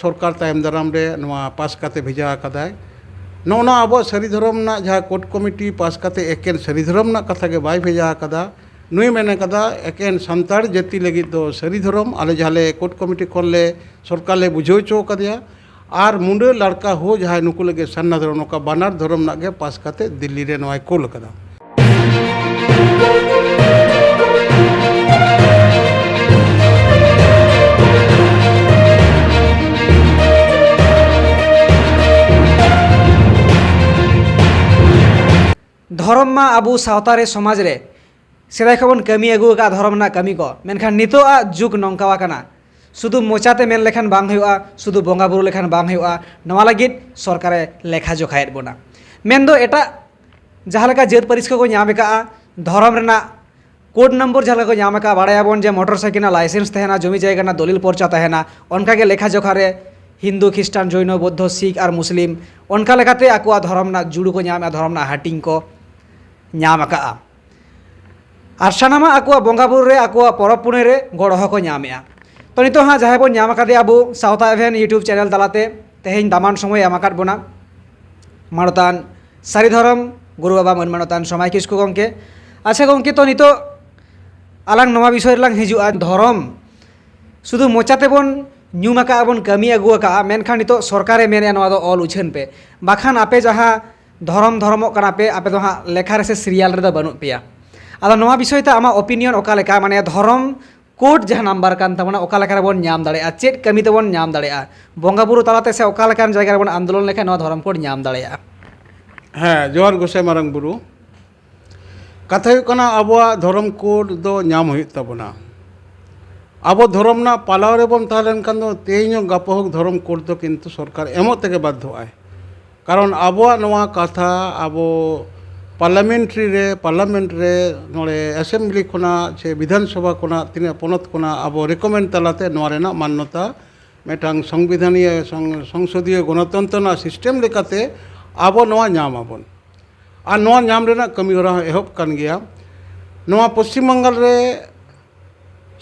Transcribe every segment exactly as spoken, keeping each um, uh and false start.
ᱥᱚᱨᱠᱟᱨ ᱛᱟᱭᱚᱢ ᱫᱟᱨᱟᱢ ᱨᱮ ᱱᱚᱣᱟ ᱯᱟᱥ ᱠᱟᱛᱮ ᱵᱷᱮᱡᱟ ᱟᱠᱟᱫᱟᱭ᱾ ᱱᱚᱜᱼᱚ ᱱᱚᱣᱟ ᱟᱵᱚᱣᱟᱜ ᱥᱟᱹᱨᱤ ᱫᱷᱚᱨᱚᱢ ᱨᱮᱱᱟᱜ ᱡᱟᱦᱟᱸ ᱠᱳᱰ ᱠᱚᱢᱤᱴᱤ ᱯᱟᱥ ᱠᱟᱛᱮ ᱮᱠᱮᱱ ᱥᱟᱹᱨᱤ ᱫᱷᱚᱨᱚᱢ ᱨᱮᱱᱟᱜ ᱠᱟᱛᱷᱟ ᱜᱮ ᱵᱟᱭ ᱵᱷᱮᱡᱟ ᱟᱠᱟᱫᱟ᱾ ᱱᱩᱭ ᱢᱮᱱ ᱟᱠᱟᱫᱟ ᱮᱠᱮᱱ ᱥᱟᱱᱛᱟᱲ ᱡᱟᱹᱛᱤ ᱞᱟᱹᱜᱤᱫ ᱫᱚ ᱥᱟᱹᱨᱤ ᱫᱷᱚᱨᱚᱢ, ᱟᱞᱮ ᱡᱟᱦᱟᱸ ᱞᱮ ᱠᱳᱰ ᱠᱚᱢᱤᱴᱤ ᱠᱷᱚᱱ ᱞᱮ ᱥᱚᱨᱠᱟᱨ ᱞᱮ ᱵᱩᱡᱷᱟᱹᱣ ᱦᱚᱪᱚ ᱟᱠᱟᱫᱮᱭᱟ, ᱟᱨ ᱢᱩᱸᱰᱟᱹ ᱞᱟᱲᱠᱟ ᱦᱳ ᱡᱟᱦᱟᱸᱭ ᱱᱩᱠᱩ ᱞᱟᱹᱜᱤᱫ ᱥᱟᱨᱱᱟ ᱫᱷᱚᱨᱚᱢ, ᱱᱚᱝᱠᱟ ᱵᱟᱱᱟᱨ ᱫᱷᱚᱨᱚᱢ ᱨᱮᱱᱟᱜ ᱜᱮ ᱯᱟᱥ ᱠᱟᱛᱮ ᱫᱤᱞᱞᱤ ᱨᱮ ᱱᱚᱣᱟᱭ ᱠᱳᱞ ᱟᱠᱟᱫᱟ᱾ ᱫᱷᱚᱨᱚᱢ ᱢᱟ ᱟᱵᱚ ᱥᱟᱶᱛᱟ ᱨᱮ, ᱥᱚᱢᱟᱡᱽ ᱨᱮ ᱥᱮᱫᱟᱭ ᱠᱷᱚᱱ ᱵᱚᱱ ᱠᱟᱹᱢᱤ ᱟᱹᱜᱩ ᱟᱠᱟᱫ ᱫᱷᱚᱨᱚᱢ ᱨᱮᱱᱟᱜ ᱠᱟᱹᱢᱤ ᱠᱚ, ᱢᱮᱱᱠᱷᱟᱱ ᱱᱤᱛᱚᱜ ᱟᱜ ᱡᱩᱜᱽ ᱱᱚᱝᱠᱟ ᱟᱠᱟᱱᱟ, ᱥᱩᱫᱷᱩ ᱢᱚᱪᱟᱛᱮ ᱢᱮᱱ ᱞᱮᱠᱷᱟᱱ ᱵᱟᱝ ᱦᱩᱭᱩᱜᱼᱟ, ᱥᱩᱫᱷᱩ ᱵᱚᱸᱜᱟ ᱵᱩᱨᱩ ᱞᱮᱠᱷᱟᱱ ᱵᱟᱝ ᱦᱩᱭᱩᱜᱼᱟ᱾ ᱱᱚᱣᱟ ᱞᱟᱹᱜᱤᱫ ᱥᱚᱨᱠᱟᱨᱮ ᱞᱮᱠᱷᱟ ᱡᱚᱠᱷᱟᱭᱮᱫ ᱵᱚᱱᱟ᱾ ᱢᱮᱱᱫᱚ ᱮᱴᱟᱜ ᱡᱟᱦᱟᱸ ᱞᱮᱠᱟ ᱡᱟᱹᱛ ᱯᱟᱹᱨᱤᱥ ᱠᱚᱠᱚ ᱧᱟᱢ ᱟᱠᱟᱫᱼᱟ ᱫᱷᱚᱨᱚᱢ ᱨᱮᱱᱟᱜ ᱠᱳᱰ ᱱᱚᱢᱵᱚᱨ, ᱡᱟᱦᱟᱸ ᱞᱮᱠᱟ ᱠᱚ ᱧᱟᱢ ᱟᱠᱟᱫᱼᱟ, ᱵᱟᱲᱟᱭᱟᱵᱚᱱ ᱡᱮ ᱢᱚᱴᱚᱨ ᱥᱟᱭᱠᱮᱞ ᱨᱮᱱᱟᱜ ᱞᱟᱭᱥᱮᱱᱥ ᱛᱟᱦᱮᱱᱟ, ᱡᱚᱢᱤ ᱡᱟᱭᱜᱟ ᱨᱮᱱᱟᱜ ᱫᱚᱞᱤᱞ ᱯᱚᱨᱪᱟ ᱛᱟᱦᱮᱱᱟ, ᱚᱱᱠᱟᱜᱮ ᱞᱮᱠᱷᱟ ᱡᱚᱠᱷᱟ ᱨᱮ ᱦᱤᱱᱫᱩ, ᱠᱷᱨᱤᱥᱴᱟᱱ, ᱡᱳᱭᱱᱚ, ᱵᱳᱫᱽᱫᱷᱚ, ᱥᱤᱠᱷ ᱟᱨ ᱢᱩᱥᱞᱤᱢ ᱚᱱᱠᱟ ᱞᱮᱠᱟᱛᱮ ᱟᱠᱚᱣᱟᱜ ᱫᱷᱚᱨᱚᱢ ᱨᱮᱱᱟᱜ ᱡᱩᱲᱩ ᱠᱚ ᱧᱟᱢᱮᱫᱼᱟ, ᱫᱷᱚᱨᱚᱢ ᱨᱮᱱᱟᱜ ᱦᱟᱹᱴᱤᱧ ᱠᱚ ᱧᱟᱢ ᱟᱠᱟᱫᱼᱟ᱾ ᱟᱨ ᱥᱟᱱᱟᱢᱟᱜ ᱟᱠᱚᱣᱟᱜ ᱵᱚᱸᱜᱟ ᱵᱩᱨᱩ ᱨᱮ, ᱟᱠᱚᱣᱟᱜ ᱯᱚᱨᱚᱵᱽ ᱯᱩᱱᱟᱹᱭ ᱨᱮ ᱜᱚᱲᱚ ᱦᱚᱸᱠᱚ ᱧᱟᱢᱮᱫᱼᱟ᱾ ᱛᱚ ᱱᱤᱛᱚᱜ ᱦᱟᱸᱜ ᱡᱟᱦᱟᱸᱭ ᱵᱚᱱ ᱧᱟᱢ ᱟᱠᱟᱫᱮᱭᱟ ᱟᱵᱚ ᱥᱟᱶᱛᱟ ᱮᱵᱷᱮᱱ YouTube ᱪᱮᱱᱮᱞ ᱛᱟᱞᱟᱛᱮ, ᱛᱮᱦᱮᱧ ᱫᱟᱢᱟᱱ ᱥᱚᱢᱚᱭ ᱮ ᱮᱢ ᱟᱠᱟᱫ ᱵᱚᱱᱟ ᱢᱟᱱᱚᱛᱟᱱ ᱥᱟᱹᱨᱤ ᱫᱷᱚᱨᱚᱢ ᱜᱩᱨᱩ ᱵᱟᱵᱟ ᱢᱟᱹᱱ ᱢᱟᱱᱚᱛᱟᱱ ᱥᱚᱢᱟᱭ ᱠᱤᱥᱠᱩ ᱜᱚᱢᱠᱮ᱾ ᱟᱪᱪᱷᱟ ᱜᱚᱢᱠᱮ, ᱛᱚ ᱱᱤᱛᱚᱜ ᱟᱞᱟᱝ ᱱᱚᱣᱟ ᱵᱤᱥᱚᱭ ᱨᱮᱞᱟᱝ ᱦᱤᱡᱩᱜᱼᱟ, ᱫᱷᱚᱨᱚᱢ ᱥᱩᱫᱷᱩ ᱢᱚᱪᱟ ᱛᱮᱵᱚᱱ ᱧᱩᱢ ᱟᱠᱟᱫᱼᱟ, ᱵᱚᱱ ᱠᱟᱹᱢᱤ ᱟᱹᱜᱩ ᱟᱠᱟᱫᱼᱟ, ᱢᱮᱱᱠᱷᱟᱱ ᱱᱤᱛᱚᱜ ᱥᱚᱨᱠᱟᱨᱮ ᱢᱮᱱᱮᱫᱼᱟ ᱱᱚᱣᱟ ᱫᱚ ᱚᱞ ᱩᱪᱷᱟᱹᱱ ᱯᱮ, ᱵᱟᱠᱷᱟᱱ ᱟᱯᱮ ᱡᱟᱦᱟᱸ ᱫᱷᱚᱨᱚᱢ ᱫᱷᱚᱨᱚᱢᱚᱜ ᱠᱟᱱᱟ ᱯᱮ, ᱟᱯᱮ ᱫᱚ ᱦᱟᱸᱜ ᱞᱮᱠᱷᱟ ᱨᱮ ᱥᱮ ᱥᱤᱨᱤᱭᱟᱞ ᱨᱮᱫᱚ ᱵᱟᱹᱱᱩᱜ ᱯᱮᱭᱟ᱾ ᱟᱫᱚ ᱱᱚᱣᱟ ᱵᱤᱥᱚᱭ ᱛᱮ ᱟᱢᱟᱜ ᱚᱯᱤᱱᱤᱭᱚᱱ ᱚᱠᱟ ᱞᱮᱠᱟ? ᱢᱟᱱᱮ ᱫᱷᱚᱨᱚᱢ ᱠᱳᱰ ᱡᱟᱦᱟᱸ ᱱᱟᱢᱵᱟᱨ ᱠᱟᱱ ᱛᱟᱵᱚᱱᱟ, ᱚᱠᱟ ᱞᱮᱠᱟ ᱨᱮᱵᱚᱱ ᱧᱟᱢ ᱫᱟᱲᱮᱭᱟᱜᱼᱟ? ᱪᱮᱫ ᱠᱟᱹᱢᱤ ᱛᱮᱵᱚᱱ ᱧᱟᱢ ᱫᱟᱲᱮᱭᱟᱜᱼᱟ? ᱵᱚᱸᱜᱟ ᱵᱩᱨᱩ ᱛᱟᱞᱟᱛᱮ ᱥᱮ ᱚᱠᱟ ᱞᱮᱠᱟᱱ ᱡᱟᱭᱜᱟ ᱨᱮᱵᱚᱱ ᱟᱱᱫᱳᱞᱚᱱ ᱞᱮᱠᱷᱟᱱ ᱱᱚᱣᱟ ᱫᱷᱚᱨᱚᱢ ᱠᱳᱰ ᱧᱟᱢ ᱫᱟᱲᱮᱭᱟᱜᱼᱟ? ᱦᱮᱸ, ᱡᱚᱦᱟᱨ ᱜᱚᱸᱥᱟᱭ ᱢᱟᱨᱟᱝ ᱵᱩᱨᱩ᱾ ᱠᱟᱛᱷᱟ ᱦᱩᱭᱩᱜ ᱠᱟᱱᱟ, ᱟᱵᱚᱣᱟᱜ ᱫᱷᱚᱨᱚᱢ ᱠᱳᱰ ᱫᱚ ᱧᱟᱢ ᱦᱩᱭᱩᱜ ᱛᱟᱵᱚᱱᱟ᱾ ᱟᱵᱚ ᱫᱷᱚᱨᱚᱢ ᱨᱮᱱᱟᱜ ᱯᱟᱞᱟᱣ ᱨᱮᱵᱚᱱ ᱛᱟᱦᱮᱸ ᱞᱮᱱᱠᱷᱟᱱ ᱫᱚ ᱛᱮᱦᱮᱧ ᱦᱚᱸ ᱜᱟᱯᱟ ᱦᱳᱠ ᱫᱷᱚᱨᱚᱢ ᱠᱳᱰ ᱫᱚ ᱠᱤᱱᱛᱩ ᱥᱚᱨᱠᱟᱨ ᱮᱢᱚᱜ ᱛᱮᱜᱮ ᱵᱟᱫᱽᱫᱷᱚᱜᱼᱟᱭ᱾ ᱠᱟᱨᱚᱱ ᱟᱵᱚᱣᱟᱜ ᱱᱚᱣᱟ ᱠᱟᱛᱷᱟ ᱟᱵᱚ ᱯᱟᱨᱞᱟᱢᱮᱱᱴᱨᱤ ᱨᱮ, ᱯᱟᱨᱞᱟᱢᱮᱱᱴ ᱨᱮ, ᱱᱚᱰᱮ ᱮᱥᱮᱢᱵᱞᱤ ᱠᱷᱚᱱᱟᱜ ᱥᱮ ᱵᱤᱫᱷᱟᱱ ᱥᱚᱵᱷᱟ ᱠᱷᱚᱱᱟᱜ, ᱛᱤᱱᱟᱹᱜ ᱯᱚᱱᱚᱛ ᱠᱷᱚᱱᱟᱜ ᱟᱵᱚ ᱨᱤᱠᱚᱢᱮᱱᱰ ᱛᱟᱞᱟᱛᱮ ᱱᱚᱣᱟ ᱨᱮᱱᱟᱜ ᱢᱟᱱᱱᱚᱛᱟ ᱢᱤᱫᱴᱟᱝ ᱥᱚᱝᱵᱤᱫᱷᱟᱱᱤᱭᱟᱹ, ᱥᱚᱝ-, ᱥᱚᱝᱥᱚᱫᱤᱭᱟᱹ ᱜᱚᱱᱚᱛᱚᱱᱛᱨᱚ ᱨᱮᱱᱟᱜ ᱥᱤᱥᱴᱮᱢ ᱞᱮᱠᱟᱛᱮ ᱟᱵᱚ ᱱᱚᱣᱟ ᱧᱟᱢ ᱟᱵᱚᱱ᱾ ᱟᱨ ᱱᱚᱣᱟ ᱧᱟᱢ ᱨᱮᱱᱟᱜ ᱠᱟᱹᱢᱤ ᱦᱚᱨᱟ ᱦᱚᱸ ᱮᱦᱚᱵ ᱠᱟᱱ ᱜᱮᱭᱟ᱾ ᱱᱚᱣᱟ ᱯᱚᱥᱪᱤᱢ ᱵᱟᱝᱜᱟᱞ ᱨᱮ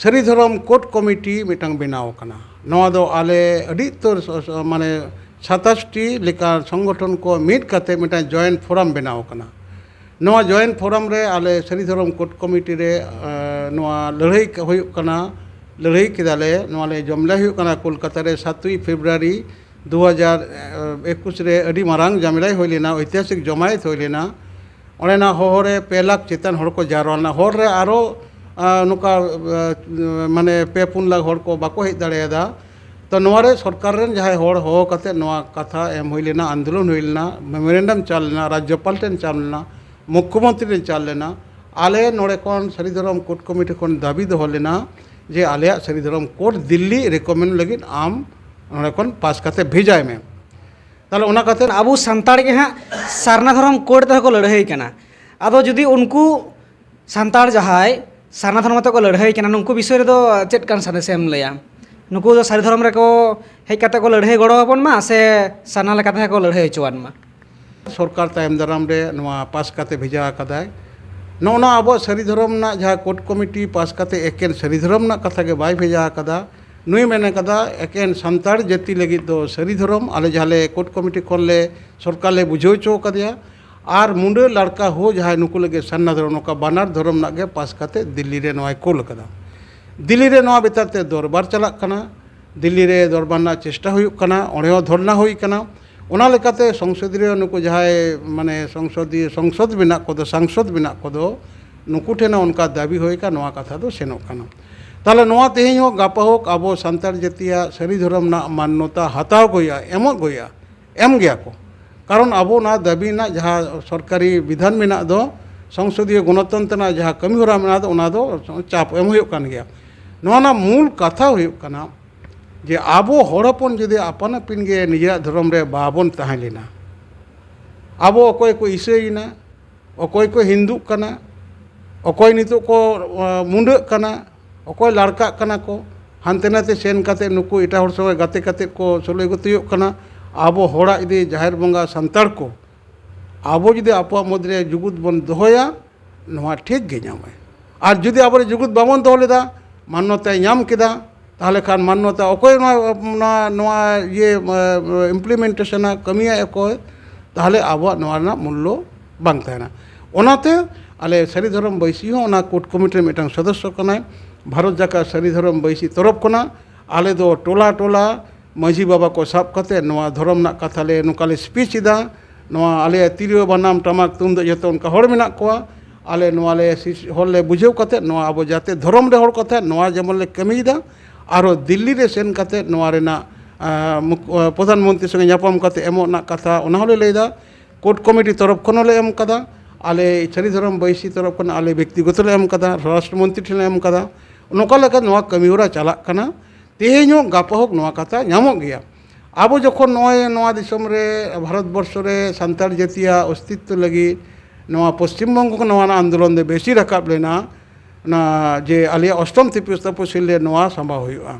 ᱥᱟᱹᱨᱤ ᱫᱷᱚᱨᱚᱢ ᱠᱳᱰ ᱠᱚᱢᱤᱴᱤ ᱢᱤᱫᱴᱟᱝ ᱵᱮᱱᱟᱣ ᱟᱠᱟᱱᱟ᱾ ᱱᱚᱣᱟ ᱫᱚ ᱟᱞᱮ ᱟᱹᱰᱤ ᱩᱛᱟᱹᱨ ᱥᱚ-, ᱥᱚ-, ᱢᱟᱱᱮ ᱥᱟᱛᱟᱥ ᱴᱤ ᱞᱮᱠᱟ ᱥᱚᱝᱜᱚᱴᱷᱚᱱ ᱠᱚ ᱢᱤᱫ ᱠᱟᱛᱮ ᱢᱤᱫᱴᱟᱝ ᱡᱚᱭᱮᱱᱴ ᱯᱷᱳᱨᱟᱢ ᱵᱮᱱᱟᱣ ᱟᱠᱟᱱᱟ᱾ ᱱᱚᱣᱟ ᱡᱚᱭᱮᱱᱴ ᱯᱷᱳᱨᱟᱢ ᱨᱮ ᱟᱞᱮ ᱥᱟᱹᱨᱤ ᱫᱷᱚᱨᱚᱢ ᱠᱳᱰ ᱠᱚᱢᱤᱴᱤ ᱨᱮ, ᱮᱸ, ᱱᱚᱣᱟ ᱞᱟᱹᱲᱦᱟᱹᱭ ᱠᱟ-, ᱦᱩᱭᱩᱜ ᱠᱟᱱᱟ, ᱞᱟᱹᱲᱦᱟᱹᱭ ᱠᱮᱫᱟᱞᱮ᱾ ᱱᱚᱣᱟ ᱞᱮ ᱡᱚᱢᱞᱟᱭ ᱦᱩᱭᱩᱜ ᱠᱟᱱᱟ ᱠᱳᱞᱠᱟᱛᱟ ᱨᱮ ᱥᱟᱛᱳᱭ ᱯᱷᱮᱵᱽᱨᱩᱣᱟᱨᱤ ᱫᱩ ᱦᱟᱡᱟᱨ ᱮᱠᱩᱥ ᱨᱮ ᱟᱹᱰᱤ ᱢᱟᱨᱟᱝ ᱡᱟᱢᱮᱞᱟᱭ ᱦᱩᱭ ᱞᱮᱱᱟ, ᱳᱭᱛᱤᱦᱟᱥᱤᱠ ᱡᱚᱢᱟᱭᱮᱛ ᱦᱩᱭ ᱞᱮᱱᱟ᱾ ᱚᱸᱰᱮᱱᱟᱜ ᱦᱚᱦᱚ ᱨᱮ ᱯᱮ ᱞᱟᱠᱷ ᱪᱮᱛᱟᱱ ᱦᱚᱲ ᱠᱚ ᱡᱟᱣᱨᱟ ᱞᱮᱱᱟ᱾ ᱦᱚᱨ ᱨᱮ ᱟᱨᱚ, ᱟ, ᱱᱚᱝᱠᱟ, ᱟ, ᱢᱟᱱᱮ ᱯᱮ ᱯᱩᱱ ᱞᱟᱠᱷ ᱦᱚᱲ ᱠᱚ ᱵᱟᱠᱚ ᱦᱮᱡ ᱫᱟᱲᱮᱭᱟᱫᱟ᱾ ᱛᱚ ᱱᱚᱣᱟ ᱨᱮ ᱥᱚᱨᱠᱟᱨ ᱨᱮᱱ ᱡᱟᱦᱟᱸᱭ ᱦᱚᱲ ᱦᱚᱦᱚ ᱠᱟᱛᱮ ᱱᱚᱣᱟ ᱠᱟᱛᱷᱟ ᱮᱢ ᱦᱩᱭ ᱞᱮᱱᱟ, ᱟᱱᱫᱳᱞᱚᱱ ᱦᱩᱭ ᱞᱮᱱᱟ, ᱢᱮᱢᱳᱨᱮᱱᱰᱟᱢ ᱪᱟᱞ ᱞᱮᱱᱟ, ᱨᱟᱡᱽᱡᱚᱯᱟᱞ ᱴᱷᱮᱱ ᱪᱟᱞ ᱞᱮᱱᱟ, ᱢᱩᱠᱠᱷᱚᱢᱚᱱᱛᱨᱤ ᱴᱷᱮᱱ ᱪᱟᱞ ᱞᱮᱱᱟ᱾ ᱟᱞᱮ ᱱᱚᱰᱮ ᱠᱷᱚᱱ ᱥᱟᱹᱨᱤ ᱫᱷᱚᱨᱚᱢ ᱠᱳᱰ ᱠᱚᱢᱤᱴᱤ ᱠᱷᱚᱱ ᱫᱟᱹᱵᱤ ᱫᱚᱦᱚ ᱞᱮᱱᱟ ᱡᱮ ᱟᱞᱮᱭᱟᱜ ᱥᱟᱹᱨᱤ ᱫᱷᱚᱨᱚᱢ ᱠᱳᱰ ᱫᱤᱞᱞᱤ ᱨᱮᱠᱚᱢᱮᱱᱰ ᱞᱟᱹᱜᱤᱫ ᱟᱢ ᱱᱚᱰᱮ ᱠᱷᱚᱱ ᱯᱟᱥ ᱠᱟᱛᱮ ᱵᱷᱮᱡᱟᱭ ᱢᱮ᱾ ᱛᱟᱦᱚᱞᱮ ᱚᱱᱟ ᱠᱟᱛᱮ ᱟᱵᱚ ᱥᱟᱱᱛᱟᱲ ᱜᱮ ᱦᱟᱸᱜ ᱥᱟᱨᱱᱟ ᱫᱷᱚᱨᱚᱢ ᱠᱳᱰ ᱛᱮᱦᱚᱸ ᱠᱚ ᱞᱟᱹᱲᱦᱟᱹᱭ ᱠᱟᱱᱟ᱾ ᱟᱫᱚ ᱡᱩᱫᱤ ᱩᱱᱠᱩ ᱥᱟᱱᱛᱟᱲ ᱡᱟᱦᱟᱸᱭ ᱥᱟᱨᱱᱟ ᱫᱷᱚᱨᱚᱢ ᱛᱮ ᱠᱚ ᱞᱟᱹᱲᱦᱟᱹᱭ ᱠᱟᱱᱟ, ᱱᱩᱠᱩ ᱵᱤᱥᱚᱭ ᱨᱮᱫᱚ ᱪᱮᱫ ᱠᱟᱱ ᱥᱟᱸᱫᱮᱥ ᱮᱢ ᱞᱟᱹᱭᱟ? ᱱᱩᱠᱩ ᱫᱚ ᱥᱟᱹᱨᱤ ᱫᱷᱚᱨᱚᱢ ᱨᱮᱠᱚ ᱦᱮᱡ ᱠᱟᱛᱮ ᱠᱚ ᱞᱟᱹᱲᱦᱟᱹᱭ ᱜᱚᱲᱚ ᱟᱵᱚᱱ ᱢᱟ, ᱥᱮ ᱥᱟᱨᱱᱟ ᱞᱮᱠᱟ ᱛᱮᱦᱚᱸ ᱠᱚ ᱞᱟᱹᱲᱦᱟᱹᱭ ᱦᱚᱪᱚᱣᱟᱱ ᱢᱟ? ᱥᱚᱨᱠᱟᱨ ᱛᱟᱭᱚᱢ ᱫᱟᱨᱟᱢ ᱨᱮ ᱱᱚᱣᱟ ᱯᱟᱥ ᱠᱟᱛᱮ ᱵᱷᱮᱡᱟ ᱟᱠᱟᱫᱟᱭ᱾ ᱱᱚᱜᱼᱚ ᱱᱚᱣᱟ ᱟᱵᱚᱣᱟᱜ ᱥᱟᱹᱨᱤ ᱫᱷᱚᱨᱚᱢ ᱨᱮᱱᱟᱜ ᱡᱟᱦᱟᱸ ᱠᱳᱰ ᱠᱚᱢᱤᱴᱤ ᱯᱟᱥ ᱠᱟᱛᱮ ᱮᱠᱮᱱ ᱥᱟᱹᱨᱤ ᱫᱷᱚᱨᱚᱢ ᱨᱮᱱᱟᱜ ᱠᱟᱛᱷᱟ ᱜᱮ ᱵᱟᱭ ᱵᱷᱮᱡᱟ ᱟᱠᱟᱫᱟ᱾ ᱱᱩᱭ ᱢᱮᱱ ᱟᱠᱟᱫᱟ ᱮᱠᱮᱱ ᱥᱟᱱᱛᱟᱲ ᱡᱟᱹᱛᱤ ᱞᱟᱹᱜᱤᱫ ᱫᱚ ᱥᱟᱹᱨᱤ ᱫᱷᱚᱨᱚᱢ, ᱟᱞᱮ ᱡᱟᱦᱟᱸ ᱞᱮ ᱠᱳᱰ ᱠᱚᱢᱤᱴᱤ ᱠᱷᱚᱱ ᱞᱮ ᱥᱚᱨᱠᱟᱨ ᱞᱮ ᱵᱩᱡᱷᱟᱹᱣ ᱦᱚᱪᱚ ᱟᱠᱟᱫᱮᱭᱟ, ᱟᱨ ᱢᱩᱰᱟᱹ ᱞᱟᱲᱠᱟ ᱦᱳ ᱡᱟᱦᱟᱸᱭ ᱱᱩᱠᱩ ᱞᱟᱹᱜᱤᱫ ᱥᱟᱨᱱᱟ ᱫᱷᱚᱨᱚᱢ, ᱱᱚᱝᱠᱟ ᱵᱟᱱᱟᱨ ᱫᱷᱚᱨᱚᱢ ᱨᱮᱱᱟᱜ ᱜᱮ ᱯᱟᱥ ᱠᱟᱛᱮ ᱫᱤᱞᱞᱤ ᱨᱮ ᱱᱚᱣᱟᱭ ᱠᱳᱞ ᱟᱠᱟᱫᱟ᱾ ᱫᱤᱞᱞᱤ ᱨᱮ ᱱᱚᱣᱟ ᱵᱮᱯᱟᱨ ᱛᱮ ᱫᱚᱨᱵᱟᱨ ᱪᱟᱞᱟᱜ ᱠᱟᱱᱟ, ᱫᱤᱞᱞᱤ ᱨᱮ ᱫᱚᱨᱵᱟᱨ ᱨᱮᱱᱟᱜ ᱪᱮᱥᱴᱟ ᱦᱩᱭᱩᱜ ᱠᱟᱱᱟ, ᱚᱸᱰᱮ ᱦᱚᱸ ᱫᱷᱚᱨᱱᱟ ᱦᱩᱭ ᱠᱟᱱᱟ᱾ ᱚᱱᱟ ᱞᱮᱠᱟᱛᱮ ᱥᱚᱝᱥᱚᱫᱤᱭᱟᱹ ᱱᱩᱠᱩ ᱡᱟᱦᱟᱸᱭ ᱢᱟᱱᱮ ᱥᱚᱝᱥᱚᱫᱤᱭᱟᱹ ᱥᱚᱝᱥᱚᱫ ᱢᱮᱱᱟᱜ ᱠᱚᱫᱚ, ᱥᱟᱝᱥᱚᱫ ᱢᱮᱱᱟᱜ ᱠᱚᱫᱚ, ᱱᱩᱠᱩ ᱴᱷᱮᱱ ᱦᱚᱸ ᱚᱱᱠᱟ ᱫᱟᱹᱵᱤ ᱦᱩᱭ ᱟᱠᱟᱱ, ᱱᱚᱣᱟ ᱠᱟᱛᱷᱟ ᱫᱚ ᱥᱮᱱᱚᱜ ᱠᱟᱱᱟ᱾ ᱛᱟᱦᱚᱞᱮ ᱱᱚᱣᱟ ᱛᱮᱦᱮᱧ ᱦᱚᱸ ᱜᱟᱯᱟ ᱦᱳᱠ ᱟᱵᱚ ᱥᱟᱱᱛᱟᱲ ᱡᱟᱹᱛᱤᱭᱟᱜ ᱥᱟᱹᱨᱤ ᱫᱷᱚᱨᱚᱢ ᱨᱮᱱᱟᱜ ᱢᱟᱱᱱᱚᱛᱟ ᱦᱟᱛᱟᱣ ᱜᱮ ᱦᱩᱭᱩᱜᱼᱟ, ᱮᱢᱚᱜ ᱜᱮ ᱦᱩᱭᱩᱜᱼᱟ, ᱮᱢ ᱜᱮᱭᱟ ᱠᱚ᱾ ᱠᱟᱨᱚᱱ ᱟᱵᱚ ᱚᱱᱟ ᱫᱟᱹᱵᱤ ᱨᱮᱱᱟᱜ ᱡᱟᱦᱟᱸ ᱥᱚᱨᱠᱟᱨᱤ ᱵᱤᱫᱷᱟᱱ ᱢᱮᱱᱟᱜ ᱫᱚ, ᱥᱚᱝᱥᱚᱫᱤᱭᱚ ᱜᱚᱱᱚᱛᱚᱱᱛᱨᱚ ᱨᱮᱱᱟᱜ ᱡᱟᱦᱟᱸ ᱠᱟᱹᱢᱤ ᱦᱚᱨᱟ ᱢᱮᱱᱟᱜ ᱫᱚ, ᱚᱱᱟ ᱫᱚ ᱪᱟᱯ ᱮᱢ ᱦᱩᱭᱩᱜ ᱠᱟᱱ ᱜᱮᱭᱟ᱾ ᱱᱚᱣᱟ ᱨᱮᱱᱟᱜ ᱢᱩᱞ ᱠᱟᱛᱷᱟ ᱦᱩᱭᱩᱜ ᱠᱟᱱᱟ ᱡᱮ ᱟᱵᱚ ᱦᱚᱲ ᱦᱚᱯᱚᱱ ᱡᱩᱫᱤ ᱟᱯᱟᱱ ᱟᱹᱯᱤᱱ ᱜᱮ ᱱᱤᱡᱮᱨᱟᱜ ᱫᱷᱚᱨᱚᱢ ᱨᱮ ᱵᱟᱵᱚᱱ ᱛᱟᱦᱮᱸ ᱞᱮᱱᱟ, ᱟᱵᱚ ᱚᱠᱚᱭ ᱠᱚ ᱤᱥᱟᱹᱭᱮᱱᱟ, ᱚᱠᱚᱭ ᱠᱚ ᱦᱤᱱᱫᱩᱜ ᱠᱟᱱᱟ, ᱚᱠᱚᱭ ᱱᱤᱛᱚᱜ ᱠᱚ, ᱟ, ᱢᱩᱸᱰᱟᱹᱜ ᱠᱟᱱᱟ, ᱚᱠᱚᱭ ᱞᱟᱲᱠᱟᱜ ᱠᱟᱱᱟ ᱠᱚ, ᱦᱟᱱᱛᱮ ᱱᱟᱛᱮ ᱥᱮᱱ ᱠᱟᱛᱮ ᱱᱩᱠᱩ ᱮᱴᱟᱜ ᱦᱚᱲ ᱥᱚᱸᱜᱮ ᱜᱟᱛᱮ ᱠᱟᱛᱮ ᱠᱚ ᱥᱚᱞᱦᱮ ᱜᱚᱛᱚᱭᱚᱜ ᱠᱟᱱᱟ᱾ ᱟᱵᱚ ᱦᱚᱲᱟᱜ ᱡᱩᱫᱤ ᱡᱟᱦᱮᱨ ᱵᱚᱸᱜᱟ ᱥᱟᱱᱛᱟᱲ ᱠᱚ ᱟᱵᱚ ᱡᱩᱫᱤ ᱟᱵᱚᱣᱟᱜ ᱢᱩᱫᱽᱨᱮ ᱡᱩᱜᱩᱫ ᱵᱚᱱ ᱫᱚᱦᱚᱭᱟ, ᱱᱚᱣᱟ ᱴᱷᱤᱠ ᱜᱮ ᱧᱟᱢᱟᱭ᱾ ᱟᱨ ᱡᱩᱫᱤ ᱟᱵᱚᱨᱮ ᱡᱩᱜᱩᱫ ᱵᱟᱵᱚᱱ ᱫᱚᱦᱚ ᱞᱮᱫᱟ, ᱢᱟᱱᱱᱚᱛᱟᱭ ᱧᱟᱢ ᱠᱮᱫᱟ, ᱛᱟᱦᱚᱞᱮ ᱠᱷᱟᱱ ᱢᱟᱱᱱᱚᱛᱟ ᱚᱠᱚᱭ ᱱᱚᱣᱟ, ᱱᱚᱣᱟ, ᱱᱚᱣᱟ ᱤᱭᱟᱹ, ᱮ, implementation-ᱟ, ᱠᱟᱹᱢᱤᱭᱟᱭ ᱚᱠᱚᱭ, ᱛᱟᱦᱚᱞᱮ ᱟᱵᱚᱣᱟᱜ ᱱᱚᱣᱟ ᱨᱮᱱᱟᱜ ᱢᱩᱞᱞᱚ ᱵᱟᱝ ᱛᱟᱦᱮᱱᱟ᱾ ᱚᱱᱟᱛᱮ ᱟᱞᱮ ᱥᱟᱹᱨᱤ ᱫᱷᱚᱨᱚᱢ ᱵᱟᱹᱭᱥᱤ ᱦᱚᱸ ᱚᱱᱟ code committee ᱨᱮ ᱢᱤᱫᱴᱟᱝ ᱥᱚᱫᱚᱥᱥᱚ ᱠᱟᱱᱟᱭ᱾ ᱵᱷᱟᱨᱚᱛ ᱡᱟᱠᱟᱛ ᱥᱟᱹᱨᱤ ᱫᱷᱚᱨᱚᱢ ᱵᱟᱹᱭᱥᱤ ᱛᱚᱨᱚᱯ ᱠᱷᱚᱱᱟᱜ ᱟᱞᱮ ᱫᱚ ᱴᱚᱞᱟ ᱴᱚᱞᱟ ᱢᱟᱹᱡᱷᱤ ᱵᱟᱵᱟ ᱠᱚ ᱥᱟᱵ ᱠᱟᱛᱮ ᱱᱚᱣᱟ ᱫᱷᱚᱨᱚᱢ ᱨᱮᱱᱟᱜ ᱠᱟᱛᱷᱟ ᱞᱮ, ᱱᱚᱝᱠᱟ ᱞᱮ speech ᱮᱫᱟ᱾ ᱱᱚᱣᱟ ᱟᱞᱮᱭᱟᱜ ᱛᱤᱨᱭᱳ, ᱵᱟᱱᱟᱢ, ᱴᱟᱢᱟᱠ, ᱛᱩᱢᱫᱟᱜ ᱡᱚᱛᱚ ᱚᱱᱠᱟ ᱦᱚᱲ ᱢᱮᱱᱟᱜ ᱠᱚᱣᱟ᱾ ᱟᱞᱮ ᱱᱚᱣᱟ ᱞᱮ ᱥᱤᱥ-, ᱦᱚᱲ ᱞᱮ ᱵᱩᱡᱷᱟᱹᱣ ᱠᱟᱛᱮ ᱱᱚᱣᱟ ᱟᱵᱚ ᱡᱟᱛᱮ ᱫᱷᱚᱨᱚᱢ ᱨᱮ ᱦᱚᱲ ᱠᱟᱛᱮ ᱱᱚᱣᱟ ᱡᱮᱢᱚᱱ ᱞᱮ ᱠᱟᱹᱢᱤᱭᱮᱫᱟ᱾ ᱟᱨᱦᱚᱸ ᱫᱤᱞᱞᱤ ᱨᱮ ᱥᱮᱱ ᱠᱟᱛᱮ ᱱᱚᱣᱟ ᱨᱮᱱᱟᱜ, ᱟᱸ, ᱢᱩᱠ-, ᱟᱸ, ᱯᱨᱚᱫᱷᱟᱱ ᱢᱚᱱᱛᱨᱤ ᱥᱚᱸᱜᱮ ᱧᱟᱯᱟᱢ ᱠᱟᱛᱮ ᱮᱢᱚᱜ ᱨᱮᱱᱟᱜ ᱠᱟᱛᱷᱟ, ᱚᱱᱟ ᱦᱚᱸᱞᱮ ᱞᱟᱹᱭᱫᱟ᱾ Code committee ᱛᱚᱨᱚᱯ ᱠᱷᱚᱱ ᱦᱚᱸᱞᱮ ᱮᱢ ᱠᱟᱫᱟ, ᱟᱞᱮ ᱥᱟᱹᱨᱤ ᱫᱷᱚᱨᱚᱢ ᱵᱟᱹᱭᱥᱤ ᱛᱚᱨᱚᱯ ᱠᱷᱚᱱ ᱟᱞᱮ ᱵᱮᱠᱛᱤᱜᱚᱛᱚ ᱞᱮ ᱮᱢ ᱠᱟᱫᱟ, ᱥᱚᱨᱟᱥᱴᱨᱚ ᱢᱚᱱᱛᱨᱤ ᱴᱷᱮᱱ ᱞᱮ ᱮᱢ ᱠᱟᱫᱟ᱾ ᱱᱚᱝᱠᱟ ᱞᱮᱠᱟ ᱱᱚᱣᱟ ᱠᱟᱹᱢᱤ ᱦᱚᱨᱟ ᱪᱟᱞᱟᱜ ᱠᱟᱱᱟ᱾ ᱛᱮᱦᱮᱧ ᱦᱚᱸ ᱜᱟᱯᱟ ᱦᱳᱠ ᱱᱚᱣᱟ ᱠᱟᱛᱷᱟ ᱧᱟᱢᱚᱜ ᱜᱮᱭᱟ᱾ ᱟᱵᱚ ᱡᱚᱠᱷᱚᱱ ᱱᱚᱜᱼᱚᱭ ᱱᱚᱣᱟ ᱫᱤᱥᱚᱢ ᱨᱮ, ᱵᱷᱟᱨᱚᱛ ᱵᱚᱨᱥᱚ ᱨᱮ ᱥᱟᱱᱛᱟᱲ ᱡᱟᱹᱛᱤᱭᱟᱜ ᱚᱥᱛᱤᱛᱛᱚ ᱞᱟᱹᱜᱤᱫ ᱱᱚᱣᱟ ᱯᱚᱥᱪᱤᱢ ᱵᱚᱝᱜᱚ ᱠᱷᱚᱱ ᱱᱚᱣᱟ ᱨᱮᱱᱟᱜ ᱟᱱᱫᱳᱞᱚᱱ ᱫᱚ ᱵᱮᱥᱤ ᱨᱟᱠᱟᱵ ᱞᱮᱱᱟ, ᱚᱱᱟ ᱡᱮ ᱟᱞᱮᱭᱟᱜ ᱚᱥᱴᱚᱢ ᱛᱚᱯᱚᱥᱤᱞ ᱨᱮ ᱱᱚᱣᱟ ᱥᱟᱢᱵᱟᱣ ᱦᱩᱭᱩᱜᱼᱟ᱾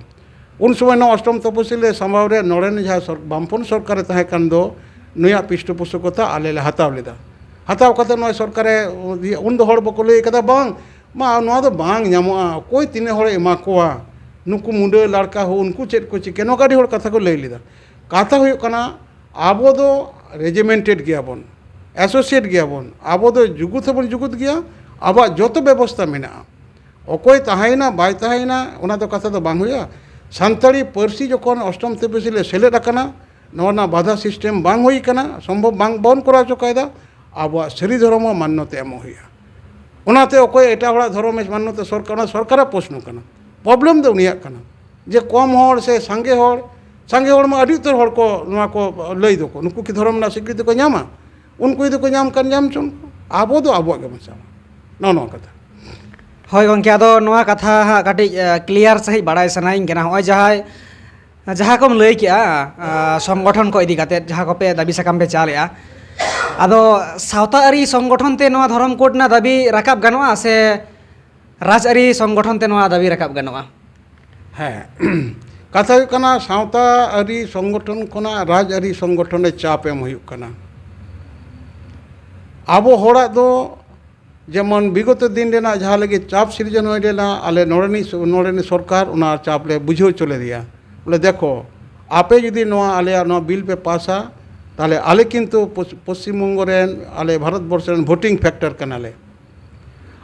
ᱩᱱ ᱥᱚᱢᱚᱭ ᱱᱚᱣᱟ ᱚᱥᱴᱚᱢ ᱛᱚᱯᱚᱥᱤᱞ ᱨᱮ ᱥᱟᱢᱵᱟᱣ ᱨᱮ ᱱᱚᱰᱮᱱ ᱡᱟᱦᱟᱸ ᱥᱚᱨ-, ᱵᱟᱢᱯᱚᱱ ᱥᱚᱨᱠᱟᱨᱮ ᱛᱟᱦᱮᱸ ᱠᱟᱱ ᱫᱚ, ᱱᱩᱭᱟᱜ ᱯᱨᱤᱥᱴᱚᱯᱳᱥᱚᱠᱚᱛᱟ ᱟᱞᱮ ᱞᱮ ᱦᱟᱛᱟᱣ ᱞᱮᱫᱟ᱾ ᱦᱟᱛᱟᱣ ᱠᱟᱛᱮ ᱱᱚᱣᱟ ᱥᱚᱨᱠᱟᱨᱮ, ᱩᱱ ᱫᱚ ᱦᱚᱲ ᱵᱟᱠᱚ ᱞᱟᱹᱭ ᱠᱟᱫᱟ, ᱵᱟᱝ, ᱢᱟ, ᱱᱚᱣᱟ ᱫᱚ ᱵᱟᱝ ᱧᱟᱢᱚᱜᱼᱟ, ᱚᱠᱚᱭ ᱛᱤᱱᱟᱹᱜ ᱦᱚᱲᱮ ᱮᱢᱟ ᱠᱚᱣᱟ, ᱱᱩᱠᱩ ᱢᱩᱰᱟᱹ ᱞᱟᱲᱠᱟ ᱦᱚᱸ, ᱩᱱᱠᱩ ᱪᱮᱫ ᱠᱚ ᱪᱤᱠᱟᱹ, ᱱᱚᱝᱠᱟ ᱟᱹᱰᱤ ᱦᱚᱲ ᱠᱟᱛᱷᱟ ᱠᱚ ᱞᱟᱹᱭ ᱞᱮᱫᱟ᱾ ᱠᱟᱛᱷᱟ ᱦᱩᱭᱩᱜ ᱠᱟᱱᱟ, ᱟᱵᱚ ᱫᱚ regimented ᱜᱮᱭᱟᱵᱚᱱ, associate ᱜᱮᱭᱟᱵᱚᱱ, ᱟᱵᱚ ᱫᱚ ᱡᱩᱜᱩᱫ ᱦᱚᱸᱵᱚᱱ ᱡᱩᱜᱩᱫ ᱜᱮᱭᱟ, ᱟᱵᱚᱣᱟᱜ ᱡᱚᱛᱚ ᱵᱮᱵᱚᱥᱛᱷᱟ ᱢᱮᱱᱟᱜᱼᱟ᱾ ᱚᱠᱚᱭ ᱛᱟᱦᱮᱸᱭᱮᱱᱟ ᱵᱟᱭ ᱛᱟᱦᱮᱸᱭᱮᱱᱟ, ᱚᱱᱟ ᱫᱚ ᱠᱟᱛᱷᱟ ᱫᱚ ᱵᱟᱝ ᱦᱩᱭᱩᱜᱼᱟ᱾ ᱥᱟᱱᱛᱟᱲᱤ ᱯᱟᱹᱨᱥᱤ ᱡᱚᱠᱷᱚᱱ ᱚᱥᱴᱚᱢ ᱛᱚᱯᱚᱥᱤᱞ ᱨᱮ ᱥᱮᱞᱮᱫ ᱟᱠᱟᱱᱟ, ᱱᱚᱣᱟ ᱨᱮᱱᱟᱜ ᱵᱟᱫᱷᱟ system ᱵᱟᱝ ᱦᱩᱭ ᱟᱠᱟᱱᱟ, ᱥᱚᱢᱵᱷᱚᱵ ᱵᱟᱝ, ᱵᱟᱵᱚᱱ ᱠᱚᱨᱟᱣ ᱦᱚᱪᱚ ᱠᱟᱭᱫᱟ, ᱟᱵᱚᱣᱟᱜ ᱥᱟᱹᱨᱤ ᱫᱷᱚᱨᱚᱢ ᱦᱚᱸ ᱢᱟᱱᱱᱚᱛᱟ ᱮᱢᱚᱜ ᱦᱩᱭᱩᱜᱼᱟ᱾ ᱚᱱᱟᱛᱮ ᱚᱠᱚᱭ ᱮᱴᱟᱜ ᱦᱚᱲᱟᱜ ᱫᱷᱚᱨᱚᱢ ᱮ ᱢᱟᱱᱱᱚᱛᱟ ᱥᱚᱨᱠᱟᱨ, ᱚᱱᱟ ᱥᱚᱨᱠᱟᱨᱟᱜ ᱯᱨᱚᱥᱱᱚ ᱠᱟᱱᱟ, problem ᱫᱚ ᱩᱱᱤᱭᱟᱜ ᱠᱟᱱᱟ᱾ ᱡᱮ ᱠᱚᱢ ᱦᱚᱲ ᱥᱮ ᱥᱟᱸᱜᱮ ᱦᱚᱲ, ᱥᱟᱸᱜᱮ ᱦᱚᱲ ᱢᱟ ᱟᱹᱰᱤ ᱩᱛᱟᱹᱨ ᱦᱚᱲ ᱠᱚ ᱱᱚᱣᱟ ᱠᱚ ᱞᱟᱹᱭ ᱫᱚᱠᱚ, ᱱᱩᱠᱩ ᱠᱤ ᱫᱷᱚᱨᱚᱢ ᱨᱮᱱᱟᱜ ᱥᱤᱠᱨᱤᱛᱤ ᱠᱚ ᱧᱟᱢᱟ? ᱩᱱᱠᱩ ᱡᱩᱫᱤ ᱠᱚ ᱧᱟᱢ ᱠᱷᱟᱱ ᱧᱟᱢ ᱪᱚᱝ, ᱟᱵᱚ ᱫᱚ ᱟᱵᱚᱣᱟᱜ ᱜᱮᱵᱚᱱ ᱪᱟᱞᱟᱣᱟ᱾ ᱱᱚᱜᱼᱚ ᱱᱚᱣᱟ ᱠᱟᱛᱷᱟ᱾ ᱦᱳᱭ ᱜᱚᱢᱠᱮ, ᱟᱫᱚ ᱱᱚᱣᱟ ᱠᱟᱛᱷᱟ ᱦᱟᱸᱜ ᱠᱟᱹᱴᱤᱡ, ᱮ, clear ᱥᱟᱺᱦᱤᱡ ᱵᱟᱲᱟᱭ ᱥᱟᱱᱟᱭᱤᱧ ᱠᱟᱱᱟ᱾ ᱦᱚᱸᱜᱼᱚᱭ ᱡᱟᱦᱟᱸᱭ, ᱡᱟᱦᱟᱸ ᱠᱚᱢ ᱞᱟᱹᱭ ᱠᱮᱜᱼᱟ, ᱟ, ᱥᱚᱝᱜᱚᱴᱷᱚᱱ ᱠᱚ ᱤᱫᱤ ᱠᱟᱛᱮᱫ ᱡᱟᱦᱟᱸ ᱠᱚᱯᱮ ᱫᱟᱹᱵᱤ ᱥᱟᱠᱟᱢ ᱯᱮ ᱪᱟᱞᱮᱜᱼᱟ, ᱟᱫᱚ ᱥᱟᱶᱛᱟ ᱟᱹᱨᱤ ᱥᱚᱝᱜᱚᱴᱷᱚᱱ ᱛᱮ ᱱᱚᱣᱟ ᱫᱷᱚᱨᱚᱢ code ᱨᱮᱱᱟᱜ ᱫᱟᱹᱵᱤ ᱨᱟᱠᱟᱵ ᱜᱟᱱᱚᱜᱼᱟ ᱥᱮ ᱨᱟᱡᱽᱟᱹᱨᱤ ᱥᱚᱝᱜᱚᱴᱷᱚᱱ ᱛᱮ ᱱᱚᱣᱟ ᱫᱟᱹᱵᱤ ᱨᱟᱠᱟᱵ ᱜᱟᱱᱚᱜᱼᱟ? ᱦᱮᱸ, ᱠᱟᱛᱷᱟ ᱦᱩᱭᱩᱜ ᱠᱟᱱᱟ, ᱥᱟᱶᱛᱟ ᱟᱹᱨᱤ ᱥᱚᱝᱜᱚᱴᱷᱚᱱ ᱠᱷᱚᱱᱟᱜ ᱨᱟᱡᱽᱟᱹᱨᱤ ᱥᱚᱝᱜᱚᱴᱷᱚᱱ ᱨᱮ ᱪᱟᱯ ᱮᱢ ᱦᱩᱭᱩᱜ ᱠᱟᱱᱟ᱾ ᱟᱵᱚ ᱦᱚᱲᱟᱜ ᱫᱚ ᱡᱮᱢᱚᱱ ᱵᱤᱜᱚᱛᱚ ᱫᱤᱱ ᱨᱮᱱᱟᱜ ᱡᱟᱦᱟᱸ ᱞᱟᱹᱜᱤᱫ ᱪᱟᱯ ᱥᱤᱨᱡᱚᱱ ᱦᱩᱭ ᱞᱮᱱᱟ, ᱟᱞᱮ ᱱᱚᱰᱮᱱᱤᱡ ᱱᱚᱰᱮᱱᱤᱡ ᱥᱚᱨᱠᱟᱨ ᱚᱱᱟ ᱪᱟᱯ ᱞᱮ ᱵᱩᱡᱷᱟᱹᱣ ᱦᱚᱪᱚ ᱞᱮᱫᱮᱭᱟ᱾ ᱵᱚᱞᱮ, ᱫᱮᱠᱷᱚ, ᱟᱯᱮ ᱡᱩᱫᱤ ᱱᱚᱣᱟ ᱟᱞᱮᱭᱟᱜ ᱱᱚᱣᱟ ᱵᱤᱞ ᱯᱮ ᱯᱟᱥᱟ, ᱛᱟᱦᱚᱞᱮ ᱟᱞᱮ ᱠᱤᱱᱛᱩ ᱯᱚᱥ- ᱯᱚᱥᱪᱤᱢ ᱵᱚᱝᱜᱚ ᱨᱮᱱ, ᱟᱞᱮ ᱵᱷᱟᱨᱚᱛ ᱵᱚᱨᱥᱚ ᱨᱮᱱ ᱵᱷᱳᱴᱤᱝ ᱯᱷᱮᱠᱴᱚᱨ ᱠᱟᱱᱟᱞᱮ᱾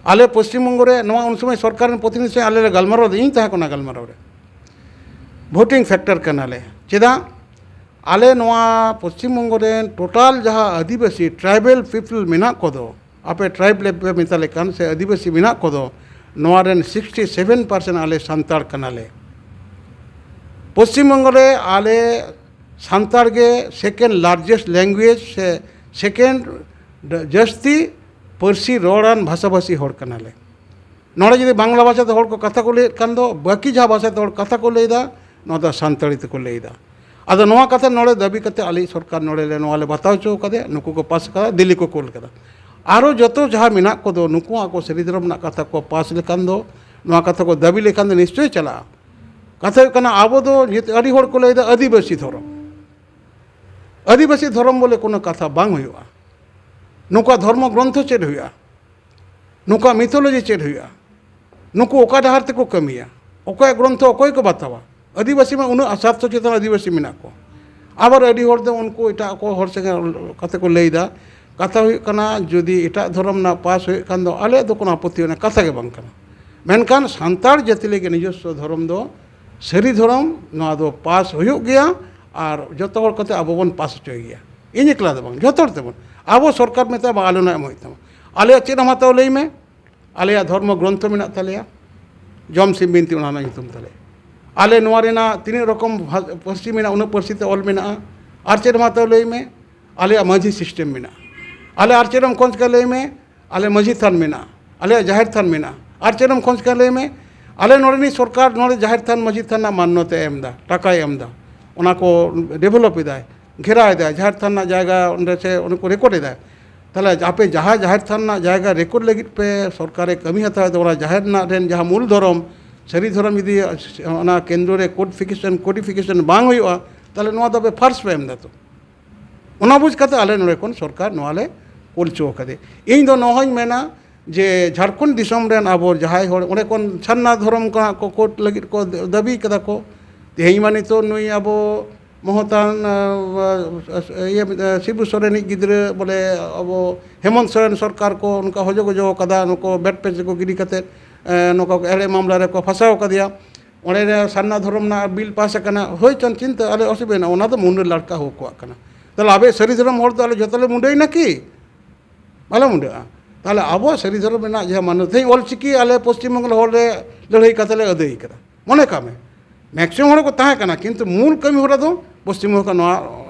ᱟᱞᱮ ᱯᱚᱥᱪᱤᱢ ᱵᱚᱝᱜᱚ ᱨᱮ ᱱᱚᱣᱟ ᱩᱱ ᱥᱚᱢᱚᱭ ᱥᱚᱨᱠᱟᱨ ᱨᱮᱱ ᱯᱨᱚᱛᱤᱱᱤᱫᱷᱤ ᱥᱚᱸᱜᱮ ᱟᱞᱮ ᱞᱮ ᱜᱟᱞᱢᱟᱨᱟᱣ ᱞᱮᱫᱟ, ᱤᱧ ᱛᱟᱦᱮᱸ ᱠᱟᱱᱟ ᱜᱟᱞᱢᱟᱨᱟᱣ ᱨᱮ᱾ ᱵᱷᱳᱴᱤᱝ ᱯᱷᱮᱠᱴᱚᱨ ᱠᱟᱱᱟᱞᱮ᱾ ᱪᱮᱫᱟᱜ? ᱟᱞᱮ ᱱᱚᱣᱟ ᱯᱚᱥᱪᱤᱢ ᱵᱚᱝᱜᱚ ᱨᱮᱱ ᱴᱳᱴᱟᱞ ᱡᱟᱦᱟᱸ ᱟᱹᱫᱤᱵᱟᱹᱥᱤ, ᱴᱨᱟᱭᱵᱮᱞ ᱯᱤᱯᱚᱞ ᱢᱮᱱᱟᱜ ᱠᱚᱫᱚ, ᱟᱯᱮ ᱴᱨᱟᱭᱤᱵᱽ ᱞᱮ ᱯᱮ ᱢᱮᱛᱟ ᱞᱮ ᱠᱟᱱ ᱥᱮ ᱟᱹᱫᱤᱵᱟᱹᱥᱤ ᱢᱮᱱᱟᱜ ᱠᱚᱫᱚ, ᱱᱚᱣᱟ ᱨᱮᱱ ᱥᱤᱠᱥᱴᱤ ᱥᱮᱵᱷᱮᱱ ᱯᱟᱨᱥᱮᱱᱴ ᱟᱞᱮ ᱥᱟᱱᱛᱟᱲ ᱠᱟᱱᱟᱞᱮ᱾ ᱯᱚᱥᱪᱤᱢ ᱵᱚᱝᱜᱚ ᱨᱮ ᱟᱞᱮ ᱥᱟᱱᱛᱟᱲ ᱜᱮ ᱥᱮᱠᱮᱱᱰ ᱞᱟᱨᱡᱮᱥᱴ ᱞᱮᱝᱜᱩᱭᱮᱡᱽ ᱥᱮ ᱥᱮᱠᱮᱱᱰ ᱡᱟᱹᱥᱛᱤ ᱯᱟᱹᱨᱥᱤ ᱨᱚᱲᱟᱱ ᱵᱷᱟᱥᱟᱵᱷᱟᱥᱤ ᱦᱚᱲ ᱠᱟᱱᱟᱞᱮ᱾ ᱱᱚᱰᱮ ᱡᱩᱫᱤ ᱵᱟᱝᱞᱟ ᱵᱷᱟᱥᱟ ᱛᱮ ᱦᱚᱲ ᱠᱚ ᱠᱟᱛᱷᱟ ᱠᱚ ᱞᱟᱹᱭᱮᱫ ᱠᱷᱟᱱ ᱫᱚ, ᱵᱟᱹᱠᱤ ᱡᱟᱦᱟᱸ ᱵᱷᱟᱥᱟ ᱛᱮ ᱦᱚᱲ ᱠᱟᱛᱷᱟ ᱠᱚ ᱞᱟᱹᱭᱫᱟ, ᱱᱚᱣᱟ ᱫᱚ ᱥᱟᱱᱛᱟᱲᱤ ᱛᱮᱠᱚ ᱞᱟᱹᱭᱫᱟ᱾ ᱟᱫᱚ ᱱᱚᱣᱟ ᱠᱟᱛᱷᱟ ᱱᱚᱰᱮ ᱫᱟᱹᱵᱤ ᱠᱟᱛᱮ ᱟᱞᱮᱭᱤᱡ ᱥᱚᱨᱠᱟᱨ ᱱᱚᱰᱮ ᱞᱮ, ᱱᱚᱣᱟ ᱞᱮ ᱵᱟᱛᱟᱣ ᱦᱚᱪᱚ ᱠᱟᱫᱮᱭᱟ, ᱱᱩᱠᱩ ᱠᱚ ᱯᱟᱥ ᱠᱟᱫᱟ, ᱫᱤᱞᱞᱤ ᱠᱚ ᱠᱳᱞ ᱠᱟᱫᱟ᱾ ᱟᱨᱚ ᱡᱚᱛᱚ ᱡᱟᱦᱟᱸ ᱢᱮᱱᱟᱜ ᱠᱚᱫᱚ, ᱱᱩᱠᱩ ᱟᱠᱚ ᱥᱟᱹᱨᱤ ᱫᱷᱚᱨᱚᱢ ᱨᱮᱱᱟᱜ ᱠᱟᱛᱷᱟ ᱠᱚ ᱯᱟᱥ ᱞᱮᱠᱷᱟᱱ ᱫᱚ, ᱱᱚᱣᱟ ᱠᱟᱛᱷᱟ ᱠᱚ ᱫᱟᱹᱵᱤ ᱞᱮᱠᱷᱟᱱ ᱫᱚ ᱱᱤᱥᱪᱚᱭ ᱪᱟᱞᱟᱜᱼᱟ᱾ ᱠᱟᱛᱷᱟ ᱦᱩᱭᱩᱜ ᱠᱟᱱᱟ, ᱟᱵᱚ ᱫᱚ ᱱᱤᱛ ᱟᱹᱰᱤ ᱦᱚᱲ ᱠᱚ ᱞᱟᱹᱭᱫᱟ ᱟᱹᱫᱤᱵᱟᱹᱥᱤ ᱫᱷᱚᱨᱚᱢ, ᱟᱹᱫᱤᱵᱟᱹᱥᱤ ᱫᱷᱚᱨᱚᱢ ᱵᱚᱞᱮ ᱠᱳᱱᱳ ᱠᱟᱛᱷᱟ ᱵᱟᱝ ᱦᱩᱭᱩᱜᱼᱟ᱾ ᱱᱚᱝᱠᱟ ᱫᱷᱚᱨᱢᱚ ᱜᱨᱚᱱᱛᱷᱚ ᱪᱮᱫ ᱦᱩᱭᱩᱜᱼᱟ? ᱱᱚᱝᱠᱟ ᱢᱤᱛᱷᱳᱞᱚᱡᱤ ᱪᱮᱫ ᱦᱩᱭᱩᱜᱼᱟ? ᱱᱩᱠᱩ ᱚᱠᱟ ᱰᱟᱦᱟᱨ ᱛᱮᱠᱚ ᱠᱟᱹᱢᱤᱭᱟ? ᱚᱠᱚᱭᱟᱜ ᱜᱨᱚᱱᱛᱷᱚ ᱚᱠᱚᱭ ᱠᱚ ᱵᱟᱛᱟᱣᱟ? ᱟᱹᱫᱤᱵᱟᱹᱥᱤ ᱢᱟ ᱩᱱᱟᱹᱜ ᱥᱟᱨᱛᱷᱚ ᱪᱮᱛᱟᱱ ᱟᱹᱫᱤᱵᱟᱹᱥᱤ ᱢᱮᱱᱟᱜ ᱠᱚᱣᱟ᱾ ᱟᱵᱟᱨ ᱟᱹᱰᱤ ᱦᱚᱲ ᱫᱚ ᱩᱱᱠᱩ ᱮᱴᱟᱜ ᱠᱚ ᱦᱚᱲ ᱥᱚᱸᱜᱮ ᱠᱟᱛᱮ ᱠᱚ ᱞᱟᱹᱭᱫᱟ᱾ ᱠᱟᱛᱷᱟ ᱦᱩᱭᱩᱜ ᱠᱟᱱᱟ, ᱡᱩᱫᱤ ᱮᱴᱟᱜ ᱫᱷᱚᱨᱚᱢ ᱨᱮᱱᱟᱜ ᱯᱟᱥ ᱦᱩᱭᱩᱜ ᱠᱷᱟᱱ ᱫᱚ ᱟᱞᱮᱭᱟᱜ ᱫᱚ ᱠᱳᱱᱳ ᱟᱯᱚᱛᱛᱤ ᱨᱮᱱᱟᱜ ᱠᱟᱛᱷᱟ ᱜᱮ ᱵᱟᱝ ᱠᱟᱱᱟ᱾ ᱢᱮᱱᱠᱷᱟᱱ ᱥᱟᱱᱛᱟᱲ ᱡᱟᱹᱛᱤ ᱞᱟᱹᱜᱤᱫ ᱱᱤᱡᱚᱥᱥᱚ ᱫᱷᱚᱨᱚᱢ ᱫᱚ ᱥᱟᱹᱨᱤ ᱫᱷᱚᱨᱚᱢ, ᱱᱚᱣᱟ ᱫᱚ ᱯᱟᱥ ᱦᱩᱭᱩᱜ ᱜᱮᱭᱟ ᱟᱨ ᱡᱚᱛᱚ ᱦᱚᱲ ᱠᱟᱛᱮ ᱟᱵᱚ ᱵᱚᱱ ᱯᱟᱥ ᱦᱚᱪᱚᱭ ᱜᱮᱭᱟ᱾ ᱤᱧ ᱮᱠᱞᱟ ᱫᱚ ᱵᱟᱝ, ᱡᱚᱛᱚ ᱦᱚᱲ ᱛᱮᱵᱚᱱ᱾ ᱟᱵᱚ ᱥᱚᱨᱠᱟᱨ ᱢᱮᱛᱟᱭ ᱵᱟᱝ, ᱟᱞᱮ ᱚᱱᱟ ᱮᱢᱚᱜ ᱦᱩᱭᱩᱜ ᱛᱟᱢᱟ᱾ ᱟᱞᱮᱭᱟᱜ ᱪᱮᱫ ᱮᱢ ᱦᱟᱛᱟᱣ ᱞᱟᱹᱭ ᱢᱮ? ᱟᱞᱮᱭᱟᱜ ᱫᱷᱚᱨᱢᱚ ᱜᱨᱚᱱᱛᱷᱚ ᱢᱮᱱᱟᱜ ᱛᱟᱞᱮᱭᱟ, ᱡᱚᱢ ᱥᱤᱢ ᱵᱤᱱᱛᱤ, ᱚᱱᱟ ᱨᱮᱱᱟᱜ ᱧᱩᱛᱩᱢ ᱛᱟᱞᱮ᱾ ᱟᱞᱮ ᱱᱚᱣᱟ ᱨᱮᱱᱟᱜ ᱛᱤᱱᱟᱹᱜ ᱨᱚᱠᱚᱢ ᱵᱷᱟ-, ᱯᱟᱹᱨᱥᱤ ᱢᱮᱱᱟᱜᱼᱟ, ᱩᱱᱟᱹᱜ ᱯᱟᱹᱨᱥᱤ ᱛᱮ ᱚᱞ ᱢᱮᱱᱟᱜᱼᱟ᱾ ᱟᱨ ᱪᱮᱫ ᱮᱢ ᱦᱟᱛᱟᱣ ᱞᱟᱹᱭ ᱢᱮ? ᱟᱞᱮᱭᱟᱜ ᱢᱟᱹᱡᱷᱤ ᱥᱤᱥᱴᱮᱢ ᱢᱮᱱᱟᱜᱼᱟ᱾ ᱟᱞᱮ ᱟᱨ ᱪᱮᱫ ᱮᱢ ᱠᱷᱚᱡᱽ ᱠᱟᱱᱟ ᱞᱟᱹᱭ ᱢᱮ? ᱟᱞᱮ ᱢᱟᱹᱡᱷᱤ ᱛᱷᱟᱱ ᱢᱮᱱᱟᱜᱼᱟ, ᱟᱞᱮᱭᱟᱜ ᱡᱟᱦᱮᱨ ᱛᱷᱟᱱ ᱢᱮᱱᱟᱜᱼᱟ᱾ ᱟᱨ ᱪᱮᱫ ᱮᱢ ᱠᱷᱚᱡᱽ ᱠᱟᱱᱟ ᱞᱟᱹᱭ ᱢᱮ? ᱟᱞᱮ ᱱᱚᱰᱮᱱᱤᱡ ᱥᱚᱨᱠᱟᱨ ᱱᱚᱰᱮ ᱡᱟᱦᱮᱨ ᱛᱷᱟᱱ, ᱢᱟᱹᱡᱷᱤ ᱛᱷᱟᱱ ᱨᱮᱱᱟᱜ ᱢᱟᱱᱱᱚᱛ ᱮ ᱮᱢ ᱮᱫᱟ, ᱴᱟᱠᱟᱭ ᱮᱢ ᱮᱫᱟ, ᱚᱱᱟ ᱠᱚ ᱰᱮᱵᱷᱮᱞᱚᱯ ᱮᱫᱟᱭ, ᱜᱷᱮᱨᱟᱣ ᱮᱫᱟᱭ, ᱡᱟᱦᱮᱨ ᱛᱷᱟᱱ ᱨᱮᱱᱟᱜ ᱡᱟᱭᱜᱟ ᱚᱸᱰᱮ ᱥᱮ ᱚᱸᱰᱮ ᱠᱚ ᱨᱮᱠᱚᱨᱰ ᱮᱫᱟ᱾ ᱛᱟᱦᱚᱞᱮ ᱟᱯᱮ ᱡᱟᱦᱟᱸ ᱡᱟᱦᱮᱨ ᱛᱷᱟᱱ ᱨᱮᱱᱟᱜ ᱡᱟᱭᱜᱟ ᱨᱮᱠᱚᱨᱰ ᱞᱟᱹᱜᱤᱫ ᱯᱮ ᱥᱚᱨᱠᱟᱨᱮ ᱠᱟᱹᱢᱤ ᱦᱟᱛᱟᱣ ᱮᱫᱟ, ᱚᱱᱟ ᱡᱟᱦᱮᱨ ᱨᱮᱱᱟᱜ ᱨᱮᱱ ᱡᱟᱦᱟᱸ ᱢᱩᱞ ᱫᱷᱚᱨᱚᱢ, ᱥᱟᱹᱨᱤ ᱫᱷᱚᱨᱚᱢ ᱡᱩᱫᱤ ᱚᱱᱟ ᱠᱮᱱᱫᱨᱚ ᱨᱮ ᱠᱳᱰᱤᱯᱷᱤᱠᱮᱥᱚᱱ, ᱠᱳᱰᱤᱯᱷᱤᱠᱮᱥᱚᱱ ᱵᱟᱝ ᱦᱩᱭᱩᱜᱼᱟ, ᱛᱟᱦᱚᱞᱮ ᱱᱚᱣᱟ ᱫᱚ ᱟᱯᱮ ᱯᱷᱟᱨᱥ ᱯᱮ ᱮᱢ ᱮᱫᱟ ᱛᱚ᱾ ᱚᱱᱟ ᱵᱩᱡᱽ ᱠᱟᱛᱮ ᱟᱞᱮ ᱱᱚᱰᱮ ᱠᱷᱚᱱ ᱥᱚᱨᱠᱟᱨ ᱱᱚᱣᱟ ᱞᱮ ᱠᱳᱞ ᱦᱚᱪᱚ ᱟᱠᱟᱫᱮ᱾ ᱤᱧ ᱫᱚ ᱱᱚᱣᱟᱧ ᱢᱮᱱᱟ, ᱡᱮ ᱡᱷᱟᱲᱠᱷᱚᱸᱰ ᱫᱤᱥᱚᱢ ᱨᱮᱱ ᱟᱵᱚ ᱡᱟᱦᱟᱸᱭ ᱦᱚᱲ ᱚᱸᱰᱮ ᱠᱷᱚᱱ ᱥᱟᱨᱱᱟ ᱫᱷᱚᱨᱚᱢ ᱠᱚ ᱠᱳᱰ ᱞᱟᱹᱜᱤᱫ ᱠᱚ ᱫᱟᱹᱵᱤ ᱠᱟᱫᱟ ᱠᱚ, ᱛᱮᱦᱮᱧ ᱢᱟ ᱱᱤᱛᱚᱜ ᱱᱩᱭ ᱟᱵᱚ ᱢᱚᱦᱚᱛᱟᱱ, ᱟᱸ, ᱤᱭᱟᱹ, ᱥᱤᱵᱩ ᱥᱚᱨᱮᱱᱤᱡ ᱜᱤᱫᱽᱨᱟᱹ ᱵᱚᱞᱮ ᱟᱵᱚ ᱦᱮᱢᱚᱱᱛ ᱥᱚᱨᱮᱱ ᱥᱚᱨᱠᱟᱨ ᱠᱚ ᱚᱱᱠᱟ ᱦᱚᱡᱚ ᱜᱚᱡᱚ ᱠᱟᱫᱟ, ᱱᱩᱠᱩ ᱵᱮᱰ ᱯᱮᱡᱽ ᱨᱮᱠᱚ ᱜᱤᱰᱤ ᱠᱟᱛᱮᱫ, ᱮᱸ, ᱱᱚᱝᱠᱟ ᱠᱚ ᱮᱲᱮ ᱢᱟᱢᱞᱟ ᱨᱮᱠᱚ ᱯᱷᱟᱸᱥᱟᱣ ᱠᱟᱫᱮᱭᱟ᱾ ᱚᱸᱰᱮ ᱨᱮ ᱥᱟᱨᱱᱟ ᱫᱷᱚᱨᱚᱢ ᱨᱮᱱᱟᱜ ᱵᱤᱞ ᱯᱟᱥ ᱟᱠᱟᱱᱟ, ᱦᱳᱭ ᱪᱚᱱ ᱪᱤᱱᱛᱟᱹ, ᱟᱞᱮ ᱚᱥᱩᱵᱤᱫᱷᱟ ᱢᱮᱱᱟᱜᱼᱟ, ᱚᱱᱟ ᱫᱚ ᱢᱩᱱᱰᱟᱹ ᱞᱟᱲᱠᱟ ᱦᱚᱸ ᱠᱚᱣᱟᱜ ᱠᱟᱱᱟ᱾ ᱛᱟᱦᱞᱮ ᱟᱵᱮ ᱥᱟᱹᱨᱤ ᱫᱷᱚᱨᱚᱢ ᱦᱚᱲ ᱫᱚ ᱟᱞᱮ ᱡᱚᱛᱚ ᱞᱮ ᱢᱩᱱᱰᱟᱹᱭᱮᱱᱟ ᱠᱤ? ᱵᱟᱞᱮ ᱢᱩᱱᱰᱟᱹᱜᱼᱟ᱾ ᱛᱟᱦᱞᱮ ᱟᱵᱚᱣᱟᱜ ᱥᱟᱹᱨᱤ ᱫᱷᱚᱨᱚᱢ ᱨᱮᱱᱟᱜ ᱡᱟᱦᱟᱸ ᱢᱟᱱᱚᱛ, ᱛᱮᱦᱮᱧ ᱚᱞ ᱪᱤᱠᱤ ᱟᱞᱮ ᱯᱚᱥᱪᱤᱢ ᱵᱚᱝᱜᱚ ᱦᱚᱲ ᱞᱮ ᱞᱟᱹᱲᱦᱟᱹᱭ ᱠᱟᱛᱮ ᱞᱮ ᱟᱹᱫᱟᱹᱭ ᱠᱟᱫᱟ, ᱢᱚᱱᱮ ᱠᱟᱜ ᱢᱮ, ᱢᱮᱠᱥᱤᱢᱟᱢ ᱦᱚᱲ ᱠᱚ ᱛᱟᱦᱮᱸ ᱠᱟᱱᱟ, ᱠᱤᱱᱛᱩ ᱢᱩᱞ ᱠᱟᱹᱢᱤ ᱦᱚᱨᱟ ᱫᱚ ᱯᱚᱥᱪᱤᱢ ᱵᱚᱝᱜᱚ ᱠᱷᱚᱱ ᱱᱚᱣᱟ,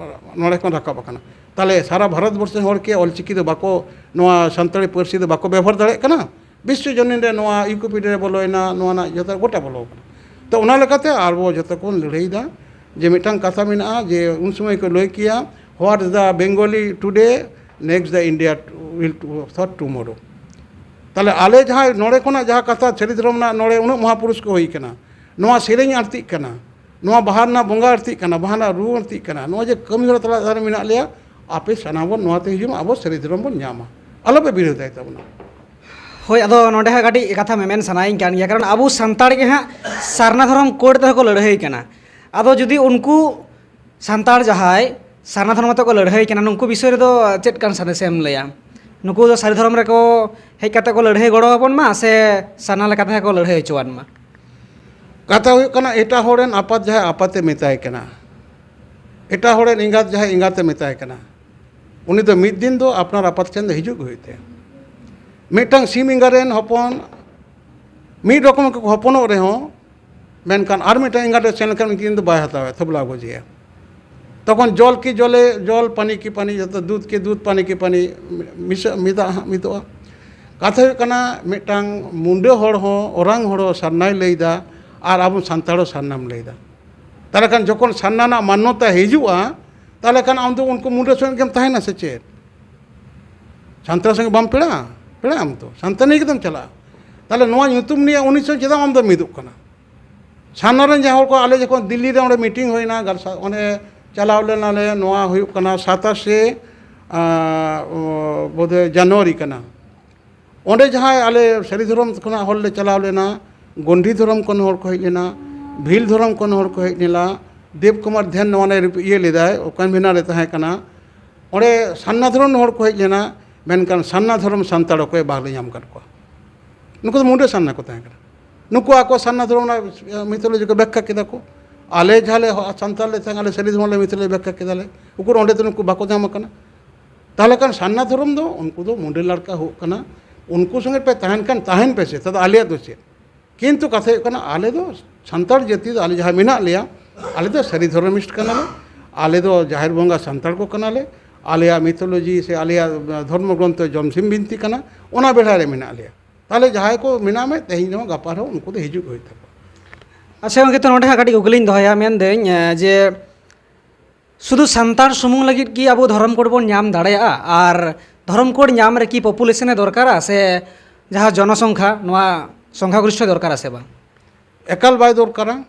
ᱱᱚᱰᱮ ᱠᱷᱚᱱ ᱨᱟᱠᱟᱵ ᱟᱠᱟᱱᱟ᱾ ᱛᱟᱦᱞᱮ ᱥᱟᱨᱟ ᱵᱷᱟᱨᱚᱛ ᱵᱚᱨᱥᱚ ᱨᱮᱱ ᱦᱚᱲ ᱠᱤ ᱚᱞ ᱪᱤᱠᱤ ᱫᱚ ᱵᱟᱠᱚ, ᱱᱚᱣᱟ ᱥᱟᱱᱛᱟᱲᱤ ᱯᱟᱹᱨᱥᱤ ᱫᱚ ᱵᱟᱠᱚ ᱵᱮᱵᱚᱦᱟᱨ ᱫᱟᱲᱮᱭᱟᱜ ᱠᱟᱱᱟ? ᱵᱤᱥᱥᱚ ᱡᱚᱱᱤᱱ ᱨᱮ ᱱᱚᱣᱟ ᱣᱤᱠᱤᱯᱤᱰᱤᱭᱟ ᱨᱮ ᱵᱚᱞᱚᱭᱮᱱᱟ, ᱱᱚᱣᱟ ᱨᱮᱱᱟᱜ ᱡᱚᱛᱚ ᱜᱚᱴᱟ ᱵᱚᱞᱚ ᱟᱠᱟᱱᱟ᱾ ᱛᱚ, ᱚᱱᱟ ᱞᱮᱠᱟᱛᱮ ᱟᱵᱚ ᱡᱚᱛᱚ ᱠᱚᱵᱚᱱ ᱞᱟᱹᱲᱦᱟᱹᱭᱮᱫᱟ᱾ ᱡᱮ ᱢᱤᱫᱴᱟᱝ ᱠᱟᱛᱷᱟ ᱢᱮᱱᱟᱜᱼᱟ, ᱡᱮ ᱩᱱ ᱥᱚᱢᱚᱭ ᱠᱚ ᱞᱟᱹᱭ ᱠᱮᱭᱟ, "What the Bengali today, next the India will thought tomorrow." ᱛᱟᱦᱞᱮ ᱟᱞᱮ ᱡᱟᱦᱟᱸ ᱱᱚᱰᱮ ᱠᱷᱚᱱᱟᱜ ᱡᱟᱦᱟᱸ ᱠᱟᱛᱷᱟ ᱥᱟᱹᱨᱤ ᱫᱷᱚᱨᱚᱢ ᱨᱮᱱᱟᱜ ᱱᱚᱰᱮ ᱩᱱᱟᱹᱜ ᱢᱚᱦᱟᱯᱩᱨᱩᱥ ᱠᱚ ᱦᱩᱭ ᱠᱟᱱᱟ, ᱱᱚᱣᱟ ᱥᱮᱨᱮᱧ ᱟᱹᱲᱛᱤᱜ ᱠᱟᱱᱟ, ᱱᱚᱣᱟ ᱵᱟᱦᱟ ᱨᱮᱱᱟᱜ ᱵᱚᱸᱜᱟ ᱟᱹᱲᱛᱤᱜ ᱠᱟᱱᱟ, ᱵᱟᱦᱟ ᱨᱮᱱᱟᱜ ᱨᱩ ᱟᱹᱲᱛᱤᱜ ᱠᱟᱱᱟ, ᱱᱚᱣᱟ ᱡᱮ ᱠᱟᱹᱢᱤ ᱦᱚᱨᱟ ᱛᱟᱞᱟ ᱨᱮ ᱢᱮᱱᱟᱜ ᱞᱮᱭᱟ, ᱟᱯᱮ ᱥᱟᱱᱟᱢ ᱵᱚᱱ ᱱᱚᱣᱟ ᱛᱮ ᱦᱤᱡᱩᱜ ᱢᱟ, ᱟᱵᱚ ᱥᱟᱹᱨᱤ ᱫᱷᱚᱨᱚᱢ ᱵᱚᱱ ᱧᱟᱢᱟ, ᱟᱞᱚᱯᱮ ᱵᱤᱨᱳᱫᱷᱟᱭ ᱛᱟᱵᱚᱱᱟ᱾ ᱦᱳᱭ, ᱟᱫᱚ ᱱᱚᱰᱮ ᱦᱚᱸ ᱠᱟᱹᱴᱤᱡ ᱠᱟᱛᱷᱟ ᱢᱮᱢᱮᱱ ᱥᱟᱱᱟᱭᱤᱧ ᱠᱟᱱ ᱜᱮᱭᱟ, ᱠᱟᱨᱚᱱ ᱟᱵᱚ ᱥᱟᱱᱛᱟᱲ ᱜᱮ ᱦᱟᱸᱜ ᱥᱟᱨᱱᱟ ᱫᱷᱚᱨᱚᱢ ᱠᱳᱰ ᱛᱮᱦᱚᱸ ᱠᱚ ᱞᱟᱹᱲᱦᱟᱹᱭ ᱠᱟᱱᱟ᱾ ᱟᱫᱚ ᱡᱩᱫᱤ ᱩᱱᱠᱩ ᱥᱟᱱᱛᱟᱲ ᱡᱟᱦᱟᱸᱭ ᱥᱟᱨᱱᱟ ᱫᱷᱚᱨᱚᱢ ᱛᱮ ᱠᱚ ᱞᱟᱹᱲᱦᱟᱹᱭ ᱠᱟᱱᱟ, ᱱᱩᱠᱩ ᱵᱤᱥᱚᱭ ᱨᱮᱫᱚ ᱪᱮᱫ ᱠᱟᱱ ᱥᱟᱸᱫᱮᱥ ᱮᱢ ᱞᱟᱹᱭᱟ? ᱱᱩᱠᱩ ᱫᱚ ᱥᱟᱹᱨᱤ ᱫᱷᱚᱨᱚᱢ ᱨᱮᱠᱚ ᱦᱮᱡ ᱠᱟᱛᱮ ᱠᱚ ᱞᱟᱹᱲᱦᱟᱹᱭ ᱜᱚᱲᱚ ᱟᱵᱚᱱ ᱢᱟ, ᱥᱮ ᱥᱟᱨᱱᱟ ᱞᱮᱠᱟᱛᱮ ᱦᱚᱸ ᱠᱚ ᱞᱟᱹᱲᱦᱟᱹᱭ ᱦᱚᱪᱚᱣᱟᱱ ᱢᱟ? ᱠᱟᱛᱷᱟ ᱦᱩᱭᱩᱜ ᱠᱟᱱᱟ, ᱮᱴᱟᱜ ᱦᱚᱲ ᱨᱮᱱ ᱟᱯᱟᱛ ᱡᱟᱦᱟᱸᱭ ᱟᱯᱟᱛᱮ ᱢᱮᱛᱟᱭ ᱠᱟᱱᱟ, ᱮᱴᱟᱜ ᱦᱚᱲ ᱨᱮᱱ ᱮᱸᱜᱟᱛ ᱡᱟᱦᱟᱸᱭ ᱮᱸᱜᱟᱛᱮ ᱢᱮᱛᱟᱭ ᱠᱟᱱᱟ, ᱩᱱᱤ ᱫᱚ ᱢᱤᱫ ᱫᱤᱱ ᱫᱚ ᱟᱯᱱᱟᱨ ᱟᱯᱟᱛ ᱴᱷᱮᱱ ᱫᱚ ᱦᱤᱡᱩᱜ ᱜᱮ ᱦᱩᱭᱩᱜ ᱛᱟᱭᱟ᱾ ᱢᱤᱫᱴᱟᱝ ᱥᱤᱢ ᱮᱸᱜᱟ ᱨᱮᱱ ᱦᱚᱯᱚᱱ ᱢᱤᱫ ᱨᱚᱠᱚᱢ ᱠᱚ ᱦᱚᱯᱚᱱᱚᱜ ᱨᱮᱦᱚᱸ, ᱢᱮᱱᱠᱷᱟᱱ ᱟᱨ ᱢᱤᱫᱴᱟᱝ ᱮᱸᱜᱟᱴ ᱮ ᱥᱮᱱ ᱞᱮᱱᱠᱷᱟᱱ ᱩᱱᱠᱤᱱ ᱫᱚ ᱵᱟᱭ ᱦᱟᱛᱟᱣᱟ, ᱛᱷᱚᱵᱞᱟ ᱜᱚᱡᱮᱭᱟ᱾ ᱛᱚᱠᱷᱚᱱ ᱡᱚᱞ ᱠᱤ ᱡᱚᱞᱮ, ᱡᱚᱞ ᱯᱟᱱᱤ ᱠᱤ ᱯᱟᱱᱤ, ᱡᱚᱛᱚ ᱫᱩᱫᱷ ᱠᱤ ᱫᱩᱫᱷ, ᱯᱟᱱᱤ ᱠᱤ ᱯᱟᱱᱤ, ᱢᱤᱥᱟᱹᱜ ᱢᱤᱫᱟᱜ ᱦᱟᱸᱜ ᱢᱤᱫᱚᱜᱼᱟ᱾ ᱠᱟᱛᱷᱟ ᱦᱩᱭᱩᱜ ᱠᱟᱱᱟ, ᱢᱤᱫᱴᱟᱝ ᱢᱩᱱᱰᱟᱹ ᱦᱚᱲ ᱦᱚᱸ, ᱚᱨᱟᱝ ᱦᱚᱲ ᱦᱚᱸ ᱥᱟᱨᱱᱟᱭ ᱞᱟᱹᱭᱫᱟ, ᱟᱨ ᱟᱵᱚ ᱥᱟᱱᱛᱟᱲ ᱦᱚᱸ ᱥᱟᱨᱱᱟᱢ ᱞᱟᱹᱭᱫᱟ᱾ ᱛᱟᱦᱚᱞᱮ ᱠᱷᱟᱱ ᱡᱚᱠᱷᱚᱱ ᱥᱟᱨᱱᱟ ᱨᱮᱱᱟᱜ ᱢᱟᱱᱱᱚᱛᱟ ᱦᱤᱡᱩᱜᱼᱟ, ᱛᱟᱦᱚᱞᱮ ᱠᱷᱟᱱ ᱟᱢ ᱫᱚ ᱩᱱᱠᱩ ᱢᱩᱱᱰᱟᱹ ᱥᱚᱸᱜᱮ ᱜᱮᱢ ᱛᱟᱦᱮᱱᱟ ᱥᱮ ᱪᱮᱫ? ᱥᱟᱱᱛᱟᱲ ᱥᱚᱸᱜᱮ ᱵᱟᱢ ᱯᱮᱲᱟᱜᱼᱟ? ᱯᱮᱲᱟᱜ ᱟᱢ ᱛᱚ, ᱥᱟᱱᱛᱟᱲ ᱱᱤᱭᱮ ᱜᱮᱛᱚᱢ ᱪᱟᱞᱟᱜᱼᱟ᱾ ᱛᱟᱦᱚᱞᱮ ᱱᱚᱣᱟ ᱧᱩᱛᱩᱢ ᱱᱤᱭᱮ ᱩᱱᱤ ᱥᱚᱸᱜᱮ ᱪᱮᱫᱟᱜ ᱟᱢ ᱫᱚᱢ ᱢᱤᱫᱚᱜ ᱠᱟᱱᱟ? ᱥᱟᱨᱱᱟ ᱨᱮᱱ ᱡᱟᱦᱟᱸ ᱦᱚᱲ ᱠᱚ, ᱟᱞᱮ ᱡᱚᱠᱷᱚᱱ ᱫᱤᱞᱞᱤ ᱨᱮ ᱚᱸᱰᱮ ᱢᱤᱴᱤᱝ ᱦᱩᱭᱱᱟ, ᱜᱟᱞᱥᱟ-, ᱚᱸᱰᱮ ᱪᱟᱞᱟᱣ ᱞᱮᱱᱟᱞᱮ, ᱱᱚᱣᱟ ᱦᱩᱭᱩᱜ ᱠᱟᱱᱟ ᱥᱟᱛᱟᱥᱮ, ᱟᱸ, ᱚ, ᱵᱳᱫᱷᱚᱭ ᱡᱟᱱᱩᱣᱟᱨᱤ ᱠᱟᱱᱟ᱾ ᱚᱸᱰᱮ ᱡᱟᱦᱟᱸᱭ ᱟᱞᱮ ᱥᱟᱹᱨᱤ ᱫᱷᱚᱨᱚᱢ ᱠᱷᱚᱱᱟᱜ ᱦᱚᱲ ᱞᱮ ᱪᱟᱞᱟᱣ ᱞᱮᱱᱟ, ᱜᱚᱱᱰᱤ ᱫᱷᱚᱨᱚᱢ ᱠᱷᱚᱱ ᱦᱚᱲ ᱠᱚ ᱦᱮᱡ ᱞᱮᱱᱟ, ᱵᱷᱤᱞ ᱫᱷᱚᱨᱚᱢ ᱠᱷᱚᱱ ᱦᱚᱲ ᱠᱚ ᱦᱮᱡ ᱞᱮᱱᱟ, ᱫᱮᱵ ᱠᱩᱢᱟᱨ ᱫᱷᱮᱱ ᱱᱚᱣᱟ ᱨᱮ ᱤᱭᱟᱹ ᱞᱮᱫᱟᱭ, ᱠᱚᱱᱵᱷᱮᱱᱟᱨ ᱮ ᱛᱟᱦᱮᱸ ᱠᱟᱱᱟ, ᱚᱸᱰᱮ ᱥᱟᱨᱱᱟ ᱫᱷᱚᱨᱚᱢ ᱦᱚᱲ ᱠᱚ ᱦᱮᱡ ᱞᱮᱱᱟ, ᱢᱮᱱᱠᱷᱟᱱ ᱥᱟᱨᱱᱟ ᱫᱷᱚᱨᱚᱢ ᱥᱟᱱᱛᱟᱲ ᱚᱠᱚᱭ ᱵᱟᱝᱞᱮ ᱧᱟᱢ ᱟᱠᱟᱫ ᱠᱚᱣᱟ᱾ ᱱᱩᱠᱩ ᱫᱚ ᱢᱩᱰᱟᱹ ᱥᱟᱨᱱᱟ ᱠᱚ ᱛᱟᱦᱮᱸ ᱠᱟᱱᱟ᱾ ᱱᱩᱠᱩ ᱟᱠᱚ ᱥᱟᱨᱱᱟ ᱫᱷᱚᱨᱚᱢ ᱨᱮᱱᱟᱜ ᱢᱤᱛᱷᱳᱞᱚᱡᱤ ᱠᱚ ᱵᱮᱠᱠᱷᱟ ᱠᱮᱫᱟ ᱠᱚ᱾ ᱟᱞᱮ ᱡᱟᱦᱟᱸ ᱞᱮ ᱦᱚ-, ᱥᱟᱱᱛᱟᱲ ᱞᱮ ᱛᱟᱦᱮᱸ, ᱟᱞᱮ ᱥᱟᱹᱨᱤ ᱫᱷᱚᱨᱚᱢ ᱞᱮ ᱢᱤᱛᱷᱳᱞᱚᱡᱤ ᱵᱮᱠᱠᱷᱟ ᱠᱮᱫᱟ ᱞᱮ᱾ ᱩᱠᱩᱨ ᱚᱸᱰᱮ ᱫᱚ ᱱᱩᱠᱩ ᱵᱟᱠᱚ ᱧᱟᱢ ᱟᱠᱟᱱᱟ᱾ ᱛᱟᱦᱚᱞᱮ ᱠᱷᱟᱱ ᱥᱟᱨᱱᱟ ᱫᱷᱚᱨᱚᱢ ᱫᱚ ᱩᱱᱠᱩ ᱫᱚ ᱢᱩᱰᱟᱹ ᱞᱟᱲᱠᱟ ᱦᱩᱭᱩᱜ ᱠᱟᱱᱟ, ᱩᱱᱠᱩ ᱥᱚᱸᱜᱮ ᱯᱮ ᱛᱟᱦᱮᱱ ᱠᱷᱟᱱ ᱛᱟᱦᱮᱱ ᱯᱮ ᱥᱮ, ᱛᱟᱦᱚᱞᱮ ᱟᱞᱮᱭᱟᱜ ᱫᱚ ᱪᱮᱫ? ᱠᱤᱱᱛᱩ ᱠᱟᱛᱷᱟ ᱦᱩᱭᱩᱜ ᱠᱟᱱᱟ, ᱟᱞᱮ ᱫᱚ ᱥᱟᱱᱛᱟᱲ ᱡᱟᱹᱛᱤ ᱫᱚ ᱟᱞᱮ ᱡᱟᱦᱟᱸ ᱢᱮᱱᱟᱜ ᱞᱮᱭᱟ, ᱟᱞᱮ ᱫᱚ ᱥᱟᱹᱨᱤ ᱫᱷᱚᱨᱚᱢᱤᱥᱴ ᱠᱟᱱᱟᱞᱮ, ᱟᱞᱮ ᱫᱚ ᱡᱟᱦᱮᱨ ᱵᱚᱸᱜᱟ ᱥᱟᱱᱛᱟᱲ ᱠᱚ ᱠᱟᱱᱟᱞᱮ, ᱟᱞᱮᱭᱟᱜ ᱢᱤᱛᱷᱳᱞᱚᱡᱤ ᱥᱮ ᱟᱞᱮᱭᱟᱜ ᱫᱷᱚᱨᱢᱚ ᱜᱨᱚᱱᱛᱷᱚ ᱡᱚᱢᱥᱤᱢ ᱵᱤᱱᱛᱤ ᱠᱟᱱᱟ, ᱚᱱᱟ ᱵᱮᱲᱦᱟᱭ ᱨᱮ ᱢᱮᱱᱟᱜ ᱞᱮᱭᱟ᱾ ᱛᱟᱦᱚᱞᱮ ᱡᱟᱦᱟᱸᱭ ᱠᱚ ᱢᱮᱱᱟᱜ ᱢᱮ, ᱛᱮᱦᱮᱧ ᱨᱮᱦᱚᱸ ᱜᱟᱯᱟ ᱨᱮᱦᱚᱸ ᱩᱱᱠᱩ ᱫᱚ ᱦᱤᱡᱩᱜ ᱦᱩᱭᱩᱜ ᱛᱟᱠᱚᱣᱟ᱾ ᱟᱪᱪᱷᱟ ᱜᱚᱢᱠᱮ, ᱛᱚ ᱱᱚᱰᱮ ᱦᱟᱸᱜ ᱠᱟᱹᱴᱤᱡ ᱠᱩᱠᱞᱤᱧ ᱫᱚᱦᱚᱭᱟ, ᱢᱮᱱᱫᱟᱹᱧ ᱮ, ᱡᱮ ᱥᱩᱫᱷᱩ ᱥᱟᱱᱛᱟᱲ ᱥᱩᱢᱩᱝ ᱞᱟᱹᱜᱤᱫ ᱠᱤ ᱟᱵᱚ ᱫᱷᱚᱨᱚᱢ ᱠᱳᱰ ᱵᱚᱱ ᱧᱟᱢ ᱫᱟᱲᱮᱭᱟᱜᱼᱟ? ᱟᱨ ᱫᱷᱚᱨᱚᱢ ᱠᱳᱰ ᱧᱟᱢ ᱨᱮ ᱠᱤ ᱯᱚᱯᱩᱞᱮᱥᱚᱱ ᱮ ᱫᱚᱨᱠᱟᱨᱟ ᱥᱮ ᱡᱟᱦᱟᱸ ᱡᱚᱱᱚᱥᱚᱝᱠᱷᱟ, ᱱᱚᱣᱟ ᱥᱚᱝᱠᱷᱟ ᱜᱚᱨᱤᱥᱴᱷᱚ ᱫᱚᱨᱠᱟᱨᱟ ᱥᱮ ᱵᱟᱝ? ᱮᱠᱟᱞ ᱵᱟᱭ ᱫᱚᱨᱠᱟᱨᱟ᱾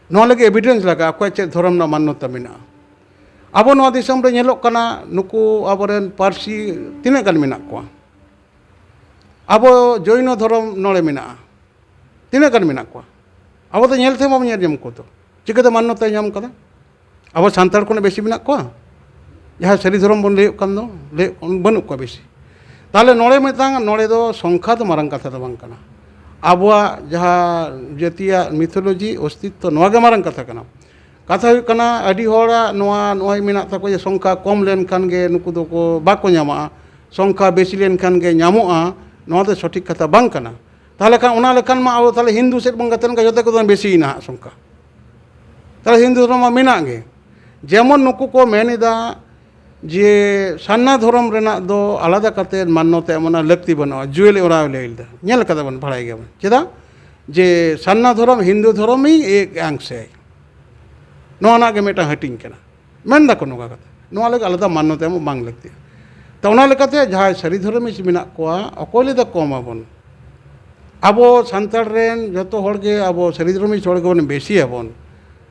ᱱᱚᱣᱟ ᱞᱟᱹᱜᱤᱫ ᱮᱵᱷᱤᱰᱮᱱᱥ ᱞᱟᱜᱟᱜᱼᱟ, ᱚᱠᱚᱭᱟᱜ ᱪᱮᱫ ᱫᱷᱚᱨᱚᱢ ᱨᱮᱱᱟᱜ ᱢᱟᱱᱱᱚᱛᱟ ᱢᱮᱱᱟᱜᱼᱟ᱾ ᱟᱵᱚ ᱱᱚᱣᱟ ᱫᱤᱥᱚᱢ ᱨᱮ ᱧᱮᱞᱚᱜ ᱠᱟᱱᱟ, ᱱᱩᱠᱩ ᱟᱵᱚᱨᱮᱱ ᱯᱟᱹᱨᱥᱤ ᱛᱤᱱᱟᱹᱜ ᱜᱟᱱ ᱢᱮᱱᱟᱜ ᱠᱚᱣᱟ? ᱟᱵᱚ ᱡᱚᱭᱱᱚ ᱫᱷᱚᱨᱚᱢ ᱱᱚᱰᱮ ᱢᱮᱱᱟᱜᱼᱟ, ᱛᱤᱱᱟᱹᱜ ᱜᱟᱱ ᱢᱮᱱᱟᱜ ᱠᱚᱣᱟ? ᱟᱵᱚ ᱫᱚ ᱧᱮᱞ ᱛᱮᱦᱚᱸ ᱵᱟᱵᱚᱱ ᱧᱮᱞ ᱧᱟᱢ ᱠᱚᱣᱟ᱾ ᱛᱚ ᱪᱤᱠᱟᱹᱛᱮ ᱢᱟᱱᱱᱚᱛᱟᱭ ᱧᱟᱢ ᱠᱟᱫᱟ? ᱟᱵᱚ ᱥᱟᱱᱛᱟᱲ ᱠᱷᱚᱱᱟᱜ ᱵᱮᱥᱤ ᱢᱮᱱᱟᱜ ᱠᱚᱣᱟ? ᱡᱟᱦᱟᱸ ᱥᱟᱹᱨᱤ ᱫᱷᱚᱨᱚᱢ ᱵᱚᱱ ᱞᱟᱹᱭᱚᱜ ᱠᱟᱱ ᱫᱚ, ᱞᱟᱹᱭᱚᱜ, ᱵᱟᱹᱱᱩᱜ ᱠᱚᱣᱟ ᱵᱮᱥᱤ᱾ ᱛᱟᱦᱚᱞᱮ ᱱᱚᱰᱮ ᱢᱤᱫᱴᱟᱝ, ᱱᱚᱰᱮ ᱫᱚ ᱥᱚᱝᱠᱷᱟ ᱫᱚ ᱢᱟᱨᱟᱝ ᱠᱟᱛᱷᱟ ᱫᱚ ᱵᱟᱝ ᱠᱟᱱᱟ᱾ ᱟᱵᱚᱣᱟᱜ ᱡᱟᱦᱟᱸ ᱡᱟᱹᱛᱤᱭᱟᱜ ᱢᱤᱛᱷᱳᱞᱚᱡᱤ, ᱚᱥᱛᱤᱛᱛᱚ, ᱱᱚᱣᱟ ᱜᱮ ᱢᱟᱨᱟᱝ ᱠᱟᱛᱷᱟ ᱠᱟᱱᱟ᱾ ᱠᱟᱛᱷᱟ ᱦᱩᱭᱩᱜ ᱠᱟᱱᱟ, ᱟᱹᱰᱤ ᱦᱚᱲᱟᱜ ᱱᱚᱣᱟ ᱱᱚᱜᱼᱚᱭ ᱢᱮᱱᱟᱜ ᱛᱟᱠᱚ ᱡᱮ ᱥᱚᱝᱠᱷᱟ ᱠᱚᱢ ᱞᱮᱱᱠᱷᱟᱱ ᱜᱮ ᱱᱩᱠᱩ ᱫᱚᱠᱚ ᱵᱟᱠᱚ ᱧᱟᱢᱚᱜᱼᱟ, ᱥᱚᱝᱠᱷᱟ ᱵᱮᱥᱤ ᱞᱮᱱᱠᱷᱟᱱ ᱜᱮ ᱧᱟᱢᱚᱜᱼᱟ᱾ ᱱᱚᱣᱟ ᱫᱚ ᱥᱚᱴᱷᱤᱠ ᱠᱟᱛᱷᱟ ᱵᱟᱝ ᱠᱟᱱᱟ᱾ ᱛᱟᱦᱚᱞᱮ ᱠᱷᱟᱱ ᱚᱱᱟ ᱞᱮᱠᱷᱟᱱ ᱢᱟ ᱟᱵᱚ ᱛᱟᱦᱚᱞᱮ ᱦᱤᱱᱫᱩ ᱥᱮᱫ ᱵᱚᱱ ᱜᱟᱛᱮ ᱞᱮᱱᱠᱷᱟᱱ ᱡᱚᱛᱚ ᱠᱚᱫᱚ ᱵᱮᱥᱤᱭᱮᱱᱟ ᱦᱟᱸᱜ ᱥᱚᱝᱠᱷᱟ᱾ ᱛᱟᱦᱚᱞᱮ ᱦᱤᱱᱫᱩ ᱫᱷᱚᱨᱚᱢ ᱢᱟ ᱢᱮᱱᱟᱜ ᱜᱮ᱾ ᱡᱮᱢᱚᱱ ᱱᱩᱠᱩ ᱠᱚ ᱢᱮᱱ ᱮᱫᱟ ᱡᱮ ᱥᱟᱨᱱᱟ ᱫᱷᱚᱨᱚᱢ ᱨᱮᱱᱟᱜ ᱫᱚ ᱟᱞᱟᱫᱟ ᱠᱟᱛᱮ ᱢᱟᱱᱱᱚᱛᱟ ᱮᱢ ᱨᱮᱱᱟᱜ ᱞᱟᱹᱠᱛᱤ ᱵᱟᱹᱱᱩᱜᱼᱟ, ᱡᱩᱭᱮᱞ ᱳᱨᱟᱣ ᱞᱟᱹᱭ ᱞᱮᱫᱟ, ᱧᱮᱞ ᱠᱟᱫᱟ ᱵᱚᱱ, ᱵᱟᱲᱟᱭ ᱜᱮᱭᱟᱵᱚᱱ᱾ ᱪᱮᱫᱟᱜ? ᱡᱮ ᱥᱟᱨᱱᱟ ᱫᱷᱚᱨᱚᱢ ᱦᱤᱱᱫᱩ ᱫᱷᱚᱨᱚᱢ ᱢᱤᱫ ᱮᱠ ᱟᱝᱥᱮ, ᱱᱚᱣᱟ ᱨᱮᱱᱟᱜ ᱜᱮ ᱢᱤᱫᱴᱟᱝ ᱦᱟᱹᱴᱤᱧ ᱠᱟᱱᱟ, ᱢᱮᱱ ᱫᱟᱠᱚ ᱱᱚᱝᱠᱟ ᱠᱟᱛᱮ᱾ ᱱᱚᱣᱟ ᱞᱟᱹᱜᱤᱫ ᱟᱞᱟᱫᱟ ᱢᱟᱱᱱᱚᱛᱟ ᱮᱢᱚᱜ ᱵᱟᱝ ᱞᱟᱹᱠᱛᱤᱜᱼᱟ᱾ ᱛᱚ ᱚᱱᱟ ᱞᱮᱠᱟᱛᱮ ᱡᱟᱦᱟᱸᱭ ᱥᱟᱹᱨᱤ ᱫᱷᱚᱨᱚᱢᱤᱥ ᱢᱮᱱᱟᱜ ᱠᱚᱣᱟ, ᱚᱠᱚᱭ ᱞᱟᱹᱭᱫᱟ ᱠᱚᱢ ᱟᱵᱚᱱ? ᱟᱵᱚ ᱥᱟᱱᱛᱟᱲ ᱨᱮᱱ ᱡᱚᱛᱚ ᱦᱚᱲ ᱜᱮ ᱟᱵᱚ ᱥᱟᱹᱨᱤ ᱫᱷᱚᱨᱚᱢᱤᱥ ᱦᱚᱲ ᱜᱮᱵᱚᱱ ᱵᱮᱥᱤᱭᱟᱵᱚᱱ᱾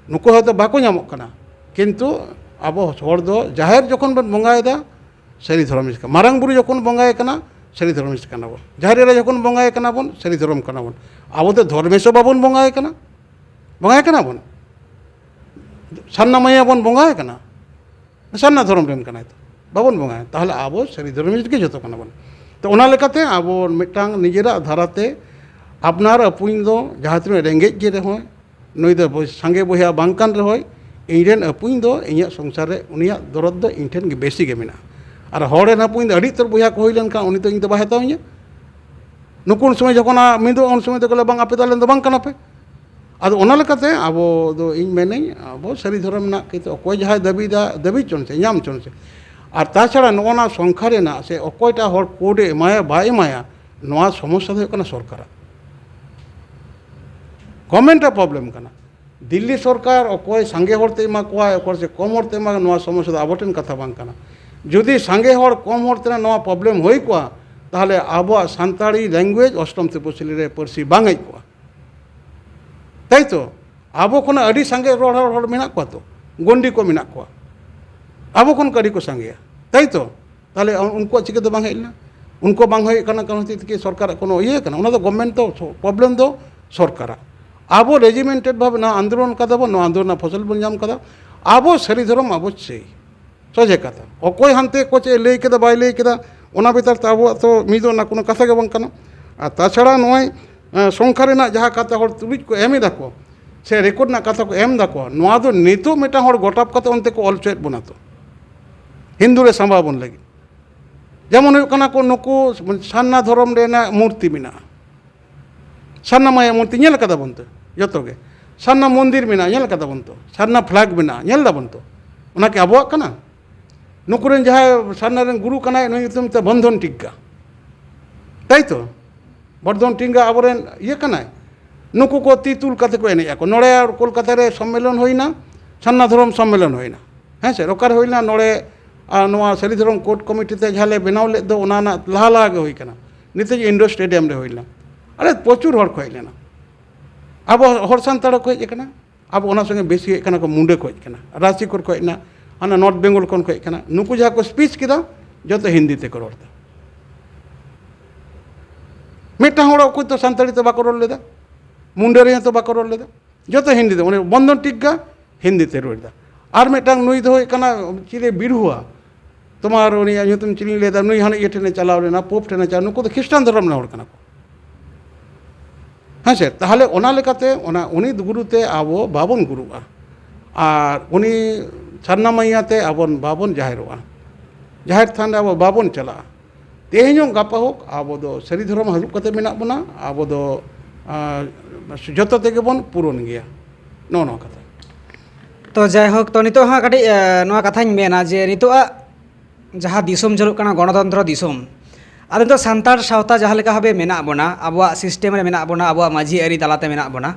ᱱᱩᱠᱩ ᱦᱚᱭᱛᱳ ᱵᱟᱠᱚ ᱧᱟᱢᱚᱜ ᱠᱟᱱᱟ, ᱠᱤᱱᱛᱩ ᱟᱵᱚ ᱦᱚᱲ ᱫᱚ ᱡᱟᱦᱮᱨ ᱡᱚᱠᱷᱚᱱ ᱵᱚᱱ ᱵᱚᱸᱜᱟᱭᱮᱫᱟ, ᱥᱟᱹᱨᱤ ᱫᱷᱚᱨᱚᱢᱤᱥ ᱠᱟᱱᱟ᱾ ᱢᱟᱨᱟᱝ ᱵᱩᱨᱩ ᱡᱚᱠᱷᱚᱱ ᱵᱚᱸᱜᱟᱭᱮ ᱠᱟᱱᱟ, ᱥᱟᱹᱨᱤ ᱫᱷᱚᱨᱚᱢᱤᱥᱴ ᱠᱟᱱᱟ ᱵᱚᱱ᱾ ᱡᱟᱦᱮᱨ ᱨᱮ ᱡᱚᱠᱷᱚᱱ ᱵᱚᱸᱜᱟᱭ ᱠᱟᱱᱟ ᱵᱚᱱ, ᱥᱟᱹᱨᱤ ᱫᱷᱚᱨᱚᱢ ᱠᱟᱱᱟ ᱵᱚᱱ᱾ ᱟᱵᱚ ᱫᱚ ᱫᱷᱚᱨᱢᱮᱥ ᱦᱚᱸ ᱵᱟᱵᱚᱱ ᱵᱚᱸᱜᱟᱭ ᱠᱟᱱᱟ, ᱵᱚᱸᱜᱟᱭ ᱠᱟᱱᱟ ᱵᱚᱱ, ᱥᱟᱨᱱᱟ ᱢᱟᱭᱟ ᱵᱚᱱ ᱵᱚᱸᱜᱟᱭ ᱠᱟᱱᱟ, ᱥᱟᱨᱱᱟ ᱫᱷᱚᱨᱚᱢ ᱨᱮᱱ ᱠᱟᱱᱟᱭ ᱛᱚ, ᱵᱟᱵᱚᱱ ᱵᱚᱸᱜᱟᱭᱟ᱾ ᱛᱟᱦᱚᱞᱮ ᱟᱵᱚ ᱥᱟᱹᱨᱤ ᱫᱷᱚᱨᱚᱢᱤᱥᱴ ᱜᱮ ᱡᱚᱛᱚ ᱠᱟᱱᱟ ᱵᱚᱱ᱾ ᱛᱚ ᱚᱱᱟ ᱞᱮᱠᱟᱛᱮ ᱟᱵᱚ ᱢᱤᱫᱴᱟᱝ ᱱᱤᱡᱮᱨᱟᱜ ᱫᱷᱟᱨᱟᱛᱮ ᱟᱯᱱᱟᱨ ᱟᱹᱯᱩᱧ ᱫᱚ ᱡᱟᱦᱟᱸ ᱛᱤᱱᱟᱹᱜ ᱨᱮᱸᱜᱮᱡ ᱜᱮ ᱨᱮᱦᱚᱸ, ᱱᱩᱭ ᱫᱚ ᱵᱚᱭ-, ᱥᱟᱸᱜᱮ ᱵᱚᱭᱦᱟ ᱵᱟᱝ ᱠᱟᱱ ᱨᱮᱦᱚᱸᱭ, ᱤᱧ ᱨᱮᱱ ᱟᱹᱯᱩᱧ ᱫᱚ ᱤᱧᱟᱹᱜ ᱥᱚᱝᱥᱟᱨ ᱨᱮ ᱩᱱᱤᱭᱟᱜ ᱫᱚᱨᱚᱫ ᱫᱚ ᱤᱧ ᱴᱷᱮᱱ ᱜᱮ ᱵᱮᱥᱤ ᱜᱮ ᱢᱮᱱᱟᱜᱼᱟ᱾ ᱟᱨ ᱦᱚᱲ ᱨᱮᱱ ᱟᱹᱯᱩᱧ ᱫᱚ ᱟᱹᱰᱤ ᱩᱛᱟᱹᱨ ᱵᱚᱭᱦᱟ ᱠᱚ ᱦᱩᱭ ᱞᱮᱱᱠᱷᱟᱱ ᱩᱱᱤ ᱫᱚ ᱤᱧ ᱫᱚ ᱵᱟᱭ ᱦᱟᱛᱟᱣ ᱤᱧᱟᱹ᱾ ᱱᱩᱠᱩ ᱩᱱ ᱥᱚᱢᱚᱭ ᱡᱚᱠᱷᱚᱱ ᱟ-, ᱢᱤᱫᱚᱜ ᱩᱱ ᱥᱚᱢᱚᱭ ᱫᱚᱠᱚ ᱞᱟᱹᱭᱟ, "ᱵᱟᱝ, ᱟᱯᱮ ᱫᱚ ᱟᱞᱮ ᱫᱚ ᱵᱟᱝ ᱠᱟᱱᱟ ᱯᱮ?" ᱟᱫᱚ ᱚᱱᱟ ᱞᱮᱠᱟᱛᱮ ᱟᱵᱚ ᱫᱚ ᱤᱧ ᱢᱮᱱᱟᱹᱧ, ᱟᱵᱚ ᱥᱟᱹᱨᱤ ᱫᱷᱚᱨᱚᱢ ᱨᱮᱱᱟᱜ ᱠᱤᱱᱛᱩ ᱚᱠᱚᱭ ᱡᱟᱦᱟᱸᱭ ᱫᱟᱹᱵᱤᱭᱮᱫᱟ, ᱫᱟᱹᱵᱤ ᱪᱚᱱ ᱥᱮ, ᱧᱟᱢ ᱪᱚᱱ ᱥᱮ᱾ ᱟᱨ ᱛᱟᱪᱷᱟᱲᱟ ᱱᱚᱜᱼᱚ ᱱᱟ ᱥᱚᱝᱠᱷᱟ ᱨᱮᱱᱟᱜ ᱥᱮ ᱚᱠᱚᱭᱴᱟᱜ ᱦᱚᱲ ᱠᱳᱰ ᱮ ᱮᱢᱟᱭᱟ ᱵᱟᱭ ᱮᱢᱟᱭᱟ, ᱱᱚᱣᱟ ᱥᱚᱢᱚᱥᱥᱟ ᱫᱚ ᱦᱩᱭᱩᱜ ᱠᱟᱱᱟ ᱥᱚᱨᱠᱟᱨᱟᱜ᱾ ᱜᱚᱵᱷᱢᱮᱱᱴ ᱟᱜ ᱯᱨᱚᱵᱞᱮᱢ ᱠᱟᱱᱟ᱾ ᱫᱤᱞᱞᱤ ᱥᱚᱨᱠᱟᱨ ᱚᱠᱚᱭ ᱥᱟᱸᱜᱮ ᱦᱚᱲ ᱛᱮ ᱮᱢᱟ ᱠᱚᱣᱟ, ᱚᱠᱚᱭ ᱥᱮ ᱠᱚᱢ ᱦᱚᱲ ᱛᱮ ᱮᱢᱟ ᱠᱚᱣᱟ, ᱱᱚᱣᱟ ᱥᱚᱢᱚᱥᱥᱟ ᱫᱚ ᱟᱵᱚ ᱴᱷᱮᱱ ᱠᱟᱛᱷᱟ ᱵᱟᱝ ᱠᱟᱱᱟ᱾ ᱡᱩᱫᱤ ᱥᱟᱸᱜᱮ ᱦᱚᱲ ᱠᱚᱢ ᱦᱚᱲ ᱛᱮ ᱱᱚᱣᱟ ᱯᱨᱚᱵᱞᱮᱢ ᱦᱩᱭ ᱠᱚᱜᱼᱟ, ᱛᱟᱦᱚᱞᱮ ᱟᱵᱚᱣᱟᱜ ᱥᱟᱱᱛᱟᱲᱤ ᱞᱮᱝᱜᱩᱭᱮᱡᱽ ᱚᱥᱴᱚᱢ ᱛᱤᱯᱚᱥᱤᱞᱤ ᱨᱮ ᱯᱟᱹᱨᱥᱤ ᱵᱟᱝ ᱦᱮᱡ ᱠᱚᱜᱼᱟ᱾ ᱛᱟᱭ ᱛᱚ? ᱟᱵᱚ ᱠᱷᱚᱱᱟᱜ ᱟᱹᱰᱤ ᱥᱟᱸᱜᱮ ᱨᱚᱲ ᱦᱚᱲ, ᱦᱚᱲ ᱢᱮᱱᱟᱜ ᱠᱚᱣᱟ ᱛᱚ, ᱜᱚᱱᱰᱤ ᱠᱚ ᱢᱮᱱᱟᱜ ᱠᱚᱣᱟ, ᱟᱵᱚ ᱠᱷᱚᱱ ᱠᱚ ᱟᱹᱰᱤ ᱠᱚ ᱥᱟᱸᱜᱮᱭᱟ, ᱛᱟᱭ ᱛᱚ? ᱛᱟᱦᱚᱞᱮ ᱩᱱᱠᱩᱣᱟᱜ ᱪᱤᱠᱟᱹᱛᱮ ᱵᱟᱝ ᱦᱮᱡ ᱞᱮᱱᱟ? ᱩᱱᱠᱩ ᱵᱟᱝ ᱦᱩᱭᱩᱜ ᱠᱟᱱᱟ, ᱠᱟᱨᱚᱱ ᱦᱚᱛᱮᱡ ᱛᱮ ᱥᱚᱨᱠᱟᱨᱟᱜ ᱠᱳᱱᱳ ᱤᱭᱟᱹ ᱠᱟᱱᱟ? ᱚᱱᱟ ᱫᱚ ᱜᱚᱵᱷᱢᱮᱱᱴ ᱫᱚ, ᱯᱨᱚᱵᱞᱮᱢ ᱫᱚ ᱥᱚᱨᱠᱟᱨᱟᱜ᱾ ᱟᱵᱚ ᱨᱮᱡᱤᱢᱮᱱᱴᱮᱰ ᱵᱷᱟᱵᱮ ᱱᱚᱣᱟ ᱟᱱᱫᱳᱞᱚᱱ ᱠᱟᱫᱟ ᱵᱚᱱ, ᱱᱚᱣᱟ ᱟᱱᱫᱳᱞᱚᱱ ᱨᱮᱱᱟᱜ ᱯᱷᱚᱥᱚᱞ ᱵᱚᱱ ᱧᱟᱢ ᱠᱟᱫᱟ᱾ ᱟᱵᱚ ᱥᱟᱹᱨᱤ ᱫᱷᱚᱨᱚᱢ ᱟᱵᱚ ᱪᱟᱹᱭ᱾ ᱥᱚᱡᱷᱮ ᱠᱟᱛᱷᱟ, ᱚᱠᱚᱭ ᱦᱟᱱᱛᱮ ᱠᱚ ᱪᱮᱫ ᱮ ᱞᱟᱹᱭ ᱠᱮᱫᱟ ᱵᱟᱭ ᱞᱟᱹᱭ ᱠᱮᱫᱟ, ᱚᱱᱟ ᱵᱮᱯᱟᱨ ᱛᱮ ᱟᱵᱚᱣᱟᱜ ᱛᱚ ᱢᱤᱫᱚᱜ ᱨᱮᱱᱟᱜ ᱠᱳᱱᱳ ᱠᱟᱛᱷᱟ ᱜᱮ ᱵᱟᱝ ᱠᱟᱱᱟ᱾ ᱟᱨ ᱛᱟᱪᱷᱟᱲᱟ ᱱᱚᱜᱼᱚᱭ, ᱮᱸ, ᱥᱚᱝᱠᱷᱟ ᱨᱮᱱᱟᱜ ᱡᱟᱦᱟᱸ ᱠᱟᱛᱷᱟ ᱦᱚᱲ ᱛᱩᱞᱩᱡ ᱠᱚ ᱮᱢ ᱮᱫᱟ ᱠᱚ, ᱥᱮ ᱨᱮᱠᱚᱨᱰ ᱨᱮᱱᱟᱜ ᱠᱟᱛᱷᱟ ᱠᱚ ᱮᱢ ᱮᱫᱟ ᱠᱚ, ᱱᱚᱣᱟ ᱫᱚ ᱱᱤᱛᱚᱜ ᱢᱤᱫᱴᱟᱝ ᱦᱚᱲ ᱜᱚᱴᱟᱯ ᱠᱟᱛᱮ ᱚᱱᱛᱮ ᱠᱚ ᱚᱞ ᱦᱚᱪᱚᱭᱮᱫ ᱵᱚᱱᱟ ᱛᱚ, ᱦᱤᱱᱫᱩ ᱨᱮ ᱥᱟᱢᱵᱟᱣ ᱵᱚᱱ ᱞᱟᱹᱜᱤᱫ᱾ ᱡᱮᱢᱚᱱ ᱦᱩᱭᱩᱜ ᱠᱟᱱᱟ ᱠᱚ ᱱᱩᱠᱩ ᱥᱟᱨᱱᱟ ᱫᱷᱚᱨᱚᱢ ᱨᱮᱱᱟᱜ ᱢᱩᱨᱛᱤ ᱢᱮᱱᱟᱜᱼᱟ, ᱥᱟᱨᱱᱟ ᱢᱟᱭᱟ ᱢᱩᱨᱛᱤ ᱧᱮᱞ ᱠᱟᱫᱟ ᱵᱚᱱ ᱛᱚ ᱡᱚᱛᱚ ᱜᱮ᱾ ᱥᱟᱨᱱᱟ ᱢᱚᱱᱫᱤᱨ ᱢᱮᱱᱟᱜᱼᱟ, ᱧᱮᱞ ᱠᱟᱫᱟ ᱵᱚᱱ ᱛᱚ᱾ ᱥᱟᱨᱱᱟ ᱯᱷᱞᱮᱜᱽ ᱢᱮᱱᱟᱜᱼᱟ, ᱧᱮᱞ ᱫᱟᱵᱚᱱ ᱛᱚ᱾ ᱚᱱᱟ ᱠᱤ ᱟᱵᱚᱣᱟᱜ ᱠᱟᱱᱟ? ᱱᱩᱠᱩ ᱨᱮᱱ ᱡᱟᱦᱟᱸᱭ ᱥᱟᱨᱱᱟ ᱨᱮᱱ ᱜᱩᱨᱩ ᱠᱟᱱᱟᱭ, ᱱᱩᱭ ᱧᱩᱛᱩᱢ ᱛᱮ ᱵᱚᱱᱫᱷᱚᱱ ᱴᱤᱠᱠᱟ, ᱛᱟᱭ ᱛᱚ? ᱵᱚᱨᱫᱷᱚᱱ ᱴᱤᱠᱠᱟ ᱟᱵᱚᱨᱮᱱ ᱤᱭᱟᱹ ᱠᱟᱱᱟᱭ᱾ ᱱᱩᱠᱩ ᱠᱚ ᱛᱤ ᱛᱩᱞ ᱠᱟᱛᱮ ᱠᱚ ᱮᱱᱮᱡ ᱟᱠᱚ᱾ ᱱᱚᱰᱮ ᱠᱳᱞᱠᱟᱛᱟ ᱨᱮ ᱥᱚᱢᱢᱮᱞᱚᱱ ᱦᱩᱭᱱᱟ, ᱥᱟᱨᱱᱟ ᱫᱷᱚᱨᱚᱢ ᱥᱚᱢᱢᱮᱞᱚᱱ ᱦᱩᱭᱱᱟ, ᱦᱮᱸ ᱥᱮ? ᱚᱠᱟᱨᱮ ᱦᱩᱭᱱᱟ? ᱱᱚᱰᱮ, ᱟᱨ ᱱᱚᱣᱟ ᱥᱟᱹᱨᱤ ᱫᱷᱚᱨᱚᱢ ᱠᱳᱰ ᱠᱚᱢᱤᱴᱤ ᱛᱮ ᱡᱟᱦᱟᱸ ᱞᱮ ᱵᱮᱱᱟᱣ ᱞᱮᱫ ᱫᱚ, ᱚᱱᱟ ᱨᱮᱱᱟᱜ ᱞᱟᱦᱟ ᱞᱟᱦᱟ ᱜᱮ ᱦᱩᱭ ᱠᱟᱱᱟ᱾ ᱱᱤᱛᱚᱜ ᱤᱱᱰᱳᱨ ᱥᱴᱮᱰᱤᱭᱟᱢ ᱨᱮ ᱦᱩᱭ ᱞᱮᱱᱟ᱾ ᱟᱨᱮ, ᱯᱨᱚᱪᱩᱨ ᱦᱚᱲ ᱠᱚ ᱦᱮᱡ ᱞᱮᱱᱟ᱾ ᱟᱵᱚ ᱦᱚᱲ ᱥᱟᱱᱛᱟᱲ ᱠᱚ ᱦᱮᱡ ᱟᱠᱟᱱᱟ᱾ ᱟᱵᱚ ᱚᱱᱟ ᱥᱚᱸᱜᱮ ᱵᱮᱥᱤ ᱦᱮᱡ ᱠᱟᱱᱟ ᱠᱚ, ᱢᱩᱸᱰᱟᱹ ᱠᱚ ᱦᱮᱡ ᱠᱟᱱᱟ, ᱨᱟᱸᱪᱤ ᱠᱚᱨᱮ ᱠᱚ ᱦᱮᱡ ᱮᱱᱟ, ᱦᱟᱱᱟ ᱱᱚᱨᱛᱷ ᱵᱮᱝᱜᱚᱞ ᱠᱷᱚᱱ ᱠᱚ ᱦᱮᱡ ᱠᱟᱱᱟ᱾ ᱱᱩᱠᱩ ᱡᱟᱦᱟᱸ ᱠᱚ ᱥᱯᱤᱪ ᱠᱮᱫᱟ, ᱡᱚᱛᱚ ᱦᱤᱱᱫᱤ ᱛᱮᱠᱚ ᱨᱚᱲ ᱮᱫᱟ᱾ ᱢᱤᱫᱴᱟᱝ ᱦᱚᱲ ᱚᱠᱚᱭ ᱛᱚ ᱥᱟᱱᱛᱟᱲᱤ ᱛᱮ ᱵᱟᱠᱚ ᱨᱚᱲ ᱞᱮᱫᱟ, ᱢᱩᱱᱰᱟᱹᱨᱤ ᱦᱚᱸᱛᱚ ᱵᱟᱠᱚ ᱨᱚᱲ ᱞᱮᱫᱟ, ᱡᱚᱛᱚ ᱦᱤᱱᱫᱤ ᱛᱮ, ᱩᱱᱤ ᱵᱚᱱᱫᱚᱱ ᱴᱤᱠ ᱜᱟ ᱦᱤᱱᱫᱤ ᱛᱮ ᱨᱚᱲ ᱮᱫᱟ᱾ ᱟᱨ ᱢᱤᱫᱴᱟᱝ ᱱᱩᱭ ᱫᱚ ᱦᱩᱭᱩᱜ ᱠᱟᱱᱟ ᱪᱤᱞᱤ ᱵᱤᱨᱦᱩᱣᱟ, ᱛᱳᱢᱟᱨ ᱩᱱᱤᱭᱟᱜ ᱧᱩᱛᱩᱢ ᱪᱤᱞᱤᱧ ᱞᱟᱹᱭᱫᱟ, ᱱᱩᱭ ᱦᱟᱱᱮ ᱤᱭᱟᱹ ᱴᱷᱮᱱᱮ ᱪᱟᱞᱟᱣ ᱞᱮᱱᱟ, ᱯᱳᱯ ᱴᱷᱮᱱᱮ ᱪᱟᱞᱟᱣ, ᱱᱩᱠᱩ ᱫᱚ ᱠᱷᱨᱤᱥᱴᱟᱱ ᱫᱷᱚᱨᱚᱢ ᱨᱮᱱ ᱦᱚᱲ ᱠᱟᱱᱟ ᱠᱚ᱾ ᱦᱮᱸ ᱥᱮ? ᱛᱟᱦᱚᱞᱮ ᱚᱱᱟ ᱞᱮᱠᱟᱛᱮ ᱚᱱᱟ ᱩᱱᱤ ᱜᱩᱨᱩ ᱛᱮ ᱟᱵᱚ ᱵᱟᱵᱚᱱ ᱜᱩᱨᱩᱜᱼᱟ, ᱟᱨ ᱩᱱᱤ ᱥᱟᱨᱱᱟ ᱢᱟᱹᱭᱟ ᱛᱮ ᱟᱵᱚ ᱵᱟᱵᱚᱱ ᱡᱟᱦᱮᱨᱚᱜᱼᱟ, ᱡᱟᱦᱮᱨ ᱛᱷᱟᱱ ᱨᱮ ᱟᱵᱚ ᱵᱟᱵᱚᱱ ᱪᱟᱞᱟᱜᱼᱟ᱾ ᱛᱮᱦᱮᱧ ᱦᱚᱸ ᱜᱟᱯᱟ ᱦᱳᱠ, ᱟᱵᱚ ᱫᱚ ᱥᱟᱹᱨᱤ ᱫᱷᱚᱨᱚᱢ ᱦᱟᱹᱨᱩᱵ ᱠᱟᱛᱮ ᱢᱮᱱᱟᱜ ᱵᱚᱱᱟ, ᱟᱵᱚ ᱫᱚ, ᱟᱸ, ᱡᱚᱛᱚ ᱛᱮᱜᱮ ᱵᱚᱱ ᱯᱩᱨᱚᱱ ᱜᱮᱭᱟ᱾ ᱱᱚᱜᱼᱚ ᱱᱚᱣᱟ ᱠᱟᱛᱷᱟ᱾ ᱛᱚ ᱡᱟᱭᱦᱳᱠ, ᱛᱚ ᱱᱤᱛᱚᱜ ᱦᱟᱸᱜ ᱠᱟᱹᱴᱤᱡ, ᱮ, ᱱᱚᱣᱟ ᱠᱟᱛᱷᱟᱧ ᱢᱮᱱᱟ ᱡᱮ ᱱᱤᱛᱚᱜᱟᱜ ᱡᱟᱦᱟᱸ ᱫᱤᱥᱚᱢ ᱪᱟᱹᱞᱩᱜ ᱠᱟᱱᱟ ᱜᱚᱱᱚᱛᱚᱱᱛᱨᱚ ᱫᱤᱥᱚᱢ, ᱟᱫᱚ ᱱᱤᱛᱚᱜ ᱥᱟᱱᱛᱟᱲ ᱥᱟᱶᱛᱟ ᱡᱟᱦᱟᱸ ᱞᱮᱠᱟ ᱵᱷᱟᱵᱮ ᱢᱮᱱᱟᱜ ᱵᱚᱱᱟ, ᱟᱵᱚᱣᱟᱜ system ᱨᱮ ᱢᱮᱱᱟᱜ ᱵᱚᱱᱟ, ᱟᱵᱚᱣᱟᱜ ᱢᱟᱹᱡᱷᱤ ᱟᱹᱨᱤ ᱛᱟᱞᱟᱛᱮ ᱢᱮᱱᱟᱜ ᱵᱚᱱᱟ,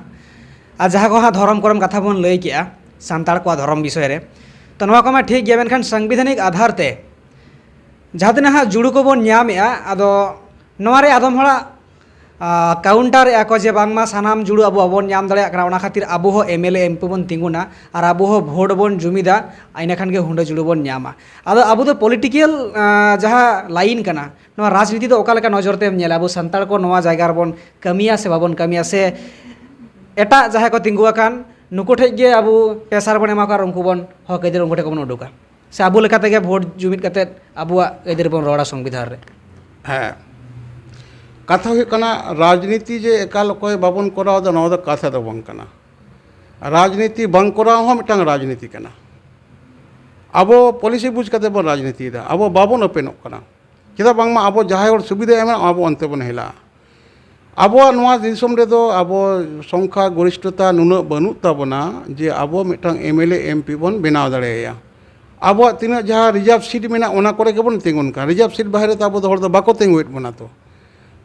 ᱟᱨ ᱡᱟᱦᱟᱸ ᱠᱚ ᱦᱟᱸᱜ ᱫᱷᱚᱨᱚᱢ ᱠᱚᱨᱚᱢ ᱠᱟᱛᱷᱟ ᱵᱚᱱ ᱞᱟᱹᱭ ᱠᱮᱜᱼᱟ ᱥᱟᱱᱛᱟᱲ ᱠᱚᱣᱟᱜ ᱫᱷᱚᱨᱚᱢ ᱵᱤᱥᱚᱭ ᱨᱮ, ᱛᱚ ᱱᱚᱣᱟ ᱠᱚᱢᱟ ᱴᱷᱤᱠ ᱜᱮᱭᱟ, ᱢᱮᱱᱠᱷᱟᱱ ᱥᱟᱝᱵᱤᱫᱷᱟᱱᱤᱠ ᱟᱫᱷᱟᱨ ᱛᱮ ᱡᱟᱦᱟᱸ ᱛᱤᱱᱟᱹᱜ ᱦᱟᱸᱜ ᱡᱩᱲᱩ ᱠᱚᱵᱚᱱ ᱧᱟᱢᱮᱜᱼᱟ, ᱟᱫᱚ ᱱᱚᱣᱟ ᱨᱮ ᱟᱫᱚᱢ ᱦᱚᱲᱟᱜ, ᱟ, counter ᱮᱜᱼᱟ ᱠᱚ ᱡᱮ ᱵᱟᱝᱢᱟ ᱥᱟᱱᱟᱢ ᱡᱩᱲᱩ ᱟᱵᱚ ᱵᱟᱵᱚᱱ ᱧᱟᱢ ᱫᱟᱲᱮᱭᱟᱜ ᱠᱟᱱᱟ, ᱚᱱᱟ ᱠᱷᱟᱹᱛᱤᱨ ᱟᱵᱚ ᱦᱚᱸ MLA MP ᱵᱚᱱ ᱛᱤᱸᱜᱩᱱᱟ ᱟᱨ ᱟᱵᱚ ᱦᱚᱸ vote ᱵᱚᱱ ᱡᱩᱢᱤᱫᱟ, ᱤᱱᱟᱹ ᱠᱷᱟᱱ ᱜᱮ ᱦᱩᱰᱟᱹ ᱡᱩᱲᱩ ᱵᱚᱱ ᱧᱟᱢᱟ᱾ ᱟᱫᱚ ᱟᱵᱚ ᱫᱚ political, ᱟ, ᱡᱟᱦᱟᱸ line ᱠᱟᱱᱟ, ᱱᱚᱣᱟ ᱨᱟᱡᱽᱱᱤᱛᱤ ᱫᱚ ᱚᱠᱟ ᱞᱮᱠᱟ ᱱᱚᱡᱚᱨ ᱛᱮᱢ ᱧᱮᱞᱟ? ᱟᱵᱚ ᱥᱟᱱᱛᱟᱲ ᱠᱚ ᱱᱚᱣᱟ ᱡᱟᱭᱜᱟ ᱨᱮᱵᱚᱱ ᱠᱟᱹᱢᱤᱭᱟ ᱥᱮ ᱵᱟᱵᱚᱱ ᱠᱟᱹᱢᱤᱭᱟ, ᱥᱮ ᱮᱴᱟᱜ ᱡᱟᱦᱟᱸᱭ ᱠᱚ ᱛᱤᱸᱜᱩ ᱟᱠᱟᱱ ᱱᱩᱠᱩ ᱴᱷᱮᱡ ᱜᱮ ᱟᱵᱚ pressure ᱵᱚᱱ ᱮᱢᱟ ᱠᱚᱣᱟ ᱟᱨ ᱩᱱᱠᱩ ᱵᱚᱱ ᱦᱚᱠ ᱟᱹᱭᱫᱟᱹᱨ ᱩᱱᱠᱩ ᱴᱷᱮᱡ ᱠᱷᱚᱱ ᱵᱚᱱ ᱩᱰᱩᱠᱟ? ᱥᱮ ᱟᱵᱚ ᱞᱮᱠᱟ ᱛᱮᱜᱮ vote ᱡᱩᱢᱤᱫ ᱠᱟᱛᱮᱫ ᱟᱵᱚᱣᱟᱜ ᱟᱹᱭᱫᱟᱹᱨ ᱵᱚᱱ ᱨᱚᱲᱟ ᱥᱚᱝᱵᱤᱫᱷᱟᱱ ᱨᱮ? ᱦᱮᱸ, ᱠᱟᱛᱷᱟ ᱦᱩᱭᱩᱜ ᱠᱟᱱᱟ, ᱨᱟᱡᱽᱱᱤᱛᱤ ᱡᱮ ᱮᱠᱟᱞ ᱚᱠᱚᱭ ᱵᱟᱵᱚᱱ ᱠᱚᱨᱟᱣ ᱮᱫᱟ, ᱱᱚᱣᱟ ᱫᱚ ᱠᱟᱛᱷᱟ ᱫᱚ ᱵᱟᱝ ᱠᱟᱱᱟ᱾ ᱨᱟᱡᱽᱱᱤᱛᱤ ᱵᱟᱝ ᱠᱚᱨᱟᱣ ᱦᱚᱸ ᱢᱤᱫᱴᱟᱝ ᱨᱟᱡᱽᱱᱤᱛᱤ ᱠᱟᱱᱟ᱾ ᱟᱵᱚ policy ᱵᱩᱡᱽ ᱠᱟᱛᱮ ᱵᱚᱱ ᱨᱟᱡᱽᱱᱤᱛᱤᱭᱮᱫᱟ, ᱟᱵᱚ ᱵᱟᱵᱚᱱ ᱳᱯᱮᱱᱚᱜ ᱠᱟᱱᱟ᱾ ᱪᱮᱫᱟᱜ ᱵᱟᱝᱢᱟ ᱟᱵᱚ ᱡᱟᱦᱟᱸᱭ ᱦᱚᱲ ᱥᱩᱵᱤᱫᱷᱟ ᱮᱢᱟ, ᱟᱵᱚ ᱚᱱᱛᱮ ᱵᱚᱱ ᱦᱮᱞᱟᱜᱼᱟ᱾ ᱟᱵᱚᱣᱟᱜ ᱱᱚᱣᱟ ᱫᱤᱥᱚᱢ ᱨᱮᱫᱚ ᱟᱵᱚ ᱥᱚᱝᱠᱷᱟ ᱜᱚᱨᱤᱥᱴᱷᱚᱛᱟ ᱱᱩᱱᱟᱹᱜ ᱵᱟᱹᱱᱩᱜ ᱛᱟᱵᱚᱱᱟ ᱡᱮ ᱟᱵᱚ ᱢᱤᱫᱴᱟᱝ MLA MP ᱵᱚᱱ ᱵᱮᱱᱟᱣ ᱫᱟᱲᱮᱭᱟᱭᱟ᱾ ᱟᱵᱚᱣᱟᱜ ᱛᱤᱱᱟᱹᱜ ᱡᱟᱦᱟᱸ reserve seat ᱢᱮᱱᱟᱜ, ᱚᱱᱟ ᱠᱚᱨᱮ ᱜᱮᱵᱚᱱ ᱛᱤᱸᱜᱩᱱ ᱠᱟᱱᱟ᱾ Reserve seat ᱵᱟᱦᱨᱮ ᱛᱮ ᱟᱵᱚ ᱫᱚ ᱦᱚᱲ ᱫᱚ ᱵᱟᱠᱚ ᱛᱤᱸᱜᱩᱭᱮᱫ ᱵᱚᱱᱟ ᱛᱚ᱾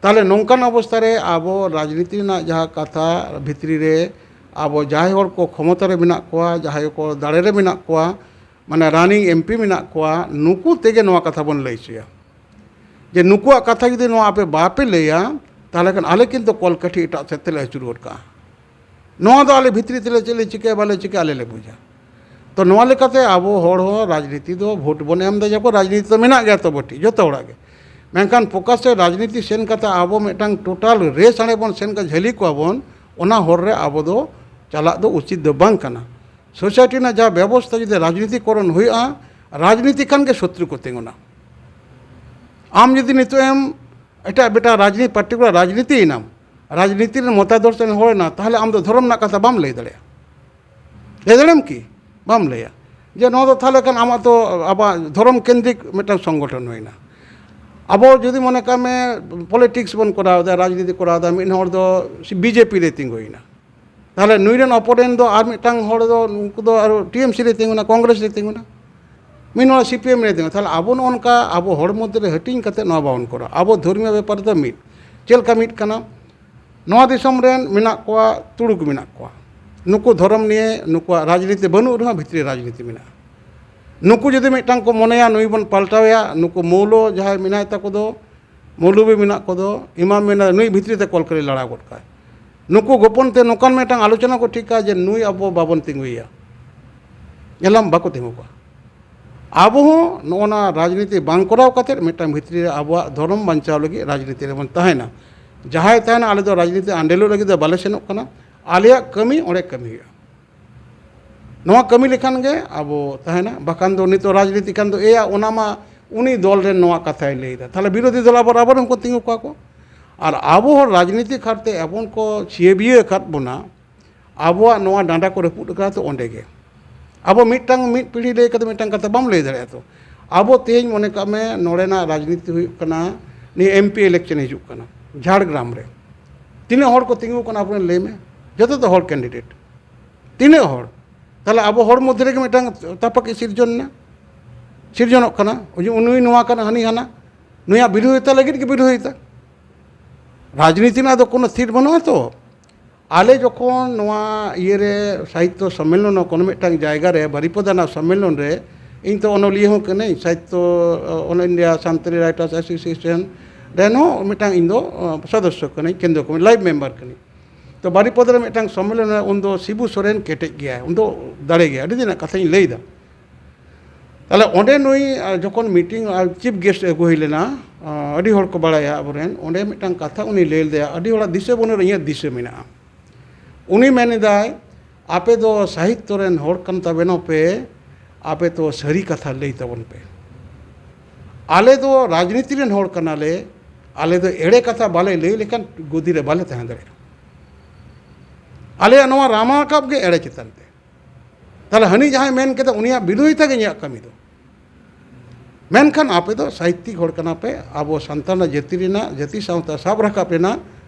ᱛᱟᱦᱚᱞᱮ ᱱᱚᱝᱠᱟᱱ ᱚᱵᱚᱥᱛᱷᱟ ᱨᱮ ᱟᱵᱚ ᱨᱟᱡᱽᱱᱤᱛᱤ ᱨᱮᱱᱟᱜ ᱡᱟᱦᱟᱸ ᱠᱟᱛᱷᱟ ᱵᱷᱤᱛᱨᱤ ᱨᱮ ᱟᱵᱚ ᱡᱟᱦᱟᱸᱭ ᱦᱚᱲ ᱠᱚ ᱠᱷᱚᱢᱚᱛᱟ ᱨᱮ ᱢᱮᱱᱟᱜ ᱠᱚᱣᱟ, ᱡᱟᱦᱟᱸᱭ ᱠᱚ ᱫᱟᱲᱮ ᱨᱮ ᱢᱮᱱᱟᱜ ᱠᱚᱣᱟ, ᱢᱟᱱᱮ running MP ᱢᱮᱱᱟᱜ ᱠᱚᱣᱟ, ᱱᱩᱠᱩ ᱛᱮᱜᱮ ᱱᱚᱣᱟ ᱠᱟᱛᱷᱟ ᱵᱚᱱ ᱞᱟᱹᱭ ᱦᱚᱪᱚᱭᱟ᱾ ᱡᱮ ᱱᱩᱠᱩᱣᱟᱜ ᱠᱟᱛᱷᱟ ᱡᱩᱫᱤ ᱱᱚᱣᱟ ᱟᱯᱮ ᱵᱟᱯᱮ ᱞᱟᱹᱭᱟ, ᱛᱟᱦᱚᱞᱮ ᱠᱷᱟᱱ ᱟᱞᱮ ᱠᱤᱱᱛᱩ ᱠᱚᱞᱠᱟᱴᱷᱤ ᱮᱴᱟᱜ ᱥᱮᱫ ᱛᱮᱞᱮ ᱟᱹᱪᱩᱨ ᱜᱚᱫ ᱠᱟᱜᱼᱟ᱾ ᱱᱚᱣᱟ ᱫᱚ ᱟᱞᱮ ᱵᱷᱤᱛᱨᱤ ᱛᱮᱞᱮ ᱪᱮᱫ ᱞᱮ ᱪᱤᱠᱟᱹᱭᱟ ᱵᱟᱞᱮ ᱪᱤᱠᱟᱹᱭᱟ, ᱟᱞᱮ ᱞᱮ ᱵᱩᱡᱟ᱾ ᱛᱚ ᱱᱚᱣᱟ ᱞᱮᱠᱟᱛᱮ ᱟᱵᱚ ᱦᱚᱲ ᱦᱚᱸ ᱨᱟᱡᱽᱱᱤᱛᱤ ᱫᱚ vote ᱵᱚᱱ ᱮᱢ ᱮᱫᱟ, ᱡᱟᱠᱚ ᱨᱟᱡᱽᱱᱤᱛᱤ ᱫᱚ ᱢᱮᱱᱟᱜ ᱜᱮᱭᱟ ᱛᱚ ᱵᱟᱹᱴᱤ, ᱡᱚᱛᱚ ᱦᱚᱲᱟᱜ ᱜᱮ᱾ ᱢᱮᱱᱠᱷᱟᱱ ᱯᱨᱚᱠᱟᱥᱮ ᱨᱟᱡᱽᱱᱤᱛᱤ ᱥᱮᱱ ᱠᱟᱛᱮ ᱟᱵᱚ ᱢᱤᱫᱴᱟᱝ ᱴᱳᱴᱟᱞ ᱨᱮ ᱥᱟᱬᱮ ᱵᱚᱱ ᱥᱮᱱ ᱠᱟᱛᱮ ᱡᱷᱟᱹᱞᱤ ᱠᱚᱣᱟ ᱵᱚᱱ, ᱚᱱᱟ ᱦᱚᱨ ᱨᱮ ᱟᱵᱚ ᱫᱚ ᱪᱟᱞᱟᱜ ᱫᱚ ᱩᱪᱤᱛ ᱫᱚ ᱵᱟᱝ ᱠᱟᱱᱟ᱾ ᱥᱳᱥᱟᱭᱴᱤ ᱨᱮᱱᱟᱜ ᱡᱟᱦᱟᱸ ᱵᱮᱵᱚᱥᱛᱷᱟ ᱡᱩᱫᱤ ᱨᱟᱡᱽᱱᱤᱛᱤᱠᱚᱨᱚᱱ ᱦᱩᱭᱩᱜᱼᱟ, ᱨᱟᱡᱽᱱᱤᱛᱤ ᱠᱷᱟᱱ ᱜᱮ ᱥᱚᱛᱨᱩ ᱠᱚ ᱛᱤᱸᱜᱩᱱᱟ᱾ ᱟᱢ ᱡᱩᱫᱤ ᱱᱤᱛᱚᱜ ᱮᱢ ᱮᱴᱟᱜ ᱵᱮᱴᱟ ᱨᱟᱡᱽᱱᱤᱛᱤ, ᱯᱟᱨᱴᱤᱠᱩᱞᱟᱨ ᱨᱟᱡᱽᱱᱤᱛᱤᱭᱮᱱᱟᱢ, ᱨᱟᱡᱽᱱᱤᱛᱤ ᱨᱮᱱ ᱢᱚᱛᱟᱫᱚᱨᱥ ᱨᱮᱱ ᱦᱚᱲ ᱮᱱᱟ, ᱛᱟᱦᱚᱞᱮ ᱟᱢ ᱫᱚ ᱫᱷᱚᱨᱚᱢ ᱨᱮᱱᱟᱜ ᱠᱟᱛᱷᱟ ᱵᱟᱢ ᱞᱟᱹᱭ ᱫᱟᱲᱮᱭᱟᱜᱼᱟ᱾ ᱞᱟᱹᱭ ᱫᱟᱲᱮᱭᱟᱢ ᱠᱤ? ᱵᱟᱢ ᱞᱟᱹᱭᱟ᱾ ᱡᱮ ᱱᱚᱣᱟ ᱫᱚ ᱛᱟᱦᱚᱞᱮ ᱠᱷᱟᱱ ᱟᱢᱟᱜ ᱫᱚ ᱟᱵᱚᱣᱟᱜ ᱫᱷᱚᱨᱚᱢ ᱠᱮᱱᱫᱨᱤᱠ ᱢᱤᱫᱴᱟᱝ ᱥᱚᱝᱜᱚᱴᱷᱚᱱ ᱦᱩᱭᱱᱟ᱾ ᱟᱵᱚ ᱡᱩᱫᱤ ᱢᱚᱱᱮ ᱠᱟᱜ ᱢᱮ ᱯᱚᱞᱤᱴᱤᱠᱥ ᱵᱚᱱ ᱠᱚᱨᱟᱣ ᱮᱫᱟ, ᱨᱟᱡᱽᱱᱤᱛᱤ ᱠᱚᱨᱟᱣ ᱮᱫᱟ, ᱢᱤᱫ ᱦᱚᱲ ᱫᱚ ᱵᱤᱡᱮᱯᱤ ᱨᱮ ᱛᱤᱸᱜᱩᱭᱮᱱᱟ, ᱛᱟᱦᱚᱞᱮ ᱱᱩᱭ ᱨᱮᱱ ᱚᱯᱳᱱᱮᱱᱴ ᱫᱚ ᱟᱨ ᱢᱤᱫᱴᱟᱝ ᱦᱚᱲ ᱫᱚ, ᱩᱱᱠᱩ ᱫᱚ ᱟᱨᱚ ᱴᱤ ᱮᱢ ᱥᱤ ᱨᱮ ᱛᱤᱸᱜᱩᱱᱟ, ᱠᱚᱝᱜᱨᱮᱥ ᱨᱮ ᱛᱤᱸᱜᱩᱱᱟ, ᱢᱤᱫ ᱦᱚᱲ ᱥᱤ ᱯᱤ ᱮᱢ ᱨᱮ ᱛᱤᱸᱜᱩᱱᱟ᱾ ᱛᱟᱦᱚᱞᱮ ᱟᱵᱚ ᱱᱚᱜᱼᱚ ᱱᱚᱝᱠᱟ ᱟᱵᱚ ᱦᱚᱲ ᱢᱚᱫᱽᱫᱷᱮ ᱨᱮ ᱦᱟᱹᱴᱤᱧ ᱠᱟᱛᱮ ᱱᱚᱣᱟ ᱵᱟᱵᱚᱱ ᱠᱚᱨᱟᱣᱟ᱾ ᱟᱵᱚ ᱫᱷᱚᱨᱢᱤᱭᱚ ᱵᱮᱯᱟᱨ ᱨᱮᱫᱚ ᱢᱤᱫ᱾ ᱪᱮᱫ ᱞᱮᱠᱟ ᱢᱤᱫ ᱠᱟᱱᱟ? ᱱᱚᱣᱟ ᱫᱤᱥᱚᱢ ᱨᱮᱱ ᱢᱮᱱᱟᱜ ᱠᱚᱣᱟ, ᱛᱩᱲᱩᱠ ᱢᱮᱱᱟᱜ ᱠᱚᱣᱟ᱾ ᱱᱩᱠᱩ ᱫᱷᱚᱨᱚᱢ ᱱᱤᱭᱮ ᱱᱩᱠᱩᱣᱟᱜ ᱨᱟᱡᱽᱱᱤᱛᱤ ᱵᱟᱹᱱᱩᱜ ᱨᱮᱦᱚᱸ ᱵᱷᱤᱛᱨᱤ ᱨᱟᱡᱽᱱᱤᱛᱤ ᱢᱮᱱᱟᱜᱼᱟ᱾ ᱱᱩᱠᱩ ᱡᱩᱫᱤ ᱢᱤᱫᱴᱟᱝ ᱠᱚ ᱢᱚᱱᱮᱭᱟ ᱱᱩᱭ ᱵᱚᱱ ᱯᱟᱞᱴᱟᱣᱮᱭᱟ, ᱱᱩᱠᱩ ᱢᱚᱣᱞᱚ ᱡᱟᱦᱟᱸᱭ ᱢᱮᱱᱟᱭ ᱛᱟᱠᱚ ᱫᱚ, ᱢᱚᱣᱞᱚᱵᱤ ᱢᱮᱱᱟᱜ ᱠᱚᱫᱚ, ᱤᱢᱟᱢ ᱢᱮᱱᱟᱭ, ᱱᱩᱭ ᱵᱷᱤᱛᱨᱤ ᱛᱮ ᱠᱚᱞᱠᱟᱞᱤ ᱞᱟᱲᱟᱣ ᱜᱚᱫ ᱠᱟᱭ᱾ ᱱᱩᱠᱩ ᱜᱳᱯᱚᱱ ᱛᱮ ᱱᱚᱝᱠᱟᱱ ᱢᱤᱫᱴᱟᱝ ᱟᱞᱳᱪᱚᱱᱟ ᱠᱚ ᱴᱷᱤᱠᱟ ᱡᱮ ᱱᱩᱭ ᱟᱵᱚ ᱵᱟᱵᱚᱱ ᱛᱤᱸᱜᱩᱭᱮᱭᱟ᱾ ᱧᱮᱞᱟᱢ, ᱵᱟᱠᱚ ᱛᱤᱸᱜᱩ ᱠᱚᱣᱟ᱾ ᱟᱵᱚ ᱦᱚᱸ ᱱᱚᱜᱼᱚ ᱱᱟ ᱨᱟᱡᱽᱱᱤᱛᱤ ᱵᱟᱝ ᱠᱚᱨᱟᱣ ᱠᱟᱛᱮᱫ ᱢᱤᱫᱴᱟᱝ ᱵᱷᱤᱛᱨᱤ ᱨᱮ ᱟᱵᱚᱣᱟᱜ ᱫᱷᱚᱨᱚᱢ ᱵᱟᱧᱪᱟᱣ ᱞᱟᱹᱜᱤᱫ ᱨᱟᱡᱽᱱᱤᱛᱤ ᱨᱮᱵᱚᱱ ᱛᱟᱦᱮᱱᱟ᱾ ᱡᱟᱦᱟᱸᱭ ᱛᱟᱦᱮᱱᱟ, ᱟᱞᱮ ᱫᱚ ᱨᱟᱡᱽᱱᱤᱛᱤ ᱟᱸᱰᱮᱞᱚᱜ ᱞᱟᱹᱜᱤᱫ ᱫᱚ ᱵᱟᱞᱮ ᱥᱮᱱᱚᱜ ᱠᱟᱱᱟ, ᱟᱞᱮᱭᱟᱜ ᱠᱟᱹᱢᱤ ᱚᱸᱰᱮ ᱠᱟᱹᱢᱤ ᱦᱩᱭᱩᱜᱼᱟ᱾ ᱱᱚᱣᱟ ᱠᱟᱹᱢᱤ ᱞᱮᱠᱷᱟᱱ ᱜᱮ ᱟᱵᱚ ᱛᱟᱦᱮᱱᱟ᱾ ᱵᱟᱠᱷᱟᱱ ᱫᱚ ᱱᱤᱛᱚᱜ ᱨᱟᱡᱽᱱᱤᱛᱤ ᱠᱷᱟᱱ ᱫᱚ ᱮᱭᱟ, ᱚᱱᱟ ᱢᱟ ᱩᱱᱤ ᱫᱚᱞ ᱨᱮᱱ ᱱᱚᱣᱟ ᱠᱟᱛᱷᱟᱭ ᱞᱟᱹᱭᱫᱟ, ᱛᱟᱦᱚᱞᱮ ᱵᱤᱨᱳᱫᱷᱤ ᱫᱚᱞ ᱟᱵᱟᱨ ᱟᱵᱟᱨ ᱩᱱᱠᱩ ᱛᱤᱸᱜᱩ ᱠᱚᱣᱟ ᱠᱚ᱾ ᱟᱨ ᱟᱵᱚ ᱦᱚᱲ ᱨᱟᱡᱽᱱᱤᱛᱤ ᱠᱷᱟᱹᱛᱤᱨ ᱛᱮ ᱮᱢᱚᱱ ᱠᱚ ᱪᱤᱭᱟᱹᱵᱤᱭᱟᱹ ᱟᱠᱟᱫ ᱵᱚᱱᱟ, ᱟᱵᱚᱣᱟᱜ ᱱᱚᱣᱟ ᱰᱟᱸᱰᱟ ᱠᱚ ᱨᱟᱹᱯᱩᱫ ᱟᱠᱟᱫᱟ ᱛᱚ ᱚᱸᱰᱮ ᱜᱮ᱾ ᱟᱵᱚ ᱢᱤᱫᱴᱟᱝ ᱢᱤᱫ ᱯᱤᱲᱦᱤ ᱞᱟᱹᱭ ᱠᱟᱛᱮ ᱢᱤᱫᱴᱟᱝ ᱠᱟᱛᱷᱟ ᱵᱟᱢ ᱞᱟᱹᱭ ᱫᱟᱲᱮᱭᱟᱜᱼᱟ ᱛᱚ᱾ ᱟᱵᱚ ᱛᱮᱦᱮᱧ ᱢᱚᱱᱮ ᱠᱟᱜ ᱢᱮ ᱱᱚᱰᱮᱱᱟᱜ ᱨᱟᱡᱽᱱᱤᱛᱤ ᱦᱩᱭᱩᱜ ᱠᱟᱱᱟ, ᱱᱤᱭᱟᱹ ᱮᱢ ᱯᱤ ᱤᱞᱮᱠᱥᱚᱱ ᱦᱤᱡᱩᱜ ᱠᱟᱱᱟ, ᱡᱷᱟᱲᱜᱨᱟᱢ ᱨᱮ ᱛᱤᱱᱟᱹᱜ ᱦᱚᱲ ᱠᱚ ᱛᱤᱸᱜᱩ ᱠᱟᱱᱟ ᱟᱵᱚᱨᱮᱱ? ᱞᱟᱹᱭ ᱢᱮ, ᱡᱚᱛᱚ ᱫᱚ ᱦᱚᱲ ᱠᱮᱱᱰᱤᱰᱮᱴ᱾ ᱛᱤᱱᱟᱹᱜ ᱦᱚᱲ? ᱛᱟᱦᱚᱞᱮ ᱟᱵᱚ ᱦᱚᱲ ᱢᱚᱫᱽᱫᱷᱮ ᱨᱮᱜᱮ ᱢᱤᱫᱴᱟᱝ ᱛᱟᱯᱟᱠᱤ ᱥᱤᱨᱡᱚᱱ ᱮᱱᱟ, ᱥᱤᱨᱡᱚᱱᱚᱜ ᱠᱟᱱᱟ᱾ ᱩᱱᱤ ᱱᱩᱭ ᱱᱚᱣᱟ ᱠᱟᱱᱟ, ᱦᱟᱹᱱᱤ ᱦᱟᱱᱟ, ᱱᱩᱭᱟᱜ ᱵᱤᱨᱳᱫᱷᱤᱛᱟ ᱞᱟᱹᱜᱤᱫ ᱜᱮ ᱵᱤᱨᱳᱫᱷᱤᱛᱟ᱾ ᱨᱟᱡᱽᱱᱤᱛᱤ ᱨᱮᱱᱟᱜ ᱫᱚ ᱠᱳᱱᱳ ᱛᱷᱤᱨ ᱵᱟᱹᱱᱩᱜᱼᱟ ᱛᱚ᱾ ᱟᱞᱮ ᱡᱚᱠᱷᱚᱱ ᱱᱚᱣᱟ ᱤᱭᱟᱹᱨᱮ ᱥᱟᱦᱤᱛᱛᱚ ᱥᱚᱢᱢᱮᱞᱚᱱ ᱠᱳᱱᱳ ᱢᱤᱫᱴᱟᱝ ᱡᱟᱭᱜᱟ ᱨᱮ ᱵᱟᱨᱤᱯᱚᱫᱟ ᱨᱮᱱᱟᱜ ᱥᱚᱢᱢᱮᱞᱚᱱ ᱨᱮ, ᱤᱧ ᱛᱚ ᱚᱱᱚᱞᱤᱭᱟᱹ ᱦᱚᱸ ᱠᱟᱹᱱᱟᱹᱧ, ᱥᱟᱦᱤᱛᱛᱚ, all India Santali writers association ᱨᱮᱱ ᱦᱚᱸ ᱢᱤᱫᱴᱟᱝ ᱤᱧ ᱫᱚ ᱥᱚᱫᱚᱥᱥᱚ ᱠᱟᱹᱱᱟᱹᱧ, ᱠᱮᱱᱫᱨᱚ ᱠᱚᱢᱤᱴᱤ ᱞᱟᱭᱤᱵᱷ ᱢᱮᱢᱵᱟᱨ ᱠᱟᱹᱱᱟᱹᱧ᱾ ᱛᱚ ᱵᱟᱨᱤᱯᱚᱫᱟ ᱨᱮ ᱢᱤᱫᱴᱟᱝ ᱥᱚᱢᱢᱮᱞᱚᱱ ᱨᱮ ᱩᱱᱫᱚ ᱥᱤᱵᱩ ᱥᱚᱨᱮᱱ ᱠᱮᱴᱮᱡ ᱜᱮᱭᱟᱭ, ᱩᱱᱫᱚ ᱫᱟᱲᱮ ᱜᱮᱭᱟᱭ, ᱟᱹᱰᱤ ᱫᱤᱱᱟᱜ ᱠᱟᱛᱷᱟᱧ ᱞᱟᱹᱭᱫᱟ᱾ ᱛᱟᱦᱞᱮ ᱚᱸᱰᱮ ᱱᱩᱭ, ᱟᱨ ᱡᱚᱠᱷᱚᱱ meeting ᱟᱨ chief guest ᱟᱹᱜᱩ ᱦᱩᱭ ᱞᱮᱱᱟ, ᱟᱨ ᱟᱹᱰᱤ ᱦᱚᱲ ᱠᱚ ᱵᱟᱲᱟᱭᱟ ᱟᱵᱚᱨᱮᱱ, ᱚᱸᱰᱮ ᱢᱤᱫᱴᱟᱝ ᱠᱟᱛᱷᱟ ᱩᱱᱤ ᱞᱟᱹᱭ ᱞᱮᱫᱟ, ᱟᱹᱰᱤ ᱦᱚᱲᱟᱜ ᱫᱤᱥᱟᱹ ᱵᱟᱹᱱᱩᱜ ᱨᱮ ᱤᱧᱟᱹᱜ ᱫᱤᱥᱟᱹ ᱢᱮᱱᱟᱜᱼᱟ᱾ ᱩᱱᱤ ᱢᱮᱱ ᱮᱫᱟᱭ, "ᱟᱯᱮ ᱫᱚ ᱥᱟᱦᱤᱛᱛᱚ ᱨᱮᱱ ᱦᱚᱲ ᱠᱟᱱ ᱛᱟᱵᱮᱱᱟ ᱯᱮ, ᱟᱯᱮ ᱫᱚ ᱥᱟᱹᱨᱤ ᱠᱟᱛᱷᱟ ᱞᱟᱹᱭ ᱛᱟᱵᱚᱱ ᱯᱮ᱾ ᱟᱞᱮ ᱫᱚ ᱨᱟᱡᱽᱱᱤᱛᱤ ᱨᱮᱱ ᱦᱚᱲ ᱠᱟᱱᱟᱞᱮ, ᱟᱞᱮ ᱫᱚ ᱮᱲᱮ ᱠᱟᱛᱷᱟ ᱵᱟᱞᱮ ᱞᱟᱹᱭ ᱞᱮᱠᱷᱟᱱ ᱜᱚᱫᱤ ᱨᱮ ᱵᱟᱞᱮ ᱛᱟᱦᱮᱸ ᱫᱟᱲᱮᱭᱟᱜᱼᱟ᱾ ᱟᱞᱮᱭᱟᱜ ᱱᱚᱣᱟ ᱨᱟᱢᱟ ᱨᱟᱠᱟᱵ ᱜᱮ ᱮᱲᱮ ᱪᱮᱛᱟᱱ ᱛᱮ᱾ ᱛᱟᱦᱞᱮ ᱦᱟᱹᱱᱤ ᱡᱟᱦᱟᱸᱭ ᱢᱮᱱ ᱠᱮᱫᱟ, ᱩᱱᱤᱭᱟᱜ ᱵᱤᱨᱳᱫᱷᱤᱛᱟ ᱜᱮ ᱤᱧᱟᱹᱜ ᱠᱟᱹᱢᱤ ᱫᱚ᱾ ᱢᱮᱱᱠᱷᱟᱱ ᱟᱯᱮ ᱫᱚ ᱥᱟᱦᱤᱛᱛᱤᱠ ᱦᱚᱲ ᱠᱟᱱᱟ ᱯᱮ, ᱟᱵᱚ ᱥᱟᱱᱛᱟᱲ ᱨᱮᱱᱟᱜ ᱡᱟᱹᱛᱤ ᱨᱮᱱᱟᱜ, ᱡᱟᱹᱛᱤ ᱥᱟᱶᱛᱟ ᱥᱟᱵ ᱨᱟᱠᱟᱵ ᱨᱮᱱᱟᱜ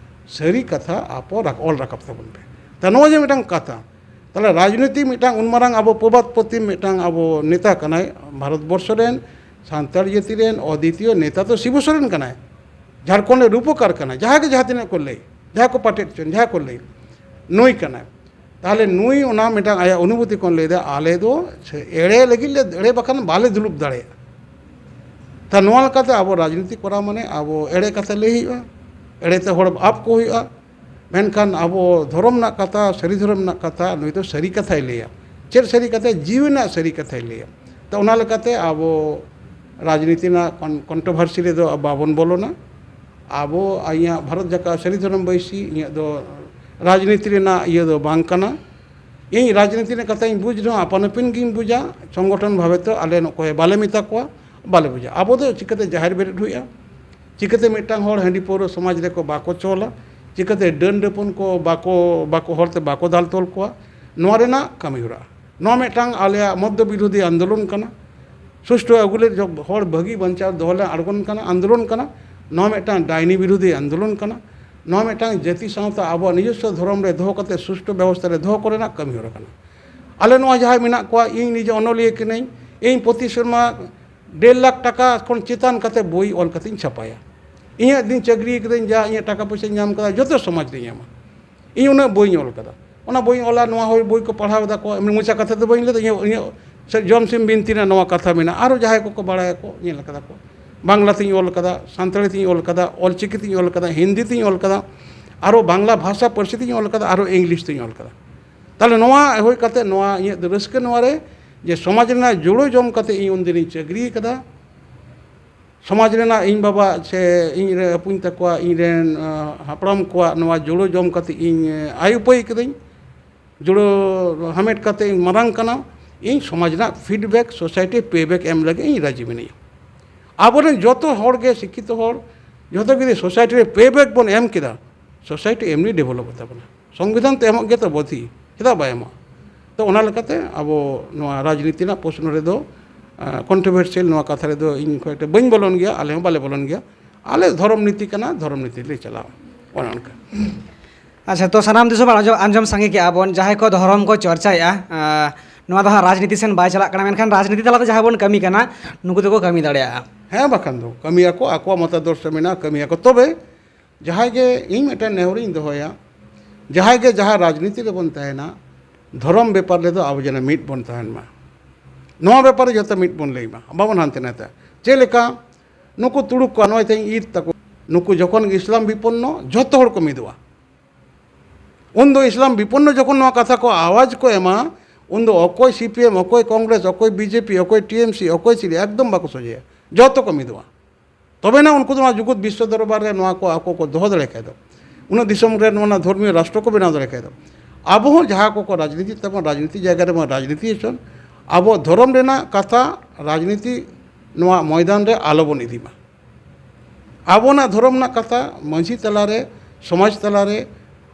ᱥᱟᱹᱨᱤ ᱠᱟᱛᱷᱟ ᱟᱯᱚ ᱨᱟᱠ-, ᱚᱞ ᱨᱟᱠᱟᱵ ᱛᱟᱵᱚᱱ ᱯᱮ᱾" ᱛᱟ ᱱᱚᱣᱟ ᱡᱮ ᱢᱤᱫᱴᱟᱝ ᱠᱟᱛᱷᱟ, ᱛᱟᱦᱞᱮ ᱨᱟᱡᱽᱱᱤᱛᱤ ᱢᱤᱫᱴᱟᱝ ᱩᱱ ᱢᱟᱨᱟᱝ ᱟᱵᱚ ᱯᱨᱚᱵᱟᱫᱯᱚᱛᱤ ᱢᱤᱫᱴᱟᱝ ᱟᱵᱚ ᱱᱮᱛᱟ ᱠᱟᱱᱟᱭ, ᱵᱷᱟᱨᱚᱛ ᱵᱚᱨᱥᱚ ᱨᱮᱱ ᱥᱟᱱᱛᱟᱲ ᱡᱟᱹᱛᱤ ᱨᱮᱱ ᱚᱫᱤᱛᱤᱭᱚ ᱱᱮᱛᱟ ᱫᱚ ᱥᱤᱵᱩ ᱥᱚᱨᱮᱱ ᱠᱟᱱᱟᱭ, ᱡᱷᱟᱲᱠᱷᱚᱸᱰ ᱨᱮ ᱨᱩᱯᱚᱠᱟᱨ ᱠᱟᱱᱟᱭ, ᱡᱟᱦᱟᱸ ᱜᱮ ᱡᱟᱦᱟᱸ ᱛᱤᱱᱟᱹᱜ ᱠᱚ ᱞᱟᱹᱭ, ᱡᱟᱦᱟᱸ ᱠᱚ ᱯᱟᱴᱮᱫ ᱪᱚᱱ, ᱡᱟᱦᱟᱸ ᱠᱚ ᱞᱟᱹᱭ, ᱱᱩᱭ ᱠᱟᱱᱟᱭ᱾ ᱛᱟᱦᱞᱮ ᱱᱩᱭ ᱚᱱᱟ ᱢᱤᱫᱴᱟᱝ ᱟᱭᱟᱜ ᱚᱱᱩᱵᱷᱩᱛᱤ ᱠᱷᱚᱱ ᱞᱟᱹᱭᱫᱟ, "ᱟᱞᱮ ᱫᱚ ᱮᱲᱮ ᱞᱟᱹᱜᱤᱫ ᱞᱮ ᱮᱲᱮ, ᱵᱟᱠᱷᱟᱱ ᱵᱟᱞᱮ ᱫᱩᱲᱩᱵ ᱫᱟᱲᱮᱭᱟᱜᱼᱟ᱾" ᱛᱟ ᱱᱚᱣᱟ ᱞᱮᱠᱟᱛᱮ ᱟᱵᱚ ᱨᱟᱡᱽᱱᱤᱛᱤ ᱠᱚᱨᱟᱣ ᱢᱟᱱᱮ ᱟᱵᱚ ᱮᱲᱮ ᱠᱟᱛᱷᱟ ᱞᱟᱹᱭ ᱦᱩᱭᱩᱜᱼᱟ, ᱮᱲᱮᱛᱮ ᱦᱚᱲ ᱟᱯ ᱠᱚ ᱦᱩᱭᱩᱜᱼᱟ᱾ ᱢᱮᱱᱠᱷᱟᱱ ᱟᱵᱚ ᱫᱷᱚᱨᱚᱢ ᱨᱮᱱᱟᱜ ᱠᱟᱛᱷᱟ, ᱥᱟᱹᱨᱤ ᱫᱷᱚᱨᱚᱢ ᱨᱮᱱᱟᱜ ᱠᱟᱛᱷᱟ, ᱱᱩᱭ ᱫᱚ ᱥᱟᱹᱨᱤ ᱠᱟᱛᱷᱟᱭ ᱞᱟᱹᱭᱟ᱾ ᱪᱮᱫ ᱥᱟᱹᱨᱤ ᱠᱟᱛᱷᱟ? ᱡᱤᱣᱤ ᱨᱮᱱᱟᱜ ᱥᱟᱹᱨᱤ ᱠᱟᱛᱷᱟᱭ ᱞᱟᱹᱭᱟ᱾ ᱛᱚ ᱚᱱᱟ ᱞᱮᱠᱟᱛᱮ ᱟᱵᱚ ᱨᱟᱡᱽᱱᱤᱛᱤ ᱨᱮᱱᱟᱜ ᱠᱚᱱ-, controversy ᱨᱮᱫᱚ ᱵᱟᱵᱚᱱ ᱵᱚᱞᱚᱱᱟ᱾ ᱟᱵᱚ, ᱤᱧᱟᱹᱜ ᱵᱷᱟᱨᱚᱛ ᱡᱟᱠᱟᱛ ᱥᱟᱹᱨᱤ ᱫᱷᱚᱨᱚᱢ ᱵᱟᱹᱭᱥᱤ, ᱤᱧᱟᱹᱜ ᱫᱚ ᱨᱟᱡᱽᱱᱤᱛᱤ ᱨᱮᱱᱟᱜ ᱤᱭᱟᱹ ᱫᱚ ᱵᱟᱝ ᱠᱟᱱᱟ᱾ ᱤᱧ ᱨᱟᱡᱽᱱᱤᱛᱤ ᱨᱮᱱᱟᱜ ᱠᱟᱛᱷᱟᱧ ᱵᱩᱡᱽ ᱨᱮᱦᱚᱸ ᱟᱯᱟᱱ ᱟᱹᱯᱤᱱ ᱜᱤᱧ ᱵᱩᱡᱟ, ᱥᱚᱝᱜᱚᱴᱷᱚᱱ ᱵᱷᱟᱵᱮ ᱛᱚ ᱟᱞᱮ ᱱᱚᱠᱚᱭ ᱵᱟᱞᱮ ᱢᱮᱛᱟ ᱠᱚᱣᱟ, ᱵᱟᱞᱮ ᱵᱩᱡᱟ᱾ ᱟᱵᱚ ᱫᱚ ᱪᱤᱠᱟᱹᱛᱮ ᱡᱟᱦᱮᱨ ᱵᱮᱨᱮᱫ ᱦᱩᱭᱩᱜᱼᱟ? ᱪᱤᱠᱟᱹᱛᱮ ᱢᱤᱫᱴᱟᱝ ᱦᱚᱲ ᱦᱟᱺᱰᱤ ᱯᱟᱹᱣᱨᱟᱹ ᱥᱚᱢᱟᱡᱽ ᱨᱮᱠᱚ ᱵᱟᱠᱚ ᱪᱚᱞᱟ? ᱪᱤᱠᱟᱹᱛᱮ ᱰᱟᱹᱱ ᱰᱟᱹᱯᱩᱱ ᱠᱚ ᱵᱟᱠᱚ, ᱵᱟᱠᱚ ᱦᱚᱲᱛᱮ ᱵᱟᱠᱚ ᱫᱟᱞ ᱛᱚᱞ ᱠᱚᱣᱟ? ᱱᱚᱣᱟ ᱨᱮᱱᱟᱜ ᱠᱟᱹᱢᱤ ᱦᱚᱨᱟ᱾ ᱱᱚᱣᱟ ᱢᱤᱫᱴᱟᱝ ᱟᱞᱮᱭᱟᱜ ᱢᱚᱫᱽᱫᱚ ᱵᱤᱨᱳᱫᱷᱤ ᱟᱱᱫᱳᱞᱚᱱ ᱠᱟᱱᱟ᱾ ᱥᱩᱥᱴᱷᱩ ᱟᱹᱜᱩ ᱞᱮᱫ ᱡᱚ-, ᱦᱚᱲ ᱵᱷᱟᱹᱜᱤ ᱵᱟᱧᱪᱟᱣ ᱫᱚᱦᱚ ᱞᱮ ᱟᱬᱜᱚᱱ ᱠᱟᱱᱟ, ᱟᱱᱫᱳᱞᱚᱱ ᱠᱟᱱᱟ᱾ ᱱᱚᱣᱟ ᱢᱤᱫᱴᱟᱝ ᱰᱟᱭᱱᱤ ᱵᱤᱨᱳᱫᱷᱤ ᱟᱱᱫᱳᱞᱚᱱ ᱠᱟᱱᱟ᱾ ᱱᱚᱣᱟ ᱢᱤᱫᱴᱟᱝ ᱡᱟᱹᱛᱤ ᱥᱟᱶᱛᱟ ᱟᱵᱚᱣᱟᱜ ᱱᱤᱡᱚᱥᱥᱚ ᱫᱷᱚᱨᱚᱢ ᱨᱮ ᱫᱚᱦᱚ ᱠᱟᱛᱮ ᱥᱩᱥᱴᱷᱩ ᱵᱮᱵᱚᱥᱛᱷᱟ ᱨᱮ ᱫᱚᱦᱚ ᱠᱚᱨᱮᱱᱟᱜ ᱠᱟᱹᱢᱤ ᱦᱚᱨᱟ ᱠᱟᱱᱟ᱾ ᱟᱞᱮ ᱱᱚᱣᱟ ᱡᱟᱦᱟᱸᱭ ᱢᱮᱱᱟᱜ ᱠᱚᱣᱟ, ᱤᱧ ᱱᱤᱡᱮ ᱚᱱᱚᱞᱤᱭᱟᱹ ᱠᱟᱹᱱᱟᱹᱧ, ᱤᱧ ᱯᱨᱚᱛᱤ ᱥᱮᱨᱢᱟ ᱰᱮᱲ ᱞᱟᱠᱷ ᱴᱟᱠᱟ ᱠᱷᱚᱱ ᱪᱮᱛᱟᱱ ᱠᱟᱛᱮ ᱵᱳᱭ ᱚᱞ ᱠᱟᱛᱮᱧ ᱪᱷᱟᱯᱟᱭᱟ᱾ ᱤᱧᱟᱹᱜ ᱫᱤᱱ ᱪᱟᱹᱠᱨᱤ ᱠᱟᱹᱫᱟᱹᱧ, ᱡᱟ ᱤᱧᱟᱹᱜ ᱴᱟᱠᱟ ᱯᱚᱭᱥᱟᱧ ᱧᱟᱢ ᱠᱟᱫᱟ, ᱡᱚᱛᱚ ᱥᱚᱢᱟᱡᱽ ᱨᱤᱧ ᱮᱢᱟ᱾ ᱤᱧ ᱩᱱᱟᱹᱜ ᱵᱳᱭᱤᱧ ᱚᱞ ᱠᱟᱫᱟ, ᱚᱱᱟ ᱵᱳᱭᱤᱧ ᱚᱞᱟ, ᱱᱚᱣᱟ ᱦᱚᱸ ᱵᱳᱭ ᱠᱚ ᱯᱟᱲᱦᱟᱣ ᱮᱫᱟ ᱠᱚ, ᱮᱢᱱᱤ ᱢᱚᱪᱟ ᱠᱟᱛᱷᱟ ᱫᱚ ᱵᱟᱹᱧ ᱞᱟᱹᱭᱫᱟ, ᱤᱧᱟᱹᱜ, ᱤᱧᱟᱹᱜ ᱥᱮ ᱡᱚᱢ ᱥᱤᱢ ᱵᱤᱱᱛᱤ ᱨᱮᱱᱟᱜ ᱱᱚᱣᱟ ᱠᱟᱛᱷᱟ ᱢᱮᱱᱟᱜᱼᱟ, ᱟᱨᱚ ᱡᱟᱦᱟᱸᱭ ᱠᱚᱠᱚ ᱵᱟᱲᱟᱭᱟᱠᱚ ᱧᱮᱞ ᱠᱟᱫᱟ ᱠᱚ, ᱵᱟᱝᱞᱟ ᱛᱤᱧ ᱚᱞ ᱠᱟᱫᱟ, ᱥᱟᱱᱛᱟᱲᱤ ᱛᱤᱧ ᱚᱞ ᱠᱟᱫᱟ, ᱚᱞᱪᱤᱠᱤ ᱛᱤᱧ ᱚᱞ ᱠᱟᱫᱟ, ᱦᱤᱱᱫᱤ ᱛᱤᱧ ᱚᱞ ᱠᱟᱫᱟ, ᱟᱨᱚ ᱵᱟᱝᱞᱟ ᱵᱷᱟᱥᱟ ᱯᱟᱹᱨᱥᱤ ᱛᱤᱧ ᱚᱞ ᱠᱟᱫᱟ, ᱟᱨᱚ ᱤᱝᱞᱤᱥ ᱛᱤᱧ ᱚᱞ ᱠᱟᱫᱟ᱾ ᱛᱟᱦᱞᱮ ᱱᱚᱣᱟ ᱦᱩᱭ ᱠᱟᱛᱮ ᱱᱚᱣᱟ ᱤᱧᱟᱹᱜ ᱫᱚ ᱨᱟᱹᱥᱠᱟᱹ ᱱᱚᱣᱟ ᱨᱮ ᱡᱮ ᱥᱚᱢᱟᱡᱽ ᱨᱮᱱᱟᱜ ᱡᱩᱲᱟᱹ ᱡᱚᱢ ᱠᱟᱛᱮ ᱤᱧ ᱩᱱᱫᱤᱱᱤᱧ ᱪᱟᱹᱠᱨᱤ ᱟᱠᱟᱫᱟ᱾ ᱥᱚᱢᱟᱡᱽ ᱨᱮᱱᱟᱜ ᱤᱧ ᱵᱟᱵᱟ ᱥᱮ ᱤᱧ ᱨᱮᱱ ᱦᱚᱯᱚᱱ ᱛᱟᱠᱚᱣᱟᱜ, ᱤᱧ ᱨᱮᱱ, ᱟᱸ, ᱦᱟᱯᱲᱟᱢ ᱠᱚᱣᱟᱜ ᱱᱚᱣᱟ ᱡᱩᱲᱟᱹ ᱡᱚᱢ ᱠᱟᱛᱮ ᱤᱧ, ᱟᱸ, ᱟᱭ ᱩᱯᱟᱹᱭ ᱠᱟᱹᱫᱟᱹᱧ, ᱡᱩᱲᱟᱹ ᱦᱟᱢᱮᱴ ᱠᱟᱛᱮ ᱤᱧ ᱢᱟᱨᱟᱝ ᱠᱟᱱᱟ᱾ ᱤᱧ ᱥᱚᱢᱟᱡᱽ ᱨᱮᱱᱟᱜ feedback, society payback ᱮᱢ ᱞᱟᱹᱜᱤᱫ ᱤᱧ ᱨᱟᱡᱤ ᱢᱤᱱᱟᱹᱧᱟ᱾ ᱟᱵᱚᱨᱮᱱ ᱡᱚᱛᱚ ᱦᱚᱲ ᱜᱮ, ᱥᱤᱠᱠᱷᱤᱛᱚ ᱦᱚᱲ, ᱡᱚᱛᱚ ᱡᱩᱫᱤ society ᱨᱮ payback ᱵᱚᱱ ᱮᱢ ᱠᱮᱫᱟ, society ᱮᱢᱱᱤ developᱚᱜ ᱛᱟᱵᱚᱱᱟ᱾ ᱥᱚᱝᱵᱤᱫᱷᱟᱱ ᱛᱮ ᱮᱢᱚᱜ ᱜᱮᱛᱚ ᱵᱚᱫᱷᱤ, ᱪᱮᱫᱟᱜ ᱵᱟᱭ ᱮᱢᱚᱜᱼᱟ? ᱛᱚ ᱚᱱᱟ ᱞᱮᱠᱟᱛᱮ ᱟᱵᱚ ᱱᱚᱣᱟ ᱨᱟᱡᱽᱱᱤᱛᱤ ᱨᱮᱱᱟᱜ ᱯᱨᱚᱥᱱᱚ ᱨᱮᱫᱚ, ᱟᱸ, controversial ᱱᱚᱣᱟ ᱠᱟᱛᱷᱟ ᱨᱮᱫᱚ ᱤᱧ ᱠᱷᱩᱵ ᱮᱠᱴᱟ ᱵᱟᱹᱧ ᱵᱚᱞᱚᱱ ᱜᱮᱭᱟ, ᱟᱞᱮ ᱦᱚᱸ ᱵᱟᱞᱮ ᱵᱚᱞᱚᱱ ᱜᱮᱭᱟ᱾ ᱟᱞᱮ ᱫᱷᱚᱨᱚᱢ ᱱᱤᱛᱤ ᱠᱟᱱᱟ, ᱫᱷᱚᱨᱚᱢ ᱱᱤᱛᱤ ᱞᱮ ᱪᱟᱞᱟᱣᱟ, ᱚᱱᱮ ᱚᱱᱠᱟ᱾ ᱟᱪᱪᱷᱟ, ᱛᱚ ᱥᱟᱱᱟᱢ ᱫᱤᱥᱚᱢ ᱦᱚᱲ ᱟᱸᱡᱚᱢ, ᱟᱸᱡᱚᱢ ᱥᱟᱸᱜᱮ ᱠᱮᱜᱼᱟ ᱵᱚᱱ, ᱡᱟᱦᱟᱸᱭ ᱠᱚ ᱫᱷᱚᱨᱚᱢ ᱠᱚ ᱪᱚᱨᱪᱟᱭᱮᱜᱼᱟ, ᱟᱸ, ᱱᱚᱣᱟ ᱫᱚ ᱦᱟᱸᱜ ᱨᱟᱡᱽᱱᱤᱛᱤ ᱥᱮᱱ ᱵᱟᱭ ᱪᱟᱞᱟᱜ ᱠᱟᱱᱟ, ᱢᱮᱱᱠᱷᱟᱱ ᱨᱟᱡᱽᱱᱤᱛᱤ ᱛᱟᱞᱟᱛᱮ ᱡᱟᱦᱟᱸ ᱵᱚᱱ ᱠᱟᱹᱢᱤ ᱠᱟᱱᱟ, ᱱᱩᱠᱩ ᱫᱚᱠᱚ ᱠᱟᱹᱢᱤ ᱫᱟᱲᱮᱭᱟᱜᱼᱟ᱾ ᱦᱮᱸ, ᱵᱟᱠᱷᱟᱱ ᱫᱚ ᱠᱟᱹᱢᱤᱭᱟᱠᱚ, ᱟᱠᱚᱣᱟᱜ ᱢᱚᱛᱟᱫᱚᱨᱥᱚ ᱢᱮᱱᱟᱜᱼᱟ, ᱠᱟᱹᱢᱤᱭᱟᱠᱚ᱾ ᱛᱚᱵᱮ ᱡᱟᱦᱟᱸᱭ ᱜᱮ, ᱤᱧ ᱢᱤᱫᱴᱮᱱ ᱱᱮᱦᱚᱨᱤᱧ ᱫᱚᱦᱚᱭᱟ, ᱡᱟᱦᱟᱸᱭ ᱜᱮ ᱡᱟᱦᱟᱸ ᱨᱟᱡᱽᱱᱤᱛᱤ ᱨᱮᱵᱚᱱ ᱛᱟᱦᱮᱱᱟ, ᱫᱷᱚᱨᱚᱢ ᱵᱮᱯᱟᱨ ᱨᱮᱫᱚ ᱟᱵᱚ ᱡᱮᱱᱚ ᱢᱤᱫ ᱵᱚᱱ ᱛᱟᱦᱮᱱ ᱢᱟ᱾ ᱱᱚᱣᱟ ᱵᱮᱯᱟᱨ ᱨᱮ ᱡᱚᱛᱚ ᱢᱤᱫ ᱵᱚᱱ ᱞᱟᱹᱭ ᱢᱟ, ᱵᱟᱵᱚᱱ ᱦᱟᱱᱛᱮ ᱱᱟᱛᱮ᱾ ᱪᱮᱫ ᱞᱮᱠᱟ ᱱᱩᱠᱩ ᱛᱩᱲᱩᱠ ᱠᱚᱣᱟᱜ ᱱᱚᱜᱼᱚᱭ ᱛᱮᱦᱮᱧ ᱤᱫ ᱛᱟᱠᱚ, ᱱᱩᱠᱩ ᱡᱚᱠᱷᱚᱱ ᱜᱮ ᱤᱥᱞᱟᱢ ᱵᱤᱯᱚᱱᱱᱚ, ᱡᱚᱛᱚ ᱦᱚᱲ ᱠᱚ ᱢᱤᱫᱚᱜᱼᱟ᱾ ᱩᱱᱫᱚ ᱤᱥᱞᱟᱢ ᱵᱤᱯᱚᱱᱱᱚ ᱡᱚᱠᱷᱚᱱ ᱱᱚᱣᱟ ᱠᱟᱛᱷᱟ ᱠᱚ ᱟᱣᱟᱡᱽ ᱠᱚ ᱮᱢᱟ, ᱩᱱᱫᱚ ᱚᱠᱚᱭ ᱥᱤ ᱯᱤ ᱮᱢ, ᱚᱠᱚᱭ ᱠᱚᱝᱜᱨᱮᱥ, ᱚᱠᱚᱭ ᱵᱤ ᱡᱮ ᱯᱤ, ᱚᱠᱚᱭ ᱴᱤ ᱮᱢ ᱥᱤ, ᱚᱠᱚᱭ ᱥᱤ ᱰᱤ, ᱮᱠᱫᱚᱢ ᱵᱟᱠᱚ ᱥᱚᱡᱷᱮᱭᱟ, ᱡᱚᱛᱚ ᱠᱚ ᱢᱤᱫᱚᱜᱼᱟ᱾ ᱛᱚᱵᱮᱱᱟ ᱩᱱᱠᱩ ᱫᱚ ᱱᱚᱣᱟ ᱡᱩᱜᱩᱛ ᱵᱤᱥᱥᱚ ᱫᱚᱨᱵᱟᱨ ᱨᱮ ᱱᱚᱣᱟ ᱠᱚ ᱟᱠᱚ ᱠᱚ ᱫᱚᱦᱚ ᱫᱟᱲᱮ ᱠᱷᱟᱡ ᱫᱚ, ᱩᱱᱟᱹᱜ ᱫᱤᱥᱚᱢ ᱨᱮ ᱱᱚᱣᱟ ᱫᱷᱚᱨᱢᱤᱭᱚ ᱨᱟᱥᱴᱨᱚ ᱠᱚ ᱵᱮᱱᱟᱣ ᱫᱟᱲᱮ ᱠᱷᱟᱡ ᱫᱚ, ᱟᱵᱚ ᱦᱚᱸ ᱡᱟᱦᱟᱸ ᱠᱚᱠᱚ ᱨᱟᱡᱽᱱᱤᱛᱤ ᱛᱟᱵᱚᱱ, ᱨᱟᱡᱽᱱᱤᱛᱤ ᱡᱟᱭᱜᱟ ᱨᱮᱵᱚᱱ ᱨᱟᱡᱽᱱᱤᱛᱤ ᱦᱚᱪᱚᱱ, ᱟᱵᱚ ᱫᱷᱚᱨᱚᱢ ᱨᱮᱱᱟᱜ ᱠᱟᱛᱷᱟ ᱨᱟᱡᱽᱱᱤᱛᱤ ᱱᱚᱣᱟ ᱢᱚᱭᱫᱟᱱ ᱨᱮ ᱟᱞᱚ ᱵᱚᱱ ᱤᱫᱤ ᱢᱟ᱾ ᱟᱵᱚᱱᱟᱜ ᱫᱷᱚᱨᱚᱢ ᱨᱮᱱᱟᱜ ᱠᱟᱛᱷᱟ ᱢᱟᱹᱡᱷᱤ ᱛᱟᱞᱟᱨᱮ, ᱥᱚᱢᱟᱡᱽ ᱛᱟᱞᱟᱨᱮ,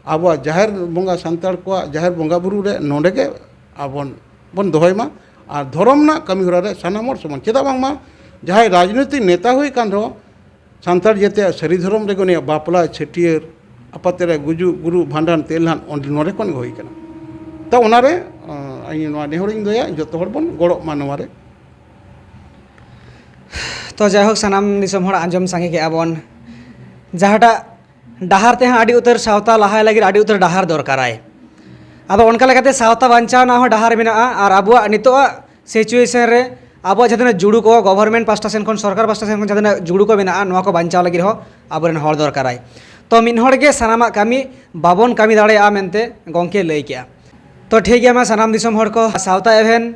ᱟᱵᱚᱣᱟᱜ ᱡᱟᱦᱮᱨ ᱵᱚᱸᱜᱟ, ᱥᱟᱱᱛᱟᱲ ᱠᱚᱣᱟᱜ ᱡᱟᱦᱮᱨ ᱵᱚᱸᱜᱟ ᱵᱩᱨᱩ ᱨᱮ ᱱᱚᱰᱮ ᱜᱮ ᱟᱵᱚᱱ ᱵᱚᱱ ᱫᱚᱦᱚᱭ ᱢᱟ᱾ ᱟᱨ ᱫᱷᱚᱨᱚᱢ ᱨᱮᱱᱟᱜ ᱠᱟᱹᱢᱤ ᱦᱚᱨᱟ ᱨᱮ ᱥᱟᱱᱟᱢ ᱦᱚᱲ ᱥᱚᱢᱟᱱ᱾ ᱪᱮᱫᱟᱜ ᱵᱟᱝᱢᱟ ᱡᱟᱦᱟᱸᱭ ᱨᱟᱡᱽᱱᱳᱭᱛᱤᱠ ᱱᱮᱛᱟ ᱦᱩᱭ ᱠᱟᱱ ᱨᱮᱦᱚᱸ, ᱥᱟᱱᱛᱟᱲ ᱡᱟᱹᱛᱤᱭᱟᱜ ᱥᱟᱹᱨᱤ ᱫᱷᱚᱨᱚᱢ ᱨᱮᱜᱮ ᱩᱱᱤᱭᱟᱜ ᱵᱟᱯᱞᱟ, ᱪᱷᱟᱹᱴᱭᱟᱹᱨ, ᱟᱯᱟᱛ ᱨᱮ ᱜᱩᱡᱩᱜ, ᱜᱩᱨᱩᱜ, ᱵᱷᱟᱸᱰᱟᱱ, ᱛᱮᱞᱦᱟᱱ ᱚᱸᱰᱮ, ᱱᱚᱰᱮ ᱠᱷᱚᱱ ᱜᱮ ᱦᱩᱭ ᱠᱟᱱᱟ᱾ ᱛᱚ ᱚᱱᱟᱨᱮ, ᱟᱸ, ᱤᱧ ᱱᱚᱣᱟ ᱱᱮᱦᱚᱨᱤᱧ ᱫᱚᱦᱚᱭᱟ, ᱡᱚᱛᱚ ᱦᱚᱲ ᱵᱚᱱ ᱜᱚᱲᱚᱜ ᱢᱟ ᱱᱚᱣᱟ ᱨᱮ᱾ ᱛᱚ ᱡᱟᱭᱦᱳᱠ, ᱥᱟᱱᱟᱢ ᱫᱤᱥᱚᱢ ᱦᱚᱲ ᱟᱸᱡᱚᱢ ᱥᱟᱸᱜᱮ ᱠᱮᱜᱼᱟ ᱵᱚᱱ, ᱡᱟᱦᱟᱸᱴᱟᱜ ᱰᱟᱦᱟᱨ ᱛᱮᱦᱟᱸᱜ ᱟᱹᱰᱤ ᱩᱛᱟᱹᱨ ᱥᱟᱶᱛᱟ ᱞᱟᱦᱟᱭ ᱞᱟᱹᱜᱤᱫ ᱟᱹᱰᱤ ᱩᱛᱟᱹᱨ ᱰᱟᱦᱟᱨ ᱫᱚᱨᱠᱟᱨᱟᱭ᱾ ᱟᱫᱚ ᱚᱱᱠᱟ ᱞᱮᱠᱟᱛᱮ ᱥᱟᱶᱛᱟ ᱵᱟᱧᱪᱟᱣ ᱨᱮᱱᱟᱜ ᱦᱚᱸ ᱰᱟᱦᱟᱨ ᱢᱮᱱᱟᱜᱼᱟ, ᱟᱨ ᱟᱵᱚᱣᱟᱜ ᱱᱤᱛᱚᱜᱟᱜ situation ᱨᱮ ᱟᱵᱚᱣᱟᱜ ᱡᱟᱦᱟᱸ ᱛᱤᱱᱟᱹᱜ ᱡᱩᱲᱩ ᱠᱚ, government ᱯᱟᱥᱴᱟ ᱥᱮᱱ ᱠᱷᱚᱱ, ᱥᱚᱨᱠᱟᱨ ᱯᱟᱥᱴᱟ ᱥᱮᱱ ᱠᱷᱚᱱ ᱡᱟᱦᱟᱸ ᱛᱤᱱᱟᱹᱜ ᱡᱩᱲᱩ ᱠᱚ ᱢᱮᱱᱟᱜᱼᱟ, ᱱᱚᱣᱟ ᱠᱚ ᱵᱟᱧᱪᱟᱣ ᱞᱟᱹᱜᱤᱫ ᱦᱚᱸ ᱟᱵᱚᱨᱮᱱ ᱦᱚᱲ ᱫᱚᱨᱠᱟᱨᱟᱭ᱾ ᱛᱚ ᱢᱤᱫ ᱦᱚᱲ ᱜᱮ ᱥᱟᱱᱟᱢᱟᱜ ᱠᱟᱹᱢᱤ ᱵᱟᱵᱚᱱ ᱠᱟᱹᱢᱤ ᱫᱟᱲᱮᱭᱟᱜᱼᱟ ᱢᱮᱱᱛᱮ ᱜᱚᱢᱠᱮ ᱞᱟᱹᱭ ᱠᱮᱜᱼᱟ᱾ ᱛᱚ ᱴᱷᱤᱠ ᱜᱮᱭᱟ, ᱢᱟ ᱥᱟᱱᱟᱢ ᱫᱤᱥᱚᱢ ᱦᱚᱲ ᱠᱚ ᱥᱟᱶᱛᱟ ᱮᱵᱷᱮᱱ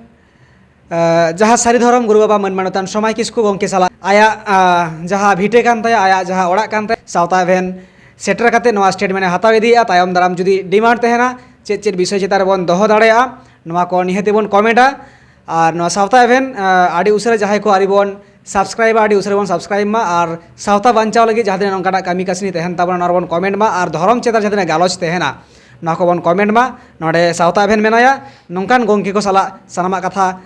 ᱡᱟᱦᱟᱸ ᱥᱟᱹᱨᱤ ᱫᱷᱚᱨᱚᱢ ᱜᱩᱨᱩ ᱵᱟᱵᱟ ᱢᱟᱹᱱ ᱢᱟᱱᱚᱛᱟᱱ ᱥᱚᱢᱟᱭ ᱠᱤᱥᱠᱩ ᱜᱚᱢᱠᱮ ᱥᱟᱞᱟᱜ ᱟᱭᱟᱜ ᱡᱟᱦᱟᱸ ᱵᱷᱤᱴᱟᱹ ᱠᱟᱱ ᱛᱟᱭᱟ, ᱟᱭᱟᱜ ᱡᱟᱦᱟᱸ ᱚᱲᱟᱜ ᱠᱟᱱ ᱛᱟᱭᱟ, ᱥᱟᱶᱛᱟ ᱮᱵᱷᱮᱱ ᱥᱮᱴᱮᱨ ᱠᱟᱛᱮ ᱱᱚᱣᱟ ᱥᱴᱮᱴᱢᱮᱱᱴ ᱮ ᱦᱟᱛᱟᱣ ᱤᱫᱤᱭᱮᱫᱼᱟ᱾ ᱛᱟᱭᱚᱢ ᱫᱟᱨᱟᱢ ᱡᱩᱫᱤ ᱰᱤᱢᱟᱱᱰ ᱛᱟᱦᱮᱱᱟ, ᱪᱮᱫ ᱪᱮᱫ ᱵᱤᱥᱚᱭ ᱪᱮᱛᱟᱱ ᱨᱮᱵᱚᱱ ᱫᱚᱦᱚ ᱫᱟᱲᱮᱭᱟᱜᱼᱟ, ᱱᱚᱣᱟ ᱠᱚ ᱱᱤᱦᱟᱹᱛ ᱵᱚᱱ ᱠᱚᱢᱮᱱᱴᱟ᱾ ᱟᱨ ᱱᱚᱣᱟ ᱥᱟᱶᱛᱟ ᱮᱵᱷᱮᱱ ᱟᱹᱰᱤ ᱩᱥᱟᱹᱨᱟ ᱡᱟᱦᱟᱸᱭ ᱠᱚ ᱟᱹᱣᱨᱤ ᱵᱚᱱ ᱥᱟᱵᱥᱠᱨᱟᱭᱤᱵᱟ, ᱟᱹᱰᱤ ᱩᱥᱟᱹᱨᱟ ᱵᱚᱱ ᱥᱟᱵᱥᱠᱨᱟᱭᱤᱵ ᱢᱟ᱾ ᱟᱨ ᱥᱟᱶᱛᱟ ᱵᱟᱧᱪᱟᱣ ᱞᱟᱹᱜᱤᱫ ᱡᱟᱦᱟᱸ ᱛᱤᱱᱟᱹᱜ ᱱᱚᱝᱠᱟᱱᱟᱜ ᱠᱟᱹᱢᱤ ᱠᱟᱹᱥᱱᱤ ᱛᱟᱦᱮᱱ ᱛᱟᱵᱚᱱᱟ, ᱱᱚᱣᱟ ᱨᱮᱵᱚᱱ ᱠᱚᱢᱮᱱᱴ ᱢᱟ᱾ ᱟᱨ ᱫᱷᱚᱨᱚᱢ ᱪᱮᱛᱟᱱ ᱡᱟᱦᱟᱸ ᱛᱤᱱᱟᱹᱜ ᱜᱟᱞᱚᱪ ᱛᱟᱦᱮᱱᱟ, ᱱᱚᱣᱟ ᱠᱚᱵᱚᱱ ᱠᱚᱢᱮᱱᱴ ᱢᱟ᱾ ᱱᱚᱰᱮ ᱥᱟᱶᱛᱟ ᱮᱵᱷᱮᱱ ᱢᱮᱱᱟᱭᱟ, ᱱᱚᱝᱠᱟᱱ ᱜᱚᱢᱠᱮ ᱠᱚ ᱥᱟᱞᱟᱜ ᱥᱟᱱᱟᱢᱟᱜ ᱠᱟᱛᱷᱟ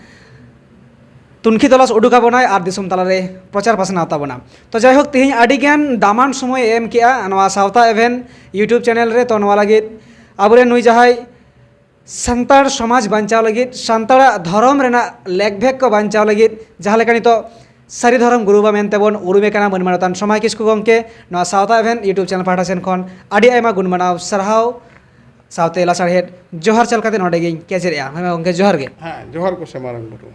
ᱛᱩᱱᱠᱷᱤ ᱛᱚᱞᱟᱥ ᱩᱰᱩᱠ ᱟᱵᱚᱱᱟᱭ ᱟᱨ ᱫᱤᱥᱚᱢ ᱛᱟᱞᱟᱨᱮ ᱯᱨᱚᱪᱟᱨ ᱯᱟᱥᱱᱟᱣ ᱛᱟᱵᱚᱱᱟ᱾ ᱛᱚ ᱡᱟᱭᱦᱳᱠ, ᱛᱮᱦᱮᱧ ᱟᱹᱰᱤ ᱜᱟᱱ ᱫᱟᱢᱟᱱ ᱥᱚᱢᱚᱭ ᱮ ᱮᱢ ᱠᱮᱜᱼᱟ ᱱᱚᱣᱟ ᱥᱟᱶᱛᱟ ᱮᱵᱷᱮᱱ YouTube ᱪᱮᱱᱮᱞ ᱨᱮ᱾ ᱛᱚ ᱱᱚᱣᱟ ᱞᱟᱹᱜᱤᱫ ᱟᱵᱚᱨᱮᱱ ᱱᱩᱭ ᱡᱟᱦᱟᱸᱭ ᱥᱟᱱᱛᱟᱲ ᱥᱚᱢᱟᱡᱽ ᱵᱟᱧᱪᱟᱣ ᱞᱟᱹᱜᱤᱫ, ᱥᱟᱱᱛᱟᱲᱟᱜ ᱫᱷᱚᱨᱚᱢ ᱨᱮᱱᱟᱜ ᱞᱮᱠᱵᱷᱮᱠ ᱠᱚ ᱵᱟᱧᱪᱟᱣ ᱞᱟᱹᱜᱤᱫ, ᱡᱟᱦᱟᱸ ᱞᱮᱠᱟ ᱱᱤᱛᱚᱜ ᱥᱟᱹᱨᱤ ᱫᱷᱚᱨᱚᱢ ᱜᱩᱨᱩ ᱵᱟᱵᱟ ᱢᱮᱱᱛᱮ ᱵᱚᱱ ᱩᱨᱩᱢᱮ ᱠᱟᱱᱟ, ᱢᱟᱹᱱ ᱢᱟᱱᱚᱛᱟᱱ ᱥᱚᱢᱟᱭ ᱠᱤᱥᱠᱩ ᱜᱚᱢᱠᱮ, ᱱᱚᱣᱟ ᱥᱟᱶᱛᱟ ᱮᱵᱷᱮᱱ YouTube ᱪᱮᱱᱮᱞ ᱯᱟᱦᱴᱟ ᱥᱮᱱ ᱠᱷᱚᱱ ᱟᱹᱰᱤ ᱟᱭᱢᱟ ᱜᱩᱱ ᱢᱟᱱᱟᱣ ᱥᱟᱨᱦᱟᱣ ᱥᱟᱶᱛᱮ ᱞᱟᱥᱟᱲᱦᱮᱫ ᱡᱚᱦᱟᱨ ᱪᱟᱞ ᱠᱟᱛᱮ ᱱᱚᱰᱮ ᱜᱤᱧ ᱠᱮᱪᱮᱨᱮᱜᱼᱟ᱾ ᱦᱮᱸ ᱢᱟ ᱜᱚᱢᱠᱮ, ᱡᱚᱦᱟᱨ ᱜᱮ᱾ ᱦᱮᱸ, ᱡᱚᱦᱟᱨ ᱜᱚᱸᱥᱟᱭ ᱢᱟᱨᱟᱝ ᱵᱩᱨᱩ᱾